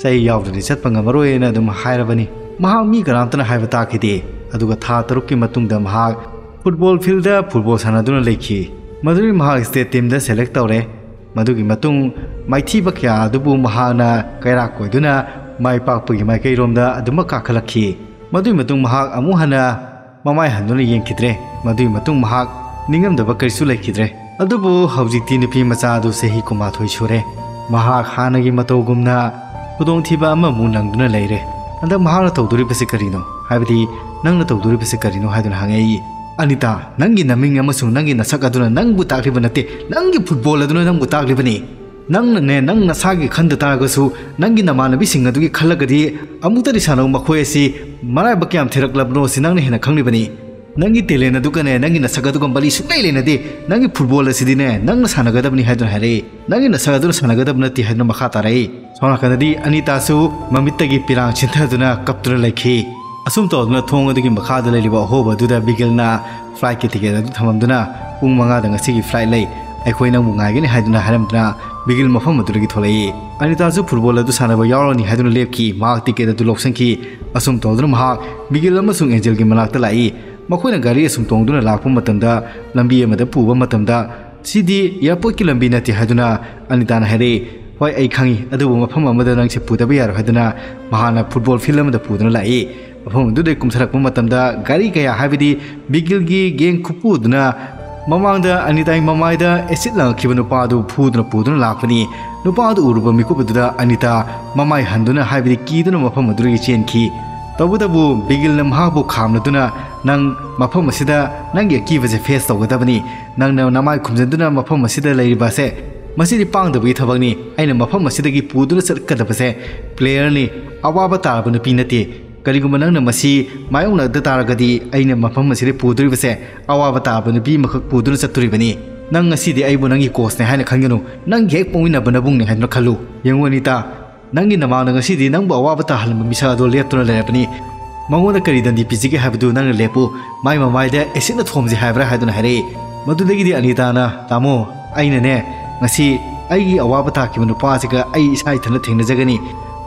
ꯆꯍꯤ ꯌꯥꯎꯗ꯭ꯔꯗꯤ ꯆꯠꯄ ꯉꯝꯃꯔꯣꯏꯅ ꯑꯗꯨꯝ ꯍꯥꯏꯔꯕꯅꯤ꯫ ꯃꯍꯥꯛ ꯃꯤ ꯀꯅꯥꯝꯇꯅ ꯍꯥꯏꯕ ꯇꯥꯈꯤꯗꯦ꯫ ꯑꯗꯨꯒ ꯊꯥ ꯇꯔꯨꯛꯀꯤ ꯃꯇꯨꯡꯗ ꯃꯍꯥꯛ ꯐꯨꯠꯕꯣꯜ ꯐꯤꯜꯗ ꯐꯨꯠꯕꯣꯜ ꯁꯥꯟꯅꯗꯨꯅ ꯂꯩꯈꯤ꯫ ꯃꯗꯨꯗꯒꯤ ꯃꯍꯥꯛ ꯁ꯭ꯇꯦꯠ ꯇꯤꯝꯗ ꯁꯦꯂꯦꯛ ꯇꯧꯔꯦ꯫ ꯃꯗꯨꯒꯤ ꯃꯇꯨꯡ ꯃꯥꯏꯊꯤꯕ ꯀꯌꯥ ꯑꯗꯨꯕꯨ ꯃꯍꯥꯛꯅ ꯀꯩꯔꯥꯛ ꯀꯣꯏꯗꯨꯅ ꯃꯥꯏ ꯄꯥꯛꯄꯒꯤ ꯃꯥꯏꯀꯩꯔꯣꯝꯗ ꯑꯗꯨꯃꯛ ꯀꯥꯈꯠꯂꯛꯈꯤ꯫ ꯃꯗꯨꯒꯤ ꯃꯇꯨꯡ ꯃꯍꯥꯛ ꯑꯃꯨꯛ ꯍꯟꯅ ꯃꯃꯥꯏ ꯍꯟꯗꯨꯅ ꯌꯦꯡꯈꯤꯗ꯭ꯔꯦ꯫ ꯃꯗꯨꯒꯤ ꯃꯇꯨꯡ ꯃꯍꯥꯛ ꯅꯤꯡꯉꯝꯗꯕ ꯀꯔꯤꯁꯨ ꯂꯩꯈꯤꯗ꯭ꯔꯦ꯫ ꯑꯗꯨꯕꯨ ꯍꯧꯖꯤꯛꯇꯤ ꯅꯨꯄꯤ ꯃꯆꯥ ꯑꯗꯨ ꯆꯍꯤ ꯀꯨꯟꯃꯥꯊꯣꯏ ꯁꯨꯔꯦ꯫ ꯃꯍꯥꯛ ꯍꯥꯟꯅꯒꯤ ꯃꯇꯧꯒꯨꯝꯅ ꯈꯨꯗꯣꯡꯊꯤꯕ ꯑꯃꯃꯨꯛ ꯅꯪꯗꯨꯅ ꯂꯩꯔꯦ꯫ ꯍꯟꯗꯛ ꯃꯍꯥꯛꯅ ꯇꯧꯗꯣꯔꯤꯕꯁꯤ ꯀꯔꯤꯅꯣ? ꯍꯥꯏꯕꯗꯤ ꯅꯪꯅ ꯇꯧꯗꯣꯔꯤꯕꯁꯤ ꯀꯔꯤꯅꯣ ꯍꯥꯏꯗꯨꯅ ꯍꯪꯉꯛꯏ꯫ ꯑꯅꯤꯇꯥ, ꯅꯪꯒꯤ ꯅꯃꯤꯡ ꯑꯃꯁꯨꯡ ꯅꯪꯒꯤ ꯅꯁꯛ ꯑꯗꯨꯅ ꯅꯪꯕꯨ ꯇꯥꯛꯂꯤꯕ ꯅꯠꯇꯦ, ꯅꯪꯒꯤ ꯐꯨꯠꯕꯣꯜ ꯑꯗꯨꯅ ꯅꯪꯕꯨ ꯇꯥꯛꯂꯤꯕꯅꯤ꯫ ꯅꯪꯅꯅꯦ, ꯅꯪ ꯅꯁꯥꯒꯤ ꯈꯟꯗ ꯇꯥꯔꯒꯁꯨ ꯅꯪꯒꯤ ꯅꯃꯥꯟꯅꯕꯤꯁꯤꯡ ꯑꯗꯨꯒꯤ ꯈꯜꯂꯒꯗꯤ ꯑꯃꯨꯛꯇꯗꯤ ꯁꯥꯟꯅꯧ, ꯃꯈꯣꯏ ꯑꯁꯤ ꯃꯔꯥꯏꯕꯛ ꯀꯌꯥꯝ ꯊꯤꯔꯛꯂꯕꯅꯣ ꯁꯤ ꯅꯪꯅ ꯍꯦꯟꯅ ꯈꯪꯂꯤꯕꯅꯤ꯫ ꯅꯪꯒꯤ ꯇꯦꯂꯦꯟ ꯑꯗꯨꯒꯅꯦ, ꯅꯪꯒꯤ ꯅꯁꯛ ꯑꯗꯨꯒ ꯃꯔꯤ ꯁꯨꯡꯂꯩ ꯂꯩꯅꯗꯦ꯫ ꯅꯪꯒꯤ ꯐꯨꯠꯕꯣꯜ ꯑꯁꯤꯗꯤꯅꯦ, ꯅꯪꯅ ꯁꯥꯟꯅꯒꯗꯕꯅꯤ ꯍꯥꯏꯗꯨꯅ ꯍꯥꯏꯔꯛꯏ꯫ ꯅꯪꯒꯤ ꯅꯁꯛ ꯑꯗꯨꯅ ꯁꯥꯟꯅꯒꯗꯕ ꯅꯠꯇꯦ ꯍꯥꯏꯗꯨꯅ ꯃꯈꯥ ꯇꯥꯔꯛꯏ꯫ ꯁꯣꯝ ꯅꯥꯀꯟꯗꯗꯤ ꯑꯅꯤꯇꯥꯁꯨ ꯃꯃꯤꯠꯇꯒꯤ ꯄꯤꯔꯥꯡ ꯆꯤꯟꯊꯗꯨꯅ ꯀꯞꯇꯨꯅ ꯂꯩꯈꯤ꯫ ꯑꯁꯨꯝ ꯇꯧꯗꯨꯅ ꯊꯣꯡ ꯑꯗꯨꯒꯤ ꯃꯈꯥꯗ ꯂꯩꯔꯤꯕ ꯑꯍꯣꯕ ꯑꯗꯨꯗ ꯕꯤꯒꯤꯜꯅ ꯐ꯭ꯂꯥꯏꯠꯀꯤ ꯇꯤꯀꯦꯠ ꯑꯗꯨ ꯊꯝꯃꯝꯗꯨꯅ, "ꯄꯨꯡ ꯃꯉꯥꯗ ꯉꯁꯤꯒꯤ ꯐ꯭ꯂꯥꯏꯠ ꯂꯩ, ꯑꯩꯈꯣꯏ ꯅꯪꯕꯨ ꯉꯥꯏꯒꯅꯤ" ꯍꯥꯏꯗꯨꯅ ꯍꯥꯏꯔꯝꯗꯨꯅ ꯕꯤꯒꯤꯜ ꯃꯐꯝ ꯑꯗꯨꯗꯒꯤ ꯊꯣꯛꯂꯛꯏ꯫ ꯑꯅꯤꯇꯥꯁꯨ ꯐꯨꯠꯕꯣꯜ ꯑꯗꯨ ꯁꯥꯟꯅꯕ ꯌꯥꯎꯔꯅꯤ ꯍꯥꯏꯗꯨꯅ ꯂꯦꯞꯈꯤ꯫ ꯃꯍꯥꯛ ꯇꯤꯀꯦꯠ ꯑꯗꯨ ꯂꯧꯁꯤꯟꯈꯤ꯫ ꯑꯁꯨꯝ ꯇꯧꯗꯨꯅ ꯃꯍꯥꯛ ꯕꯤꯒꯤꯜ ꯑꯃꯁꯨꯡ ꯑꯦꯟꯖꯦꯜꯒꯤ ꯃꯅꯥꯛꯇ ꯂꯥꯛꯏ꯫ ꯃꯈꯣꯏꯅ ꯒꯥꯔꯤ ꯑꯁꯨꯝ ꯇꯣꯡꯗꯨꯅ ꯂꯥꯛꯄ ꯃꯇꯝꯗ, ꯂꯝꯕꯤ ꯑꯃꯗ ꯄꯨꯕ ꯃꯇꯝꯗ, "ꯁꯤꯗꯤ ꯑꯦꯌꯥꯔꯄꯣꯔꯠꯀꯤ ꯂꯝꯕꯤ ꯅꯠꯇꯦ" ꯍꯥꯏꯗꯨꯅ ꯑꯅꯤꯇꯥꯅ ꯍꯥꯏꯔꯛꯏ꯫ "ꯍꯣꯏ, ꯑꯩ ꯈꯪꯏ, ꯑꯗꯨꯕꯨ ꯃꯐꯝ ꯑꯃꯗ ꯅꯪꯁꯦ ꯄꯨꯗꯕ ꯌꯥꯔꯣꯏ" ꯍꯥꯏꯗꯨꯅ ꯃꯍꯥꯛꯅ ꯐꯨꯠꯕꯣꯜ ꯐꯤꯜꯗ ꯑꯃꯗ ꯄꯨꯗꯨꯅ ꯂꯥꯛꯏ꯫ ꯃꯐꯝ ꯑꯗꯨꯗꯒꯤ ꯀꯨꯝꯊꯔꯛꯄ ꯃꯇꯝꯗ ꯒꯥꯔꯤ ꯀꯌꯥ, ꯍꯥꯏꯕꯗꯤ ꯕꯤꯒꯤꯜꯒꯤ ꯒꯦꯡ ꯈꯨꯄꯨ ꯑꯗꯨꯅ ꯃꯃꯥꯡꯗ ꯑꯅꯤꯇꯥꯒꯤ ꯃꯃꯥꯏꯗ ꯑꯦꯁꯤꯠ ꯂꯪꯉꯛꯈꯤꯕ ꯅꯨꯄꯥ ꯑꯗꯨ ꯐꯨꯗꯨꯅ ꯄꯨꯗꯨꯅ ꯂꯥꯛꯄꯅꯤ꯫ ꯅꯨꯄꯥ ꯑꯗꯨ ꯎꯔꯨꯕ ꯃꯤꯀꯨꯞ ꯑꯗꯨꯗ ꯑꯅꯤꯇꯥ ꯃꯃꯥꯏ ꯍꯟꯗꯨꯅ, ꯍꯥꯏꯕꯗꯤ ꯀꯤꯗꯨꯅ ꯃꯐꯝ ꯑꯗꯨꯗꯒꯤ ꯆꯦꯟꯈꯤ꯫ ꯇꯧꯕꯇꯕꯨ ꯕꯤꯒꯤꯜꯅ ꯃꯍꯥꯛꯄꯨ ꯈꯥꯝꯂꯗꯨꯅ, "ꯅꯪ ꯃꯐꯝ ꯑꯁꯤꯗ ꯅꯪꯒꯤ ꯑꯀꯤꯕꯁꯦ ꯐꯦꯁ ꯇꯧꯒꯗꯕꯅꯤ꯫ ꯅꯪꯅ ꯅꯃꯥꯏ ꯈꯨꯝꯖꯤꯟꯗꯨꯅ ꯃꯐꯝ ꯑꯁꯤꯗ ꯂꯩꯔꯤꯕ ꯑꯁꯦ, ꯃꯁꯤꯗꯤ ꯄꯥꯡꯗꯕꯒꯤ ꯊꯕꯛꯅꯤ꯫ ꯑꯩꯅ ꯃꯐꯝ ꯑꯁꯤꯗꯒꯤ ꯄꯨꯗꯨꯅ ꯆꯠꯀꯗꯕꯁꯦ ꯄ꯭ꯂꯦꯌꯔꯅꯤ, ꯑꯋꯥꯕ ꯇꯥꯔꯕ ꯅꯨꯄꯤ ꯅꯠꯇꯦ꯫ ꯀꯔꯤꯒꯨꯝꯕ ꯅꯪꯅ ꯃꯁꯤ ꯃꯥꯌꯣꯛꯅꯗ ꯇꯥꯔꯒꯗꯤ ꯑꯩꯅ ꯃꯐꯝ ꯑꯁꯤꯗ ꯄꯨꯗꯣꯔꯤꯕꯁꯦ ꯑꯋꯥꯕ ꯇꯥꯔꯕ ꯅꯨꯄꯤ ꯑꯃꯈꯛ ꯄꯨꯗꯨꯅ ꯆꯠꯇꯣꯔꯤꯕꯅꯤ꯫ ꯅꯪ ꯉꯁꯤꯗꯤ ꯑꯩꯕꯨ ꯅꯪꯒꯤ ꯀꯣꯆꯅꯦ ꯍꯥꯏꯅ ꯈꯟꯒꯅꯨ, ꯅꯪꯒꯤ ꯍꯦꯛ ꯄꯣꯛꯃꯤꯟꯅꯕ ꯅꯕꯨꯡꯅꯦ ꯍꯥꯏꯗꯨꯅ ꯈꯜꯂꯨ꯫ ꯌꯦꯡꯉꯨ ꯑꯅꯤꯇꯥ, ꯅꯪꯒꯤ ꯅꯃꯥꯡꯗ ꯉꯁꯤꯗꯤ ꯅꯪꯕꯨ ꯑꯋꯥꯕ ꯇꯥꯍꯜꯂꯝꯕ ꯃꯤꯁꯛ ꯑꯗꯣ ꯂꯦꯞꯇꯨꯅ ꯂꯩꯔꯕꯅꯤ꯫ ꯃꯉꯣꯟꯗ ꯀꯔꯤ ꯗꯟꯗꯤ ꯄꯤꯁꯤꯒꯦ ꯍꯥꯏꯕꯗꯨ ꯅꯪꯅ ꯂꯦꯞꯄꯨ꯫ ꯃꯥꯏ ꯃꯃꯥꯏꯗ ꯑꯦꯁꯤꯠꯅ ꯊꯣꯝꯁꯤ ꯍꯥꯏꯕ꯭ꯔꯥ?" ꯍꯥꯏꯗꯨꯅ ꯍꯥꯏꯔꯛꯏ꯫ ꯃꯗꯨꯗꯒꯤꯗꯤ ꯑꯅꯤꯇꯥꯅ, "ꯇꯥꯃꯣ, ꯑꯩꯅꯅꯦ, ꯉꯁꯤ ꯑꯩꯒꯤ ꯑꯋꯥꯕ ꯇꯥꯈꯤꯕ ꯅꯨꯄꯥ ꯑꯁꯤꯒ ꯑꯩ ꯏꯁꯥ ꯏꯊꯟꯇ ꯊꯦꯡꯅꯖꯒꯅꯤ"꯫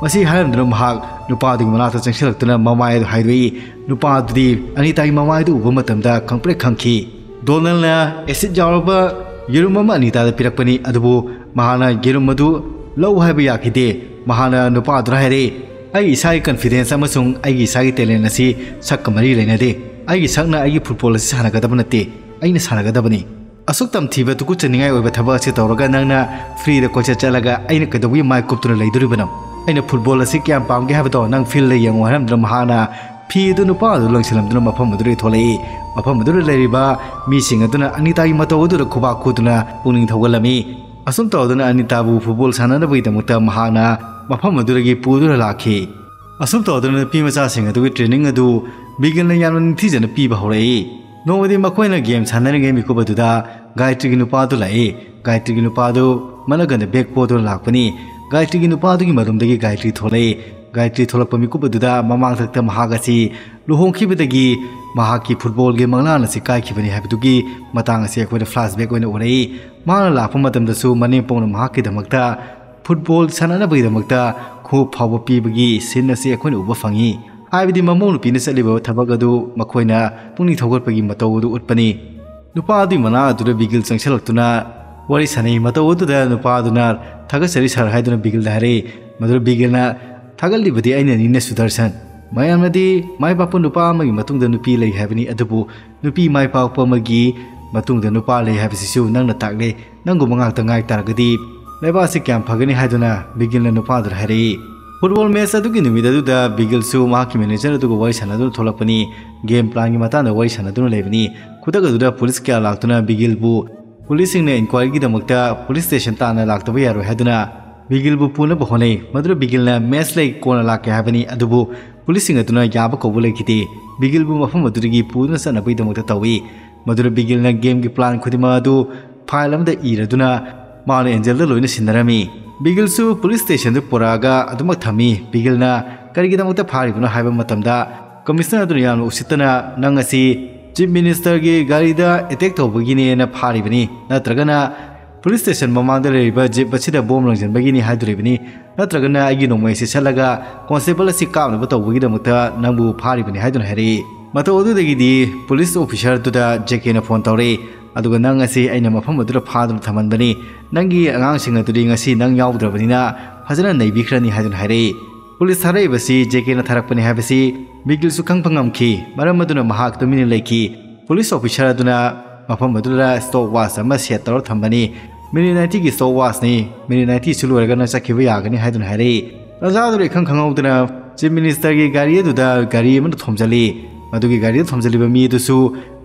ꯃꯁꯤ ꯍꯥꯏꯔꯝꯗꯨꯅ ꯃꯍꯥꯛ ꯅꯨꯄꯥꯗꯨꯒꯤ ꯃꯅꯥꯛꯇ ꯆꯪꯁꯤꯜꯂꯛꯇꯨꯅ ꯃꯃꯥꯏ ꯑꯗꯨ ꯍꯥꯏꯗꯣꯛꯏ꯫ ꯅꯨꯄꯥ ꯑꯗꯨꯗꯤ ꯑꯅꯤꯇꯥꯒꯤ ꯃꯃꯥꯏꯗꯨ ꯎꯕ ꯃꯇꯝꯗ ꯈꯪꯄ꯭ꯔꯦꯛ ꯈꯪꯈꯤ꯫ ꯗꯣꯅꯜꯅ ꯑꯦꯁꯤꯠ ꯌꯥꯎꯔꯕ ꯌꯦꯔꯨꯝ ꯑꯃ ꯑꯅꯤꯇꯥꯗ ꯄꯤꯔꯛꯄꯅꯤ, ꯑꯗꯨꯕꯨ ꯃꯍꯥꯛꯅ ꯌꯦꯔꯨꯝ ꯑꯗꯨ ꯂꯧ ꯍꯥꯏꯕ ꯌꯥꯈꯤꯗꯦ꯫ ꯃꯍꯥꯛꯅ ꯅꯨꯄꯥ ꯑꯗꯨꯗ ꯍꯥꯏꯔꯛꯏ, "ꯑꯩ ꯏꯁꯥꯒꯤ ꯀꯟꯐꯤꯗꯦꯟꯁ ꯑꯃꯁꯨꯡ ꯑꯩꯒꯤ ꯏꯁꯥꯒꯤ ꯇꯦꯂꯦꯟ ꯑꯁꯤ ꯁꯛꯀ ꯃꯔꯤ ꯂꯩꯅꯗꯦ꯫ ꯑꯩꯒꯤ ꯁꯛꯅ ꯑꯩꯒꯤ ꯐꯨꯠꯕꯣꯜ ꯑꯁꯤ ꯁꯥꯟꯅꯒꯗꯕ ꯅꯠꯇꯦ, ꯑꯩꯅ ꯁꯥꯟꯅꯒꯗꯕꯅꯤ꯫ ꯑꯁꯨꯛ ꯇꯝꯊꯤꯕ ꯇꯨꯀꯨꯠꯆꯅꯤꯡꯉꯥꯏ ꯑꯣꯏꯕ ꯊꯕꯛ ꯑꯁꯤ ꯇꯧꯔꯒ ꯅꯪꯅ ꯐ꯭ꯔꯤꯗ ꯀꯣꯏꯆꯠ ꯆꯠꯂꯒ ꯑꯩꯅ ꯀꯩꯗꯧꯕꯒꯤ ꯃꯥꯏ ꯀꯨꯞꯇꯨꯅ ꯂꯩꯗꯣꯔꯤꯕꯅꯣ? ꯑꯩꯅ ꯐꯨꯠꯕꯣꯜ ꯑꯁꯤ ꯀꯌꯥꯝ ꯄꯥꯝꯒꯦ ꯍꯥꯏꯕꯗꯣ ꯅꯪ ꯐꯤꯜꯗ ꯌꯦꯡꯉꯨ" ꯍꯥꯏꯔꯝꯗꯨꯅ ꯃꯍꯥꯛꯅ ꯐꯤ ꯑꯗꯨ ꯅꯨꯄꯥ ꯑꯗꯨ ꯂꯪꯁꯤꯜꯂꯝꯗꯨꯅ ꯃꯐꯝ ꯑꯗꯨꯗꯒꯤ ꯊꯣꯛꯂꯛꯏ꯫ ꯃꯐꯝ ꯑꯗꯨꯗ ꯂꯩꯔꯤꯕ ꯃꯤꯁꯤꯡ ꯑꯗꯨꯅ ꯑꯅꯤꯇꯥꯒꯤ ꯃꯇꯧ ꯑꯗꯨꯗ ꯈꯨꯕꯥꯛ ꯈꯨꯗꯨꯅ ꯄꯨꯛꯅꯤꯡ ꯊꯧꯒꯠꯂꯝꯃꯤ꯫ ꯑꯁꯨꯝ ꯇꯧꯗꯨꯅ ꯑꯅꯤꯇꯥꯕꯨ ꯐꯨꯠꯕꯣꯜ ꯁꯥꯟꯅꯅꯕꯒꯤꯗꯃꯛꯇ ꯃꯍꯥꯛꯅ ꯃꯐꯝ ꯑꯗꯨꯗꯒꯤ ꯄꯨꯗꯨꯅ ꯂꯥꯛꯈꯤ꯫ ꯑꯁꯨꯝ ꯇꯧꯗꯨꯅ ꯅꯨꯄꯤ ꯃꯆꯥꯁꯤꯡ ꯑꯗꯨꯒꯤ ꯇ꯭ꯔꯦꯅꯤꯡ ꯑꯗꯨ ꯕꯤꯒꯜꯅ ꯌꯥꯝꯅ ꯅꯤꯡꯊꯤꯖꯅ ꯄꯤꯕ ꯍꯧꯔꯛꯏ꯫ ꯅꯣꯡꯃꯗꯤ ꯃꯈꯣꯏꯅ ꯒꯦꯝ ꯁꯥꯟꯅꯔꯤꯉꯩ ꯃꯤꯀꯨꯞ ꯑꯗꯨꯗ ꯒꯥꯌꯇ꯭ꯔꯤꯒꯤ ꯅꯨꯄꯥ ꯑꯗꯨ ꯂꯥꯛꯏ꯫ ꯒꯥꯌꯇ꯭ꯔꯤꯒꯤ ꯅꯨꯄꯥ ꯑꯗꯨ ꯃꯅꯒꯟꯗ ꯕꯦꯛ ꯄꯣꯗꯨꯅ ꯂꯥꯛꯄꯅꯤ꯫ ꯒꯥꯌꯇ꯭ꯔꯤꯒꯤ ꯅꯨꯄꯥ ꯑꯗꯨꯒꯤ ꯃꯔꯨꯝꯗꯒꯤ ꯒꯥꯌꯇ꯭ꯔꯤ ꯊꯣꯛꯂꯛꯏ꯫ ꯒꯥꯌꯇ꯭ꯔꯤ ꯊꯣꯛꯂꯛꯄ ꯃꯤꯀꯨꯞ ꯑꯗꯨꯗ ꯃꯃꯥꯡꯊꯛꯇ ꯃꯍꯥꯛ ꯑꯁꯤ ꯂꯨꯍꯣꯡꯈꯤꯕꯗꯒꯤ ꯃꯍꯥꯛꯀꯤ ꯐꯨꯠꯕꯣꯜꯒꯤ ꯃꯪꯂꯥꯟ ꯑꯁꯤ ꯀꯥꯏꯈꯤꯕꯅꯤ ꯍꯥꯏꯕꯗꯨꯒꯤ ꯃꯇꯥꯡ ꯑꯁꯤ ꯑꯩꯈꯣꯏꯅ ꯐ꯭ꯂꯥꯁꯕꯦꯛ ꯑꯣꯏꯅ ꯎꯔꯛꯏ꯫ ꯃꯍꯥꯛꯅ ꯂꯥꯛꯄ ꯃꯇꯝꯗꯁꯨ ꯃꯅꯦꯝꯄꯣꯛꯅ ꯃꯍꯥꯛꯀꯤꯗꯃꯛꯇ ꯐꯨꯠꯕꯣꯜ ꯁꯥꯟꯅꯅꯕꯒꯤꯗꯃꯛꯇ ꯈꯣꯡꯎꯞ ꯐꯥꯎꯕ ꯄꯤꯕꯒꯤ ꯁꯤꯟ ꯑꯁꯤ ꯑꯩꯈꯣꯏꯅ ꯎꯕ ꯐꯪꯉꯤ꯫ ꯍꯥꯏꯕꯗꯤ ꯃꯃꯧ ꯅꯨꯄꯤꯅ ꯆꯠꯂꯤꯕ ꯊꯕꯛ ꯑꯗꯨ ꯃꯈꯣꯏꯅ ꯄꯨꯛꯅꯤꯡ ꯊꯧꯒꯠꯄꯒꯤ ꯃꯇꯧ ꯑꯗꯨ ꯎꯠꯄꯅꯤ꯫ ꯅꯨꯄꯥ ꯑꯗꯨꯒꯤ ꯃꯅꯥꯛ ꯑꯗꯨꯗ ꯕꯤꯒꯤꯜ ꯆꯪꯁꯤꯜꯂꯛꯇꯨꯅ ꯋꯥꯔꯤ ꯁꯥꯟꯅꯩ꯫ ꯃꯇꯧ ꯑꯗꯨꯗ ꯅꯨꯄꯥ ꯑꯗꯨꯅ "ꯊꯥꯒꯠꯆꯔꯤ ꯁꯥꯔ" ꯍꯥꯏꯗꯨꯅ ꯕꯤꯒꯤꯜꯗ ꯍꯥꯏꯔꯛꯏ꯫ ꯃꯗꯨꯗ ꯕꯤꯒꯤꯜꯅ "ꯊꯥꯒꯠꯂꯤꯕꯗꯤ ꯑꯩꯅꯅꯤꯅꯦ ꯁꯨꯗꯔꯁꯟ꯫ ꯃꯌꯥꯝꯅꯗꯤ ꯃꯥꯏ ꯄꯥꯛꯄ ꯅꯨꯄꯥ ꯑꯃꯒꯤ ꯃꯇꯨꯡꯗ ꯅꯨꯄꯤ ꯂꯩ ꯍꯥꯏꯕꯅꯤ, ꯑꯗꯨꯕꯨ ꯅꯨꯄꯤ ꯃꯥꯏ ꯄꯥꯛꯄ ꯑꯃꯒꯤ ꯃꯇꯨꯡꯗ ꯅꯨꯄꯥ ꯂꯩ ꯍꯥꯏꯕꯁꯤꯁꯨ ꯅꯪꯅ ꯇꯥꯛꯂꯦ꯫ ꯅꯪꯒꯨꯝꯕ ꯉꯥꯛꯇ ꯉꯥꯏ ꯇꯥꯔꯒꯗꯤ ꯂꯩꯕꯥꯛ ꯑꯁꯤ ꯀꯌꯥꯝ ꯐꯒꯅꯤ" ꯍꯥꯏꯗꯨꯅ ꯕꯤꯒꯤꯜꯅ ꯅꯨꯄꯥꯗꯨꯗ ꯍꯥꯏꯔꯛꯏ꯫ ꯐꯨꯠꯕꯣꯜ ꯃꯦꯆ ꯑꯗꯨꯒꯤ ꯅꯨꯃꯤꯠ ꯑꯗꯨꯗ ꯕꯤꯒꯤꯜꯁꯨ ꯃꯍꯥꯛꯀꯤ ꯃꯦꯅꯦꯖꯔ ꯑꯗꯨꯒ ꯋꯥꯔꯤ ꯁꯥꯟꯅꯗꯨꯅ ꯊꯣꯛꯂꯛꯄꯅꯤ꯫ ꯒꯦꯝ ꯄ꯭ꯂꯥꯟꯒꯤ ꯃꯇꯥꯡꯗ ꯋꯥꯔꯤ ꯁꯥꯟꯅꯗꯨꯅ ꯂꯩꯕꯅꯤ꯫ ꯈꯨꯗꯛ ꯑꯗꯨꯗ ꯄꯨꯂꯤꯁ ꯀꯌꯥ ꯂꯥꯛꯇꯨꯅ ꯕꯤꯒꯤꯜꯕꯨ ꯄꯨꯂꯤꯁꯁꯤꯡꯅ ꯏꯟꯀ꯭ꯋꯥꯏꯔꯤꯒꯤꯗꯃꯛꯇ ꯄꯨꯂꯤꯁ ꯁ꯭ꯇꯦꯁꯟ ꯇꯥꯟꯅ ꯂꯥꯛꯇꯕ ꯌꯥꯔꯣꯏ ꯍꯥꯏꯗꯨꯅ ꯕꯤꯒꯤꯜꯕꯨ ꯄꯨꯅꯕ ꯍꯣꯠꯅꯩ꯫ ꯃꯗꯨꯗ ꯕꯤꯒꯤꯜꯅ "ꯃꯦꯆ ꯂꯩ, ꯀꯣꯟꯅ ꯂꯥꯛꯀꯦ" ꯍꯥꯏꯕꯅꯤ꯫ ꯑꯗꯨꯕꯨ ꯄꯨꯂꯤꯁꯁꯤꯡ ꯑꯗꯨꯅ ꯌꯥꯕ ꯀꯧꯕ ꯂꯩꯈꯤꯗꯦ꯫ ꯕꯤꯒꯤꯜꯕꯨ ꯃꯐꯝ ꯑꯗꯨꯗꯒꯤ ꯄꯨꯗꯨꯅ ꯆꯠꯅꯕꯒꯤꯗꯃꯛꯇ ꯇꯧꯏ꯫ ꯃꯗꯨꯗ ꯕꯤꯒꯤꯜꯅ ꯒꯦꯝꯒꯤ ꯄ꯭ꯂꯥꯟ ꯈꯨꯗꯤꯡꯃꯛ ꯑꯗꯨ ꯐꯥꯏꯜ ꯑꯃꯗ ꯏꯔꯗꯨꯅ ꯃꯥꯅ ꯑꯦꯟꯖꯦꯜꯗ ꯂꯣꯏꯅ ꯁꯤꯟꯅꯔꯝꯃꯤ꯫ ꯕꯤꯒꯤꯜꯁꯨ ꯄꯨꯂꯤꯁ ꯁ꯭ꯇꯦꯁꯟꯗꯨ ꯄꯨꯔꯛꯑꯒ ꯑꯗꯨꯃꯛ ꯊꯝꯃꯤ꯫ ꯕꯤꯒꯤꯜꯅ "ꯀꯔꯤꯒꯤꯗꯃꯛꯇ ꯐꯥꯔꯤꯕꯅꯣ?" ꯍꯥꯏꯕ ꯃꯇꯝꯗ ꯀꯃꯤꯁꯅꯔ ꯑꯗꯨꯅ ꯌꯥꯝꯅ ꯎꯁꯤꯠꯇꯅ "ꯅꯪ ꯑꯁꯤ ꯆꯤꯐ ꯃꯤꯅꯤꯁꯇꯔꯒꯤ ꯒꯥꯔꯤꯗ ꯑꯦꯇꯦꯛ ꯇꯧꯕꯒꯤꯅꯦꯅ ꯐꯥꯔꯤꯕꯅꯤ, ꯅꯠꯇ꯭ꯔꯒꯅ ꯄꯨꯂꯤꯁ ꯁ꯭ꯇꯦꯁꯟ ꯃꯃꯥꯡꯗ ꯂꯩꯔꯤꯕ ꯖꯤꯞ ꯑꯁꯤꯗ ꯕꯣꯝ ꯂꯪꯁꯤꯟꯕꯒꯤꯅꯤ ꯍꯥꯏꯗꯣꯔꯤꯕꯅꯤ, ꯅꯠꯇ꯭ꯔꯒꯅ ꯑꯩꯒꯤ ꯅꯣꯡꯃꯩ ꯑꯁꯤ ꯁꯠꯂꯒ ꯀꯣꯟꯁꯇꯦꯕꯜ ꯑꯁꯤ ꯀꯥꯞꯅꯕ ꯇꯧꯕꯒꯤꯗꯃꯛꯇ ꯅꯪꯕꯨ ꯐꯥꯔꯤꯕꯅꯤ" ꯍꯥꯏꯗꯨꯅ ꯍꯥꯏꯔꯛꯏ꯫ ꯃꯇꯧ ꯑꯗꯨꯗꯒꯤꯗꯤ ꯄꯨꯂꯤꯁ ꯑꯣꯐꯤꯁꯥꯔꯗꯨꯗ ꯖꯦꯀꯦꯅ ꯐꯣꯟ ꯇꯧꯔꯛꯏ꯫ "ꯑꯗꯨꯒ ꯅꯪ ꯑꯁꯤ ꯑꯩꯅ ꯃꯐꯝ ꯑꯗꯨꯗ ꯐꯥꯗꯨꯅ ꯊꯝꯍꯟꯕꯅꯤ꯫ ꯅꯪꯒꯤ ꯑꯉꯥꯡꯁꯤꯡ ꯑꯗꯨꯗꯤ ꯉꯁꯤ ꯅꯪ ꯌꯥꯎꯗ꯭ꯔꯕꯅꯤꯅ ꯐꯖꯅ ꯅꯩꯕꯤꯈ꯭ꯔꯅꯤ" ꯍꯥꯏꯗꯨꯅ ꯍꯥꯏꯔꯛꯏ꯫ ꯄꯨꯂꯤꯁ ꯊꯥꯔꯛꯏꯕꯁꯤ ꯖꯦꯀꯦꯅ ꯊꯥꯔꯛꯄꯅꯤ ꯍꯥꯏꯕꯁꯤ ꯕꯤꯒꯤꯜꯁꯨ ꯈꯪꯕ ꯉꯝꯈꯤ꯫ ꯃꯔꯝ ꯑꯗꯨꯅ ꯃꯍꯥꯛ ꯇꯨꯃꯤꯟꯅ ꯂꯩꯈꯤ꯫ ꯄꯨꯂꯤꯁ ꯑꯣꯐꯤꯁꯥꯔ ꯑꯗꯨꯅ ꯃꯐꯝ ꯑꯗꯨꯗ ꯁ꯭ꯇꯣꯞ ꯋꯥꯆ ꯑꯃ ꯁꯦꯠ ꯇꯧꯔ ꯊꯝꯕꯅꯤ꯫ "ꯃꯤꯅꯤꯠ ꯅꯥꯏꯟꯇꯤꯒꯤ ꯁ꯭ꯇꯣꯞ ꯋꯥꯆꯅꯤ꯫ ꯃꯤꯅꯤꯠ ꯅꯥꯏꯟꯇꯤꯁꯨ ꯂꯣꯏꯔꯒ ꯅꯪ ꯆꯠꯈꯤꯕ ꯌꯥꯒꯅꯤ" ꯍꯥꯏꯗꯨꯅ ꯍꯥꯏꯔꯛꯏ꯫ ꯇꯥꯟꯖꯥꯗꯨꯗ ꯏꯈꯪ ꯈꯪꯍꯧꯗꯅ ꯆꯤꯐ ꯃꯤꯅꯤꯁꯇꯔꯒꯤ ꯒꯥꯔꯤ ꯑꯗꯨꯗ ꯒꯥꯔꯤ ꯑꯃꯅ ꯊꯣꯝꯖꯤꯜꯂꯤ꯫ ꯃꯗꯨꯒꯤ ꯒꯥꯔꯤꯗ ꯊꯣꯝꯖꯤꯜꯂꯤꯕ ꯃꯤ ꯑꯗꯨꯁꯨ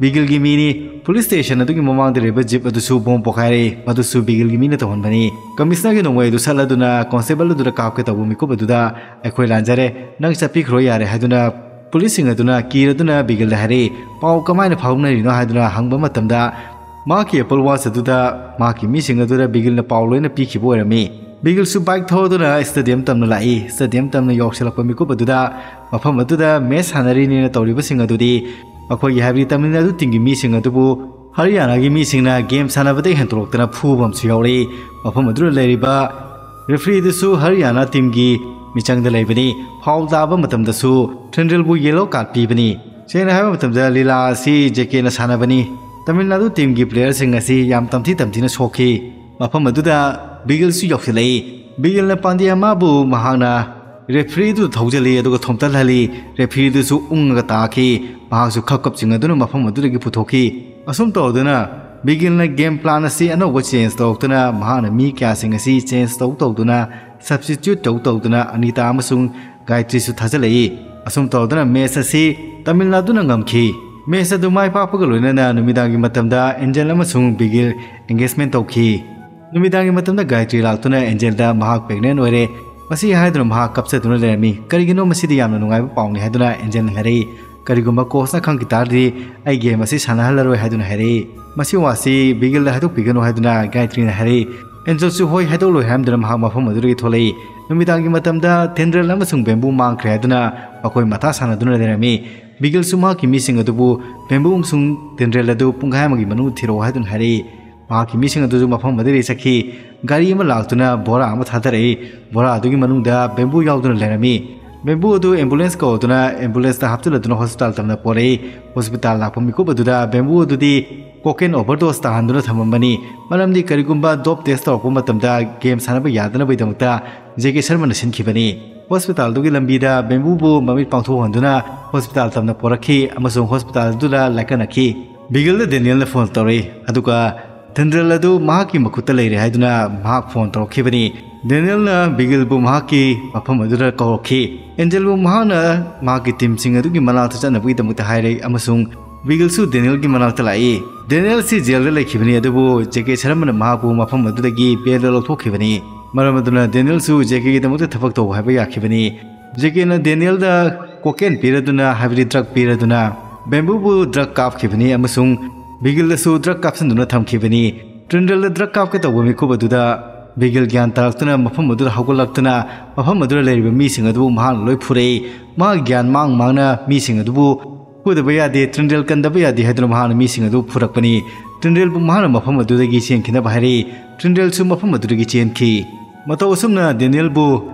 ꯕꯤꯒꯤꯜꯒꯤ ꯃꯤꯅꯤ꯫ ꯄꯨꯂꯤꯁ ꯁ꯭ꯇꯦꯁꯟ ꯑꯗꯨꯒꯤ ꯃꯃꯥꯡꯗ ꯂꯩꯔꯤꯕ ꯖꯤꯞ ꯑꯗꯨꯁꯨ ꯕꯣꯝ ꯄꯣꯈꯥꯏꯔꯦ꯫ ꯃꯗꯨꯁꯨ ꯕꯤꯒꯤꯜꯒꯤ ꯃꯤꯅ ꯇꯧꯍꯟꯕꯅꯤ꯫ ꯀꯃꯤꯁꯅꯔꯒꯤ ꯅꯣꯡꯃꯩ ꯑꯗꯨ ꯁꯠꯂꯗꯨꯅ ꯀꯣꯟꯁꯇꯦꯕꯜ ꯑꯗꯨꯗ ꯀꯥꯞꯀꯦ ꯇꯧꯕ ꯃꯤꯀꯨꯞ ꯑꯗꯨꯗ "ꯑꯩꯈꯣꯏ ꯂꯥꯟꯖꯔꯦ, ꯅꯪ ꯆꯠꯄꯤꯈ꯭ꯔꯣ ꯌꯥꯔꯦ" ꯍꯥꯏꯗꯨꯅ ꯄꯨꯂꯤꯁꯁꯤꯡ ꯑꯗꯨꯅ ꯀꯤꯔꯗꯨꯅ ꯕꯤꯒꯤꯜꯗ ꯍꯥꯏꯔꯛꯏ꯫ "ꯄꯥꯎ ꯀꯃꯥꯏꯅ ꯐꯥꯎꯅꯔꯤꯅꯣ?" ꯍꯥꯏꯗꯨꯅ ꯍꯪꯕ ꯃꯇꯝꯗ ꯃꯍꯥꯛꯀꯤ ꯑꯦꯄꯜ ꯋꯥꯆ ꯑꯗꯨꯗ ꯃꯍꯥꯛꯀꯤ ꯃꯤꯁꯤꯡ ꯑꯗꯨꯗ ꯕꯤꯒꯤꯜꯅ ꯄꯥꯎ ꯂꯣꯏꯅ ꯄꯤꯈꯤꯕ ꯑꯣꯏꯔꯝꯃꯤ꯫ ꯕꯤꯒꯤꯜꯁꯨ ꯕꯥꯏꯛ ꯊꯧꯗꯨꯅ ꯁ꯭ꯇꯦꯗꯤꯌꯝ ꯇꯝꯅ ꯂꯥꯛꯏ꯫ ꯁ꯭ꯇꯦꯗꯤꯌꯝ ꯇꯝꯅ ꯌꯧꯁꯤꯜꯂꯛꯄ ꯃꯤꯀꯨꯞ ꯑꯗꯨꯗ ꯃꯐꯝ ꯑꯗꯨꯗ ꯃꯦꯆ ꯁꯥꯟꯅꯔꯤꯅꯦꯅ ꯇꯧꯔꯤꯕꯁꯤꯡ ꯑꯗꯨꯗꯤ ꯃꯈꯣꯏꯒꯤ, ꯍꯥꯏꯕꯗꯤ ꯇꯥꯃꯤꯜ ꯅꯥꯗꯨ ꯇꯤꯝꯒꯤ ꯃꯤꯁꯤꯡ ꯑꯗꯨꯕꯨ ꯍꯔꯤꯌꯥꯅꯥꯒꯤ ꯃꯤꯁꯤꯡꯅ ꯒꯦꯝ ꯁꯥꯟꯅꯕꯗꯒꯤ ꯍꯦꯟꯗꯣꯛꯇꯅ ꯐꯨꯕ ꯑꯃꯁꯨ ꯌꯥꯎꯔꯛꯏ꯫ ꯃꯐꯝ ꯑꯗꯨꯗ ꯂꯩꯔꯤꯕ ꯔꯦꯐ꯭ꯔꯤꯗꯨꯁꯨ ꯍꯔꯤꯌꯥꯅꯥ ꯇꯤꯝꯒꯤ ꯃꯤꯆꯪꯗ ꯂꯩꯕꯅꯤ꯫ ꯐꯥꯎꯜ ꯇꯥꯕ ꯃꯇꯝꯗꯁꯨ ꯊꯦꯟꯗ꯭ꯔꯦꯜꯕꯨ ꯌꯦꯂꯣ ꯀꯥꯔꯗ ꯄꯤꯕꯅꯤ꯫ ꯁꯦꯡꯅ ꯍꯥꯏꯕ ꯃꯇꯝꯗ ꯂꯤꯂꯥ ꯑꯁꯤ ꯖꯦꯀꯦꯅ ꯁꯥꯟꯅꯕꯅꯤ꯫ ꯇꯥꯃꯤꯜ ꯅꯥꯗꯨ ꯇꯤꯝꯒꯤ ꯄ꯭ꯂꯦꯌꯔꯁꯤꯡ ꯑꯁꯤ ꯌꯥꯝ ꯇꯝꯊꯤ ꯇꯝꯊꯤꯅ ꯁꯣꯛꯈꯤ꯫ ꯃꯐꯝ ꯑꯗꯨꯗ ꯕꯤꯒꯤꯜꯁꯨ ꯌꯧꯁꯤꯜꯂꯛꯏ꯫ ꯕꯤꯒꯤꯜꯅ ꯄꯥꯟꯗ꯭ꯌꯥ ꯃꯥꯕꯨ ꯃꯍꯥꯛꯅ ꯔꯦꯐ꯭ꯔꯤꯗꯨꯗ ꯊꯧꯖꯤꯜꯂꯤ ꯑꯗꯨꯒ ꯊꯣꯝꯇꯠꯍꯜꯂꯤ꯫ ꯔꯦꯐ꯭ꯔꯤꯗꯨꯁꯨ ꯎꯪꯉꯒ ꯇꯥꯈꯤ꯫ ꯃꯍꯥꯛꯁꯨ ꯈꯞ ꯈꯞ ꯆꯤꯡꯅꯗꯨꯅ ꯃꯐꯝ ꯑꯗꯨꯗꯒꯤ ꯄꯨꯊꯣꯛꯈꯤ꯫ ꯑꯁꯨꯝ ꯇꯧꯗꯨꯅ ꯕꯤꯒꯤꯜꯅ ꯒꯦꯝ ꯄ꯭ꯂꯥꯟ ꯑꯁꯤ ꯑꯅꯧꯕ ꯆꯦꯟꯖ ꯇꯧꯔꯛꯇꯨꯅ ꯃꯍꯥꯛꯅ ꯃꯤ ꯀꯌꯥꯁꯤꯡ ꯑꯁꯤ ꯆꯦꯟꯖ ꯇꯧ ꯇꯧꯗꯨꯅ, ꯁꯕꯁꯇꯤꯇ꯭ꯌꯨꯠ ꯇꯧ ꯇꯧꯗꯨꯅ ꯑꯅꯤꯇꯥ ꯑꯃꯁꯨꯡ ꯒꯥꯌꯇ꯭ꯔꯤꯁꯨ ꯊꯥꯖꯤꯜꯂꯛꯏ꯫ ꯑꯁꯨꯝ ꯇꯧꯗꯨꯅ ꯃꯦꯆ ꯑꯁꯤ ꯇꯥꯃꯤꯜ ꯅꯥꯗꯨꯅ ꯉꯝꯈꯤ꯫ ꯃꯦꯆ ꯑꯗꯨ ꯃꯥꯏ ꯄꯥꯛꯄꯒ ꯂꯣꯏꯅꯅ ꯅꯨꯃꯤꯗꯥꯡꯒꯤ ꯃꯇꯝꯗ ꯑꯦꯟꯖꯦꯜ ꯑꯃꯁꯨꯡ ꯕꯤꯒꯤꯜ ꯑꯦꯡꯒꯦꯖꯃꯦꯟ ꯇꯧꯈꯤ꯫ ꯅꯨꯃꯤꯗꯥꯡꯒꯤ ꯃꯇꯝꯗ ꯒꯥꯌꯇ꯭ꯔꯤ ꯂꯥꯛꯇꯨꯅ ꯑꯦꯟꯖꯦꯜꯗ ꯃꯍꯥꯛ ꯄ꯭ꯔꯦꯒꯅꯦꯟ ꯑꯣꯏꯔꯦ꯫ ꯃꯁꯤ ꯍꯥꯏꯗꯨꯅ ꯃꯍꯥꯛ ꯀꯞꯆꯗꯨꯅ ꯂꯩꯔꯝꯃꯤ꯫ "ꯀꯔꯤꯒꯤꯅꯣ, ꯃꯁꯤꯗꯤ ꯌꯥꯝꯅ ꯅꯨꯡꯉꯥꯏꯕ ꯄꯥꯎꯅꯤ" ꯍꯥꯏꯗꯨꯅ ꯑꯦꯟꯖꯦꯜꯅ ꯍꯥꯏꯔꯛꯏ꯫ "ꯀꯔꯤꯒꯨꯝꯕ ꯀꯣꯆꯅ ꯈꯪꯈꯤ ꯇꯥꯔꯗꯤ ꯑꯩ ꯒꯦꯝ ꯑꯁꯤ ꯁꯥꯟꯅꯍꯜꯂꯔꯣꯏ" ꯍꯥꯏꯗꯨꯅ ꯍꯥꯏꯔꯛꯏ꯫ "ꯃꯁꯤ ꯋꯥꯁꯤ ꯕꯤꯒꯤꯜꯗ ꯍꯥꯏꯗꯣꯛꯄꯤꯒꯅꯨ" ꯍꯥꯏꯗꯨꯅ ꯒꯥꯌꯇ꯭ꯔꯤꯅ ꯍꯥꯏꯔꯛꯏ꯫ ꯑꯦꯟꯖꯦꯜꯁꯨ "ꯍꯣꯏ, ꯍꯥꯏꯗꯣꯛꯂꯣꯏ" ꯍꯥꯏꯔꯝꯗꯨꯅ ꯃꯍꯥꯛ ꯃꯐꯝ ꯑꯗꯨꯗꯒꯤ ꯊꯣꯛꯂꯛꯏ꯫ ꯅꯨꯃꯤꯗꯥꯡꯒꯤ ꯃꯇꯝꯗ ꯊꯦꯟꯗ꯭ꯔꯦꯜ ꯑꯃꯁꯨꯡ ꯕꯦꯝꯕꯨ ꯃꯥꯡꯈ꯭ꯔꯦ ꯍꯥꯏꯗꯨꯅ ꯃꯈꯣꯏ ꯃꯊꯥ ꯁꯥꯟꯅꯗꯨꯅ ꯂꯩꯔꯝꯃꯤ꯫ ꯕꯤꯒꯤꯜꯁꯨ ꯃꯍꯥꯛꯀꯤ ꯃꯤꯁꯤꯡ ꯑꯗꯨꯕꯨ ꯕꯦꯝꯕꯨ ꯑꯃꯁꯨꯡ ꯊꯦꯟꯗ꯭ꯔꯦꯜ ꯑꯗꯨ ꯄꯨꯡꯈꯥꯏ ꯑꯃꯒꯤ ꯃꯅꯨꯡꯗ ꯊꯤꯔꯛꯑꯣ ꯍꯥꯏꯗꯨꯅ ꯍꯥꯏꯔꯛꯏ꯫ ꯃꯍꯥꯛꯀꯤ ꯃꯤꯁꯤꯡ ꯑꯗꯨꯁꯨ ꯃꯐꯝ ꯑꯗꯨꯗꯒꯤ ꯆꯠꯈꯤ꯫ ꯒꯥꯔꯤ ꯑꯃ ꯂꯥꯛꯇꯨꯅ ꯕꯣꯔꯥ ꯑꯃ ꯊꯥꯗꯔꯛꯏ꯫ ꯕꯣꯔꯥ ꯑꯗꯨꯒꯤ ꯃꯅꯨꯡꯗ ꯕꯦꯝꯕꯨ ꯌꯥꯎꯗꯨꯅ ꯂꯩꯔꯝꯃꯤ꯫ ꯕꯦꯝꯕꯨ ꯑꯗꯨ ꯑꯦꯝꯕꯨꯂꯦꯟꯁ ꯀꯧꯗꯨꯅ ꯑꯦꯝꯕꯨꯂꯦꯟꯁꯇ ꯍꯥꯞꯆꯤꯜꯂꯗꯨꯅ ꯍꯣꯁꯄꯤꯇꯥꯜ ꯇꯝꯅ ꯄꯣꯔꯛꯏ꯫ ꯍꯣꯁꯄꯤꯇꯥꯜ ꯂꯥꯛꯄ ꯃꯤꯀꯨꯞ ꯑꯗꯨꯗ ꯕꯦꯝꯕꯨ ꯑꯗꯨꯗꯤ ꯀꯣꯀꯦꯟ ꯑꯣꯚꯔꯗꯣꯁ ꯇꯥꯍꯟꯗꯨꯅ ꯊꯝꯃꯝꯕꯅꯤ꯫ ꯃꯔꯝꯗꯤ ꯀꯔꯤꯒꯨꯝꯕ ꯗꯣꯞ ꯇꯦꯁ ꯇꯧꯔꯛꯄ ꯃꯇꯝꯗ ꯒꯦꯝ ꯁꯥꯟꯅꯕ ꯌꯥꯗꯅꯕꯒꯤꯗꯃꯛꯇ ꯖꯦ ꯀꯦ ꯁꯔꯃꯅ ꯁꯤꯟꯈꯤꯕꯅꯤ꯫ ꯍꯣꯁꯄꯤꯇꯥꯜꯗꯨꯒꯤ ꯂꯝꯕꯤꯗ ꯕꯦꯝꯕꯨꯕꯨ ꯃꯃꯤꯠ ꯄꯥꯡꯊꯣꯛꯍꯟꯗꯨꯅ ꯍꯣꯁꯄꯤꯇꯥꯜ ꯇꯝꯅ ꯄꯣꯔꯛꯈꯤ ꯑꯃꯁꯨꯡ ꯍꯣꯁꯄꯤꯇꯥꯜ ꯑꯗꯨꯗ ꯂꯥꯏꯀꯠꯅꯈꯤ꯫ ꯕꯤꯒꯜꯗ ꯗꯦꯅꯤꯌꯦꯜꯅ ꯐꯣꯟ ꯇꯧꯔꯛꯏ, ꯑꯗꯨꯒ ꯊꯦꯟꯗ꯭ꯔꯦꯜ ꯑꯗꯨ ꯃꯍꯥꯛꯀꯤ ꯃꯈꯨꯠꯇ ꯂꯩꯔꯦ ꯍꯥꯏꯗꯨꯅ ꯃꯍꯥꯛ ꯐꯣꯟ ꯇꯧꯔꯛꯈꯤꯕꯅꯤ꯫ ꯗꯦꯅꯤꯌꯦꯜꯅ ꯕꯤꯒꯤꯜꯕꯨ ꯃꯍꯥꯛꯀꯤ ꯃꯐꯝ ꯑꯗꯨꯗ ꯀꯧꯔꯛꯈꯤ꯫ ꯑꯦꯟꯖꯦꯜꯕꯨ ꯃꯍꯥꯛꯅ ꯃꯍꯥꯛꯀꯤ ꯇꯤꯝꯁꯤꯡ ꯑꯗꯨꯒꯤ ꯃꯅꯥꯛꯇ ꯆꯠꯅꯕꯒꯤꯗꯃꯛꯇ ꯍꯥꯏꯔꯦ ꯑꯃꯁꯨꯡ ꯕꯤꯒꯤꯜꯁꯨ ꯗꯦꯅꯤꯌꯦꯜꯒꯤ ꯃꯅꯥꯛꯇ ꯂꯥꯛꯏ꯫ ꯗꯦꯅꯤꯌꯦꯜꯁꯤ ꯖꯦꯜꯗ ꯂꯩꯈꯤꯕꯅꯤ, ꯑꯗꯨꯕꯨ ꯖꯦ ꯀꯦ ꯁꯔꯃꯅ ꯃꯍꯥꯛꯄꯨ ꯃꯐꯝ ꯑꯗꯨꯗꯒꯤ ꯕꯦꯜꯗ ꯂꯧꯊꯣꯛꯈꯤꯕꯅꯤ꯫ ꯃꯔꯝ ꯑꯗꯨꯅ ꯗꯦꯅꯤꯌꯦꯜꯁꯨ ꯖꯦ ꯀꯦꯒꯤꯗꯃꯛꯇ ꯊꯕꯛ ꯇꯧ ꯍꯥꯏꯕ ꯌꯥꯈꯤꯕꯅꯤ꯫ ꯖꯦ ꯀꯦꯅ ꯗꯦꯅꯤꯌꯦꯜꯗ ꯀꯣꯀꯦꯟ ꯄꯤꯔꯗꯨꯅ, ꯍꯥꯏꯕꯗꯤ ꯗ꯭ꯔꯒ ꯄꯤꯔꯗꯨꯅ, ꯕꯦꯝꯕꯨꯕꯨ ꯗ꯭ꯔꯒ ꯀꯥꯞꯈꯤꯕꯅꯤ ꯑꯃꯁꯨꯡ ꯕꯤꯒꯤꯜꯗꯁꯨ ꯗ꯭ꯔꯒ ꯀꯥꯞꯁꯤꯟꯗꯨꯅ ꯊꯝꯈꯤꯕꯅꯤ꯫ ꯇ꯭ꯔꯤꯟꯗꯦꯜꯗ ꯗ꯭ꯔꯒ ꯀꯥꯞꯀꯦ ꯇꯧꯕ ꯃꯤꯀꯨꯞ ꯑꯗꯨꯗ ꯕꯤꯒꯤꯜ ꯒ꯭ꯌꯥꯟ ꯇꯥꯔꯛꯇꯨꯅ ꯃꯐꯝ ꯑꯗꯨꯗ ꯍꯧꯒꯠꯂꯛꯇꯨꯅ ꯃꯐꯝ ꯑꯗꯨꯗ ꯂꯩꯔꯤꯕ ꯃꯤꯁꯤꯡ ꯑꯗꯨꯕꯨ ꯃꯍꯥꯛꯅ ꯂꯣꯏ ꯐꯨꯔꯛꯏ꯫ ꯃꯍꯥꯛ ꯒ꯭ꯌꯥꯟ ꯃꯥꯡ ꯃꯥꯡꯅ ꯃꯤꯁꯤꯡ ꯑꯗꯨꯕꯨ ꯐꯨꯗꯕ ꯌꯥꯗꯦ, ꯇ꯭ꯔꯤꯟꯗꯦꯜ ꯀꯟꯗꯕ ꯌꯥꯗꯦ ꯍꯥꯏꯗꯨꯅ ꯃꯍꯥꯛꯅ ꯃꯤꯁꯤꯡ ꯑꯗꯨ ꯐꯨꯔꯛꯄꯅꯤ꯫ ꯇ꯭ꯔꯤꯟꯗꯦꯜꯕꯨ ꯃꯍꯥꯛꯅ ꯃꯐꯝ ꯑꯗꯨꯗꯒꯤ ꯆꯦꯟꯈꯤꯅꯕ ꯍꯥꯏꯔꯛꯏ꯫ ꯇ꯭ꯔꯤꯟꯗꯦꯜꯁꯨ ꯃꯐꯝ ꯑꯗꯨꯗꯒꯤ ꯆꯦꯟꯈꯤ꯫ ꯃꯇꯧ ꯑꯁꯨꯝꯅ ꯗꯦꯅꯤꯌꯦꯜꯕꯨ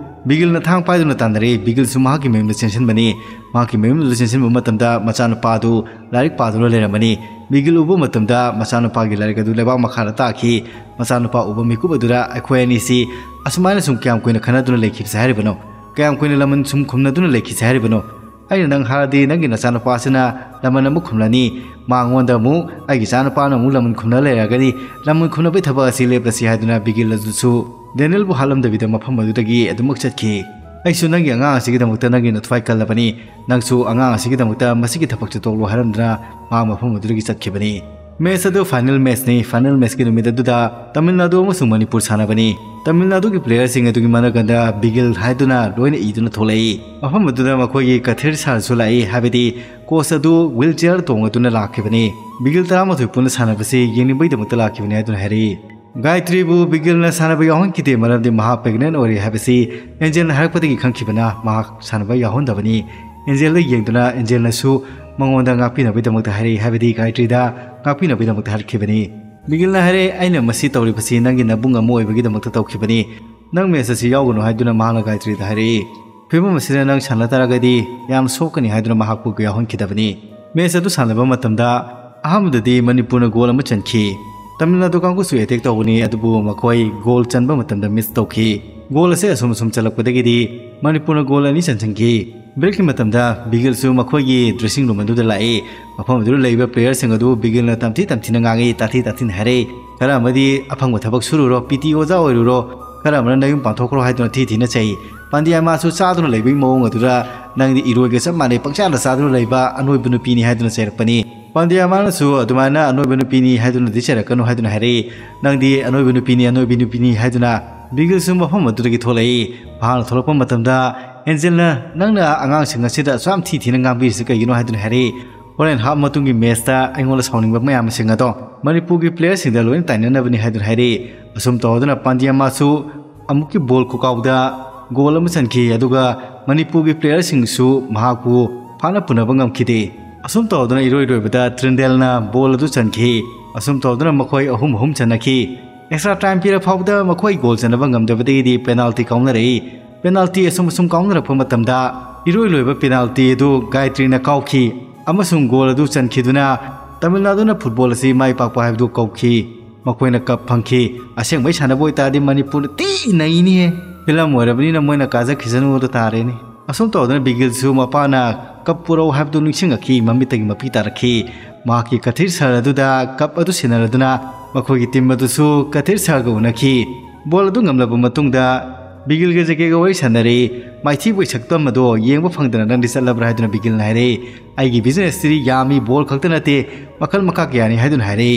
ꯕꯤꯒꯤꯜꯅ ꯊꯥꯡ ꯄꯥꯏꯗꯨꯅ ꯇꯥꯟꯅꯔꯛꯏ꯫ ꯕꯤꯒꯤꯜꯁꯨ ꯃꯍꯥꯛꯀꯤ ꯃꯌꯨꯝꯗ ꯆꯦꯟꯁꯤꯟꯕꯅꯤ꯫ ꯃꯍꯥꯛꯀꯤ ꯃꯌꯨꯝꯗꯨꯗ ꯆꯦꯟꯁꯤꯟꯕ ꯃꯇꯝꯗ ꯃꯆꯥꯅꯨꯄꯥ ꯑꯗꯨ ꯂꯥꯏꯔꯤꯛ ꯄꯥꯗꯨꯅ ꯂꯩꯔꯝꯕꯅꯤ꯫ ꯕꯤꯒꯤꯜ ꯎꯕ ꯃꯇꯝꯗ ꯃꯆꯥꯅꯨꯄꯥꯒꯤ ꯂꯥꯏꯔꯤꯛ ꯑꯗꯨ ꯂꯩꯕꯥꯛ ꯃꯈꯥꯗ ꯇꯥꯈꯤ꯫ ꯃꯆꯥꯅꯨꯄꯥ ꯎꯕ ꯃꯤꯀꯨꯞ ꯑꯗꯨꯗ ꯑꯩꯈꯣꯏ ꯑꯅꯤꯁꯤ ꯑꯁꯨꯃꯥꯏꯅ ꯁꯨꯝ ꯀꯌꯥꯝ ꯀꯨꯏꯅ ꯈꯟꯅꯗꯨꯅ ꯂꯩꯈꯤꯕꯁꯦ ꯍꯥꯏꯔꯤꯕꯅꯣ? ꯀꯌꯥꯝ ꯀꯨꯏꯅ ꯂꯃꯟ ꯁꯨꯝ ꯈꯨꯝꯅꯗꯨꯅ ꯂꯩꯈꯤꯁꯦ ꯍꯥꯏꯔꯤꯕꯅꯣ? ꯑꯩꯅ ꯅꯪ ꯍꯥꯏꯔꯗꯤ ꯅꯪꯒꯤ ꯅꯆꯥꯅꯨꯄꯥꯁꯤꯅ ꯂꯃꯟ ꯑꯃꯨꯛ ꯈꯨꯝꯂꯅꯤ, ꯃꯉꯣꯟꯗ ꯑꯃꯨꯛ ꯑꯩꯒꯤ ꯏꯆꯥꯅꯨꯄꯥꯅ ꯑꯃꯨꯛ ꯂꯃꯟ ꯈꯨꯝꯅ ꯂꯩꯔꯒꯅꯤ꯫ ꯂꯃꯟ ꯈꯨꯝꯅꯕꯩ ꯊꯕꯛ ꯑꯁꯤ ꯂꯦꯞꯂꯁꯤ ꯍꯥꯏꯗꯨꯅ ꯕꯤꯒꯤꯜ ꯑꯗꯨꯁꯨ ꯗꯦꯅꯤꯌꯦꯜꯕꯨ ꯍꯥꯠꯂꯝꯗꯕꯤꯗ ꯃꯐꯝ ꯑꯗꯨꯗꯒꯤ ꯑꯗꯨꯃꯛ ꯆꯠꯈꯤ꯫ ꯑꯩꯁꯨ ꯅꯪꯒꯤ ꯑꯉꯥꯡ ꯑꯁꯤꯒꯤꯗꯃꯛꯇ ꯅꯪꯒꯤ ꯅꯊ꯭ꯋꯥꯏ ꯀꯜꯂꯕꯅꯤ꯫ ꯅꯪꯁꯨ ꯑꯉꯥꯡ ꯑꯁꯤꯒꯤꯗꯃꯛꯇ ꯃꯁꯤꯒꯤ ꯊꯕꯛꯁꯦ ꯇꯣꯛꯂꯣ ꯍꯥꯏꯔꯝꯗꯨꯅ ꯃꯍꯥꯛ ꯃꯐꯝ ꯑꯗꯨꯗꯒꯤ ꯆꯠꯈꯤꯕꯅꯤ꯫ ꯃꯦꯠꯆ ꯑꯗꯨ ꯐꯥꯏꯅꯦꯜ ꯃꯦꯠꯆꯅꯤ꯫ ꯐꯥꯏꯅꯦꯜ ꯃꯦꯠꯆꯀꯤ ꯅꯨꯃꯤꯠ ꯑꯗꯨꯗ ꯇꯥꯃꯤꯜ ꯅꯥꯗꯨ ꯑꯃꯁꯨꯡ ꯃꯅꯤꯄꯨꯔ ꯁꯥꯟꯅꯕꯅꯤ꯫ ꯇꯥꯃꯤꯜ ꯅꯥꯗꯨꯒꯤ ꯄ꯭ꯂꯦꯌꯔꯁꯤꯡ ꯑꯗꯨꯒꯤ ꯃꯅꯥꯀꯟꯗ ꯕꯤꯒꯤꯜ ꯍꯥꯏꯗꯨꯅ ꯂꯣꯏꯅ ꯏꯗꯨꯅ ꯊꯣꯛꯂꯛꯏ꯫ ꯃꯐꯝ ꯑꯗꯨꯗ ꯃꯈꯣꯏꯒꯤ ꯀꯊꯤꯔ ꯁꯥꯔꯁꯨ ꯂꯥꯛꯏ, ꯍꯥꯏꯕꯗꯤ ꯀꯣꯆ ꯑꯗꯨ ꯋꯤꯜ ꯆꯤꯌꯔ ꯇꯣꯡꯉꯗꯨꯅ ꯂꯥꯛꯈꯤꯕꯅꯤ꯫ ꯕꯤꯒꯤꯜ ꯇꯔꯥꯃꯥꯊꯣꯏ ꯄꯨꯟꯅ ꯁꯥꯟꯅꯕꯁꯤ ꯌꯦꯡꯅꯤꯡꯕꯒꯤꯗꯃꯛꯇ ꯂꯥꯛꯈꯤꯕꯅꯤ ꯍꯥꯏꯗꯨꯅ ꯍꯥꯏꯔꯛꯏ꯫ ꯒꯥꯌꯇ꯭ꯔꯤꯕꯨ ꯕꯤꯒꯤꯜꯅ ꯁꯥꯟꯅꯕ ꯌꯥꯎꯍꯟꯈꯤꯗꯦ, ꯃꯔꯝꯗꯤ ꯃꯍꯥꯛ ꯄ꯭ꯔꯦꯒꯅꯦꯟ ꯑꯣꯏꯔꯤ ꯍꯥꯏꯕꯁꯤ ꯑꯦꯟꯖꯦꯜꯅ ꯍꯥꯏꯔꯛꯄꯗꯒꯤ ꯈꯪꯈꯤꯕꯅ ꯃꯍꯥꯛ ꯁꯥꯟꯅꯕ ꯌꯥꯎꯍꯟꯗꯕꯅꯤ꯫ ꯑꯦꯟꯖꯦꯜꯗ ꯌꯦꯡꯗꯨꯅ ꯑꯦꯟꯖꯦꯜꯅꯁꯨ ꯃꯉꯣꯟꯗ ꯉꯥꯛꯄꯤꯅꯕꯒꯤꯗꯃꯛꯇ ꯍꯥꯏꯔꯛꯏ, ꯍꯥꯏꯕꯗꯤ ꯒꯥꯌꯇ꯭ꯔꯤꯗ ꯉꯥꯛꯄꯤꯅꯕꯒꯤꯗꯃꯛꯇ ꯍꯥꯏꯔꯛꯈꯤꯕꯅꯤ꯫ ꯕꯤꯒꯤꯜꯅ ꯍꯥꯏꯔꯛꯏ, "ꯑꯩꯅ ꯃꯁꯤ ꯇꯧꯔꯤꯕꯁꯤ ꯅꯪꯒꯤ ꯅꯕꯨꯡ ꯑꯃ ꯑꯣꯏꯕꯒꯤꯗꯃꯛꯇ ꯇꯧꯈꯤꯕꯅꯤ꯫ ꯅꯪ ꯃꯦꯠꯆ ꯑꯁꯤ ꯌꯥꯎꯒꯅꯨ" ꯍꯥꯏꯗꯨꯅ ꯃꯍꯥꯛꯅ ꯒꯥꯌꯇ꯭ꯔꯤꯗ ꯍꯥꯏꯔꯛꯏ꯫ ꯐꯤꯕꯝ ꯑꯁꯤꯗ ꯅꯪ ꯁꯥꯟꯅ ꯇꯥꯔꯒꯗꯤ ꯌꯥꯝ ꯁꯣꯛꯀꯅꯤ ꯍꯥꯏꯗꯨꯅ ꯃꯍꯥꯛꯄꯨ ꯌꯥꯎꯍꯟꯈꯤꯗꯕꯅꯤ꯫ ꯃꯦꯠꯆ ꯑꯗꯨ ꯁꯥꯟꯅꯕ ꯃꯇꯝꯗ ꯑꯍꯥꯟꯕꯗꯗꯤ ꯃꯅꯤꯄꯨꯔꯅ ꯒꯣꯜ ꯑꯃ ꯆꯟꯈꯤ꯫ ꯇꯥꯃꯤꯜ ꯅꯥꯗꯨ ꯀꯥꯡꯕꯨꯁꯨ ꯑꯦꯇꯦꯛ ꯇꯧꯒꯅꯤ, ꯑꯗꯨꯕꯨ ꯃꯈꯣꯏ ꯒꯣꯜ ꯆꯟꯕ ꯃꯇꯝꯗ ꯃꯤꯁ ꯇꯧꯈꯤ꯫ ꯒꯣꯜ ꯑꯁꯤ ꯑꯁꯨꯝ ꯑꯁꯨꯝ ꯆꯜꯂꯛꯄꯗꯒꯤꯗꯤ ꯃꯅꯤꯄꯨꯔꯅ ꯒꯣꯜ ꯑꯅꯤ ꯆꯟꯁꯤꯟꯈꯤ꯫ ꯕ꯭ꯔꯦꯛꯀꯤ ꯃꯇꯝꯗ ꯕꯤꯒꯤꯜꯁꯨ ꯃꯈꯣꯏꯒꯤ ꯗ꯭ꯔꯦꯁꯤꯡ ꯔꯨꯝ ꯑꯗꯨꯗ ꯂꯥꯛꯏ꯫ ꯃꯐꯝ ꯑꯗꯨꯗ ꯂꯩꯕ ꯄ꯭ꯂꯦꯌꯔꯁꯤꯡ ꯑꯗꯨ ꯕꯤꯒꯤꯜꯅ ꯇꯝꯊꯤ ꯇꯝꯊꯤꯅ ꯉꯥꯡꯉꯤ, ꯇꯥꯊꯤ ꯇꯥꯊꯤꯅ ꯍꯥꯏꯔꯛꯏ꯫ ꯈꯔ ꯑꯃꯗꯤ "ꯑꯐꯪꯕ ꯊꯕꯛ ꯁꯨꯔꯨꯔꯣ, ꯄꯤ ꯇꯤ ꯑꯣꯖꯥ ꯑꯣꯏꯔꯨꯔꯣ, ꯈꯔ ꯑꯃꯅ "ꯅꯌꯨꯝ ꯄꯥꯟꯊꯣꯛꯈ꯭ꯔꯣ" ꯍꯥꯏꯗꯨꯅ ꯊꯤ ꯊꯤꯅ ꯆꯩ꯫ ꯄꯥꯟꯗꯤꯌꯥꯃꯥꯁꯨ ꯆꯥꯗꯨꯅ ꯂꯩꯕꯒꯤ ꯃꯑꯣꯡ ꯑꯗꯨꯗ "ꯅꯪꯗꯤ ꯏꯔꯣꯏꯒ ꯆꯞ ꯃꯥꯟꯅꯩ, ꯄꯪꯆꯥꯗ ꯆꯥꯗꯨꯅ ꯂꯩꯕ ꯑꯅꯣꯏꯕ ꯅꯨꯄꯤꯅꯤ" ꯍꯥꯏꯗꯨꯅ ꯆꯩꯔꯛꯄꯅꯤ꯫ ꯄꯥꯟꯗꯤꯌꯥꯃꯥꯅꯁꯨ "ꯑꯗꯨꯃꯥꯏꯅ ꯑꯅꯣꯏꯕ ꯅꯨꯄꯤꯅꯤ ꯍꯥꯏꯗꯨꯅꯗꯤ ꯆꯩꯔꯛꯀꯅꯨ" ꯍꯥꯏꯗꯨꯅ ꯍꯥꯏꯔꯛꯏ꯫ "ꯅꯪꯗꯤ ꯑꯅꯣꯏꯕ ꯅꯨꯄꯤꯅꯤ, ꯑꯅꯣꯏꯕꯤ ꯅꯨꯄꯤꯅꯤ" ꯍꯥꯏꯗꯨꯅ ꯕꯤꯒꯤꯜꯁꯨ ꯃꯐꯝ ꯑꯗꯨꯗꯒꯤ ꯊꯣꯛꯂꯛꯏ꯫ ꯃꯍꯥꯛꯅ ꯊꯣꯛꯂꯛꯄ ꯃꯇꯝꯗ ꯑꯦꯟꯖꯦꯜꯅ "ꯅꯪꯅ ꯑꯉꯥꯡꯁꯤꯡ ꯑꯁꯤꯗ ꯑꯁꯨꯛ ꯌꯥꯝ ꯊꯤ ꯊꯤꯅ ꯉꯥꯡꯕꯤꯔꯤꯁꯤ ꯀꯩꯒꯤꯅꯣ?" ꯍꯥꯏꯗꯨꯅ ꯍꯥꯏꯔꯛꯏ꯫ "ꯍꯣꯔꯦꯟ ꯍꯥꯞ ꯃꯇꯨꯡꯒꯤ ꯃꯦꯠꯁꯇ ꯑꯩꯉꯣꯟꯗ ꯁꯥꯎꯅꯤꯡꯕ ꯃꯌꯥꯝꯁꯤꯡ ꯑꯗꯣ ꯃꯅꯤꯄꯨꯔꯒꯤ ꯄ꯭ꯂꯦꯌꯔꯁꯤꯡꯗ ꯂꯣꯏꯅ ꯇꯥꯏꯅꯅꯕꯅꯤ" ꯍꯥꯏꯗꯨꯅ ꯍꯥꯏꯔꯛꯏ꯫ ꯑꯁꯨꯝ ꯇꯧꯗꯨꯅ ꯄꯥꯟꯗꯤꯌꯥꯃꯥꯁꯨ ꯑꯃꯨꯛꯀꯤ ꯕꯣꯜ ꯈꯨꯀꯥꯎꯗ ꯒꯣꯜ ꯑꯃ ꯆꯟꯈꯤ, ꯑꯗꯨꯒ ꯃꯅꯤꯄꯨꯔꯒꯤ ꯄ꯭ꯂꯦꯌꯔꯁꯤꯡꯁꯨ ꯃꯍꯥꯛꯄꯨ ꯐꯥꯅ ꯄꯨꯅꯕ ꯉꯝꯈꯤꯗꯦ꯫ ꯑꯁꯨꯝ ꯇꯧꯗꯨꯅ ꯏꯔꯣꯏ ꯂꯣꯏꯕꯗ ꯇ꯭ꯔꯤꯟꯗꯦꯜꯅ ꯕꯣꯜ ꯑꯗꯨ ꯆꯟꯈꯤ꯫ ꯑꯁꯨꯝ ꯇꯧꯗꯨꯅ ꯃꯈꯣꯏ ꯑꯍꯨꯝ ꯑꯍꯨꯝ ꯆꯟꯅꯈꯤ꯫ ꯑꯦꯛꯁꯇ꯭ꯔꯥ ꯇꯥꯏꯝ ꯄꯤꯔ ꯐꯥꯎꯕꯗ ꯃꯈꯣꯏ ꯒꯣꯜ ꯆꯟꯅꯕ ꯉꯝꯗꯕꯗꯒꯤꯗꯤ ꯄꯦꯅꯥꯜꯇꯤ ꯀꯥꯎꯅꯔꯛꯏ꯫ ꯄꯦꯅꯥꯜꯇꯤ ꯑꯁꯨꯝ ꯑꯁꯨꯝ ꯀꯥꯎꯅꯔꯛꯄ ꯃꯇꯝꯗ ꯏꯔꯣꯏ ꯂꯣꯏꯕ ꯄꯦꯅꯥꯜꯇꯤ ꯑꯗꯨ ꯒꯥꯌꯇ꯭ꯔꯤꯅ ꯀꯥꯎꯈꯤ ꯑꯃꯁꯨꯡ ꯒꯣꯜ ꯑꯗꯨ ꯆꯟꯈꯤꯗꯨꯅ ꯇꯥꯃꯤꯜ ꯅꯥꯗꯨꯅ ꯐꯨꯠꯕꯣꯜ ꯑꯁꯤ ꯃꯥꯏ ꯄꯥꯛꯄ ꯍꯥꯏꯕꯗꯨ ꯀꯧꯈꯤ꯫ ꯃꯈꯣꯏꯅ ꯀꯞ ꯐꯪꯈꯤ꯫ ꯑꯁꯦꯡꯕꯩ ꯁꯥꯟꯅꯕ ꯑꯣꯏꯇꯥꯔꯗꯤ ꯃꯅꯤꯄꯨꯔꯅ ꯊꯤ ꯅꯩꯅꯤꯍꯦ꯫ ꯐꯤꯂꯝ ꯑꯣꯏꯔꯕꯅꯤꯅ ꯃꯣꯏꯅ ꯀꯥꯖꯈꯤꯁꯅꯨꯗ ꯇꯥꯔꯦꯅꯦ꯫ ꯑꯁꯨꯝ ꯇꯧꯗꯅ ꯕꯤꯒꯤꯜꯁꯨ ꯃꯄꯥꯅ ꯀꯞ ꯄꯨꯔꯛꯎ ꯍꯥꯏꯕꯗꯨ ꯅꯤꯡꯁꯤꯡꯉꯛꯈꯤ꯫ ꯃꯃꯤꯠꯇꯒꯤ ꯃꯄꯤ ꯇꯥꯔꯛꯈꯤ꯫ ꯃꯍꯥꯛꯀꯤ ꯀꯊꯤꯔ ꯁꯍꯔ ꯑꯗꯨꯗ ꯀꯞ ꯑꯗꯨ ꯁꯤꯟꯅꯔꯗꯨꯅ ꯃꯈꯣꯏꯒꯤ ꯇꯤꯝ ꯑꯗꯨꯁꯨ ꯀꯊꯤꯔ ꯁꯍꯔꯒ ꯎꯅꯈꯤ꯫ ꯕꯣꯜ ꯑꯗꯨ ꯉꯝꯂꯕ ꯃꯇꯨꯡꯗ ꯕꯤꯒꯤꯜꯒ ꯖꯦꯀꯦꯒ ꯋꯥꯔꯤ ꯁꯥꯟꯅꯔꯦ꯫ "ꯃꯥꯏꯊꯤꯕꯒꯤ ꯁꯛꯇꯝ ꯑꯗꯣ ꯌꯦꯡꯕ ꯐꯪꯗꯅ ꯅꯪꯗꯤ ꯆꯠꯂꯕ꯭ꯔꯥ?" ꯍꯥꯏꯗꯨꯅ ꯕꯤꯒꯤꯜꯅ ꯍꯥꯏꯔꯦ꯫ "ꯑꯩꯒꯤ ꯕꯤꯖꯤꯅꯦꯁꯇꯗꯤ ꯌꯥꯝꯃꯤ, ꯕꯣꯜ ꯈꯛꯇ ꯅꯠꯇꯦ, ꯃꯈꯜ ꯃꯈꯥ ꯀꯌꯥꯅꯤ" ꯍꯥꯏꯗꯨꯅ ꯍꯥꯏꯔꯦ꯫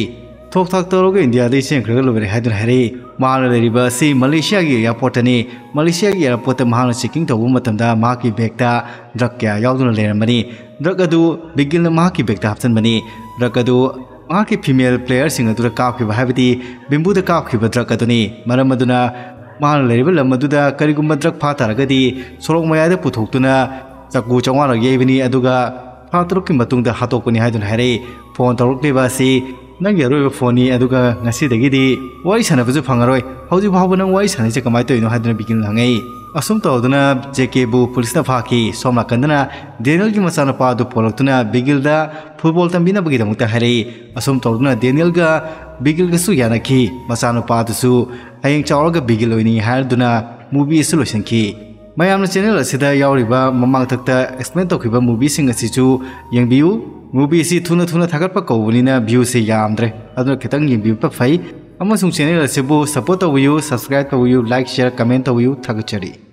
ꯊꯣꯛ ꯊꯥꯛ ꯇꯧꯔꯒ ꯏꯟꯗꯤꯌꯥꯗꯒꯤ ꯆꯦꯟꯈ꯭ꯔꯒ ꯂꯣꯏꯔꯦ ꯍꯥꯏꯗꯨꯅ ꯍꯥꯏꯔꯛꯏ꯫ ꯃꯍꯥꯛꯅ ꯂꯩꯔꯤꯕ ꯑꯁꯤ ꯃꯂꯦꯁꯤꯌꯥꯒꯤ ꯑꯦꯌꯥꯔꯄꯣꯔꯠꯇꯅꯤ꯫ ꯃꯂꯦꯁꯤꯌꯥꯒꯤ ꯑꯦꯌꯥꯔꯄꯣꯔꯠꯇ ꯃꯍꯥꯛꯅ ꯆꯦꯛꯀꯤꯡ ꯇꯧꯕ ꯃꯇꯝꯗ ꯃꯍꯥꯛꯀꯤ ꯕꯦꯒꯇ ꯗ꯭ꯔꯒ ꯀꯌꯥ ꯌꯥꯎꯗꯨꯅ ꯂꯩꯔꯝꯕꯅꯤ꯫ ꯗ꯭ꯔꯒ ꯑꯗꯨ ꯕꯤꯒꯤꯜꯅ ꯃꯍꯥꯛꯀꯤ ꯕꯦꯒꯇ ꯍꯥꯞꯆꯤꯟꯕꯅꯤ꯫ ꯗ꯭ꯔꯒ ꯑꯗꯨ ꯃꯍꯥꯛꯀꯤ ꯐꯤꯃꯦꯜ ꯄ꯭ꯂꯦꯌꯔꯁꯤꯡ ꯑꯗꯨꯗ ꯀꯥꯞꯈꯤꯕ, ꯍꯥꯏꯕꯗꯤ ꯕꯤꯝꯕꯨꯗ ꯀꯥꯞꯈꯤꯕ ꯗ꯭ꯔꯒ ꯑꯗꯨꯅꯤ꯫ ꯃꯔꯝ ꯑꯗꯨꯅ ꯃꯍꯥꯛꯅ ꯂꯩꯔꯤꯕ ꯂꯝ ꯑꯗꯨꯗ ꯀꯔꯤꯒꯨꯝꯕ ꯗ꯭ꯔꯒ ꯐꯥ ꯇꯥꯔꯒꯗꯤ ꯁꯣꯔꯣꯛ ꯃꯌꯥꯏꯗ ꯄꯨꯊꯣꯛꯇꯨꯅ ꯆꯥꯛꯀꯨ ꯆꯥꯝꯃꯉꯥꯔꯛ ꯌꯩꯕꯅꯤ, ꯑꯗꯨꯒ ꯊꯥ ꯇꯔꯨꯛꯀꯤ ꯃꯇꯨꯡꯗ ꯍꯥꯠꯇꯣꯛꯄꯅꯤ ꯍꯥꯏꯗꯨꯅ ꯍꯥꯏꯔꯛꯏ꯫ "ꯐꯣꯟ ꯇꯧꯔꯛꯂꯤꯕ ꯑꯁꯤ ꯅꯪꯒꯤ ꯑꯔꯣꯏꯕ ꯐꯣꯟꯅꯤ, ꯑꯗꯨꯒ ꯉꯁꯤꯗꯒꯤꯗꯤ ꯋꯥꯔꯤ ꯁꯥꯟꯅꯕꯁꯨ ꯐꯪꯉꯔꯣꯏ꯫ ꯍꯧꯖꯤꯛ ꯐꯥꯎꯕ ꯅꯪ ꯋꯥꯔꯤ ꯁꯥꯟꯅꯩꯁꯦ ꯀꯃꯥꯏꯅ ꯇꯧꯔꯤꯅꯣ?" ꯍꯥꯏꯗꯨꯅ ꯕꯤꯒꯤꯜꯅ ꯍꯪꯉꯛꯏ꯫ ꯑꯁꯨꯝ ꯇꯧꯗꯨꯅ ꯖꯦꯀꯦꯕꯨ ꯄꯨꯂꯤꯁꯅ ꯐꯥꯈꯤ꯫ ꯁꯣꯝ ꯅꯥꯀꯟꯗꯅ ꯗꯦꯅꯤꯌꯦꯜꯒꯤ ꯃꯆꯥꯅꯨꯄꯥ ꯑꯗꯨ ꯄꯣꯔꯛꯇꯨꯅ ꯕꯤꯒꯤꯜꯗ ꯐꯨꯠꯕꯣꯜ ꯇꯝꯕꯤꯅꯕꯒꯤꯗꯃꯛꯇ ꯍꯥꯏꯔꯛꯏ꯫ ꯑꯁꯨꯝ ꯇꯧꯗꯨꯅ ꯗꯦꯅꯤꯌꯦꯜꯒ ꯕꯤꯒꯤꯜꯒꯁꯨ ꯌꯥꯅꯈꯤ꯫ ꯃꯆꯥꯅꯨꯄꯥ ꯑꯗꯨꯁꯨ ꯍꯌꯦꯡ ꯆꯥꯎꯔꯒ ꯕꯤꯒꯤꯜ ꯑꯣꯏꯅꯤꯡꯏ ꯍꯥꯏꯗꯨꯅ ꯃꯨꯚꯤ ꯑꯁꯤ ꯂꯣꯏꯁꯤꯟꯈꯤ꯫ ꯃꯌꯥꯝꯅ ꯆꯦꯅꯦꯜ ꯑꯁꯤꯗ ꯌꯥꯎꯔꯤꯕ ꯃꯃꯥꯡꯊꯛꯇ ꯑꯦꯛꯁꯄ꯭ꯂꯦꯟ ꯇꯧꯈꯤꯕ ꯃꯨꯚꯤꯁꯤꯡ ꯑꯁꯤꯁꯨ ꯌꯦꯡꯕꯤꯌꯨ꯫ ꯃꯨꯚꯤ ꯑꯁꯤ ꯊꯨꯅ ꯊꯨꯅ ꯊꯥꯒꯠꯄ ꯀꯧꯕꯅꯤꯅ ꯚ꯭ꯌꯨꯁꯦ ꯌꯥꯝꯗ꯭ꯔꯦ, ꯑꯗꯨꯅ ꯈꯤꯇꯪ ꯌꯦꯡꯕꯤꯕ ꯐꯩ꯫ ꯑꯃꯁꯨꯡ channel ꯑꯁꯤꯕꯨ support ꯇꯧꯕꯤꯌꯨ, subscribe ꯇꯧꯕꯤꯌꯨ, like, share, comment ꯇꯧꯕꯤꯌꯨ꯫ ꯊꯥꯒꯠꯆꯔꯤ꯫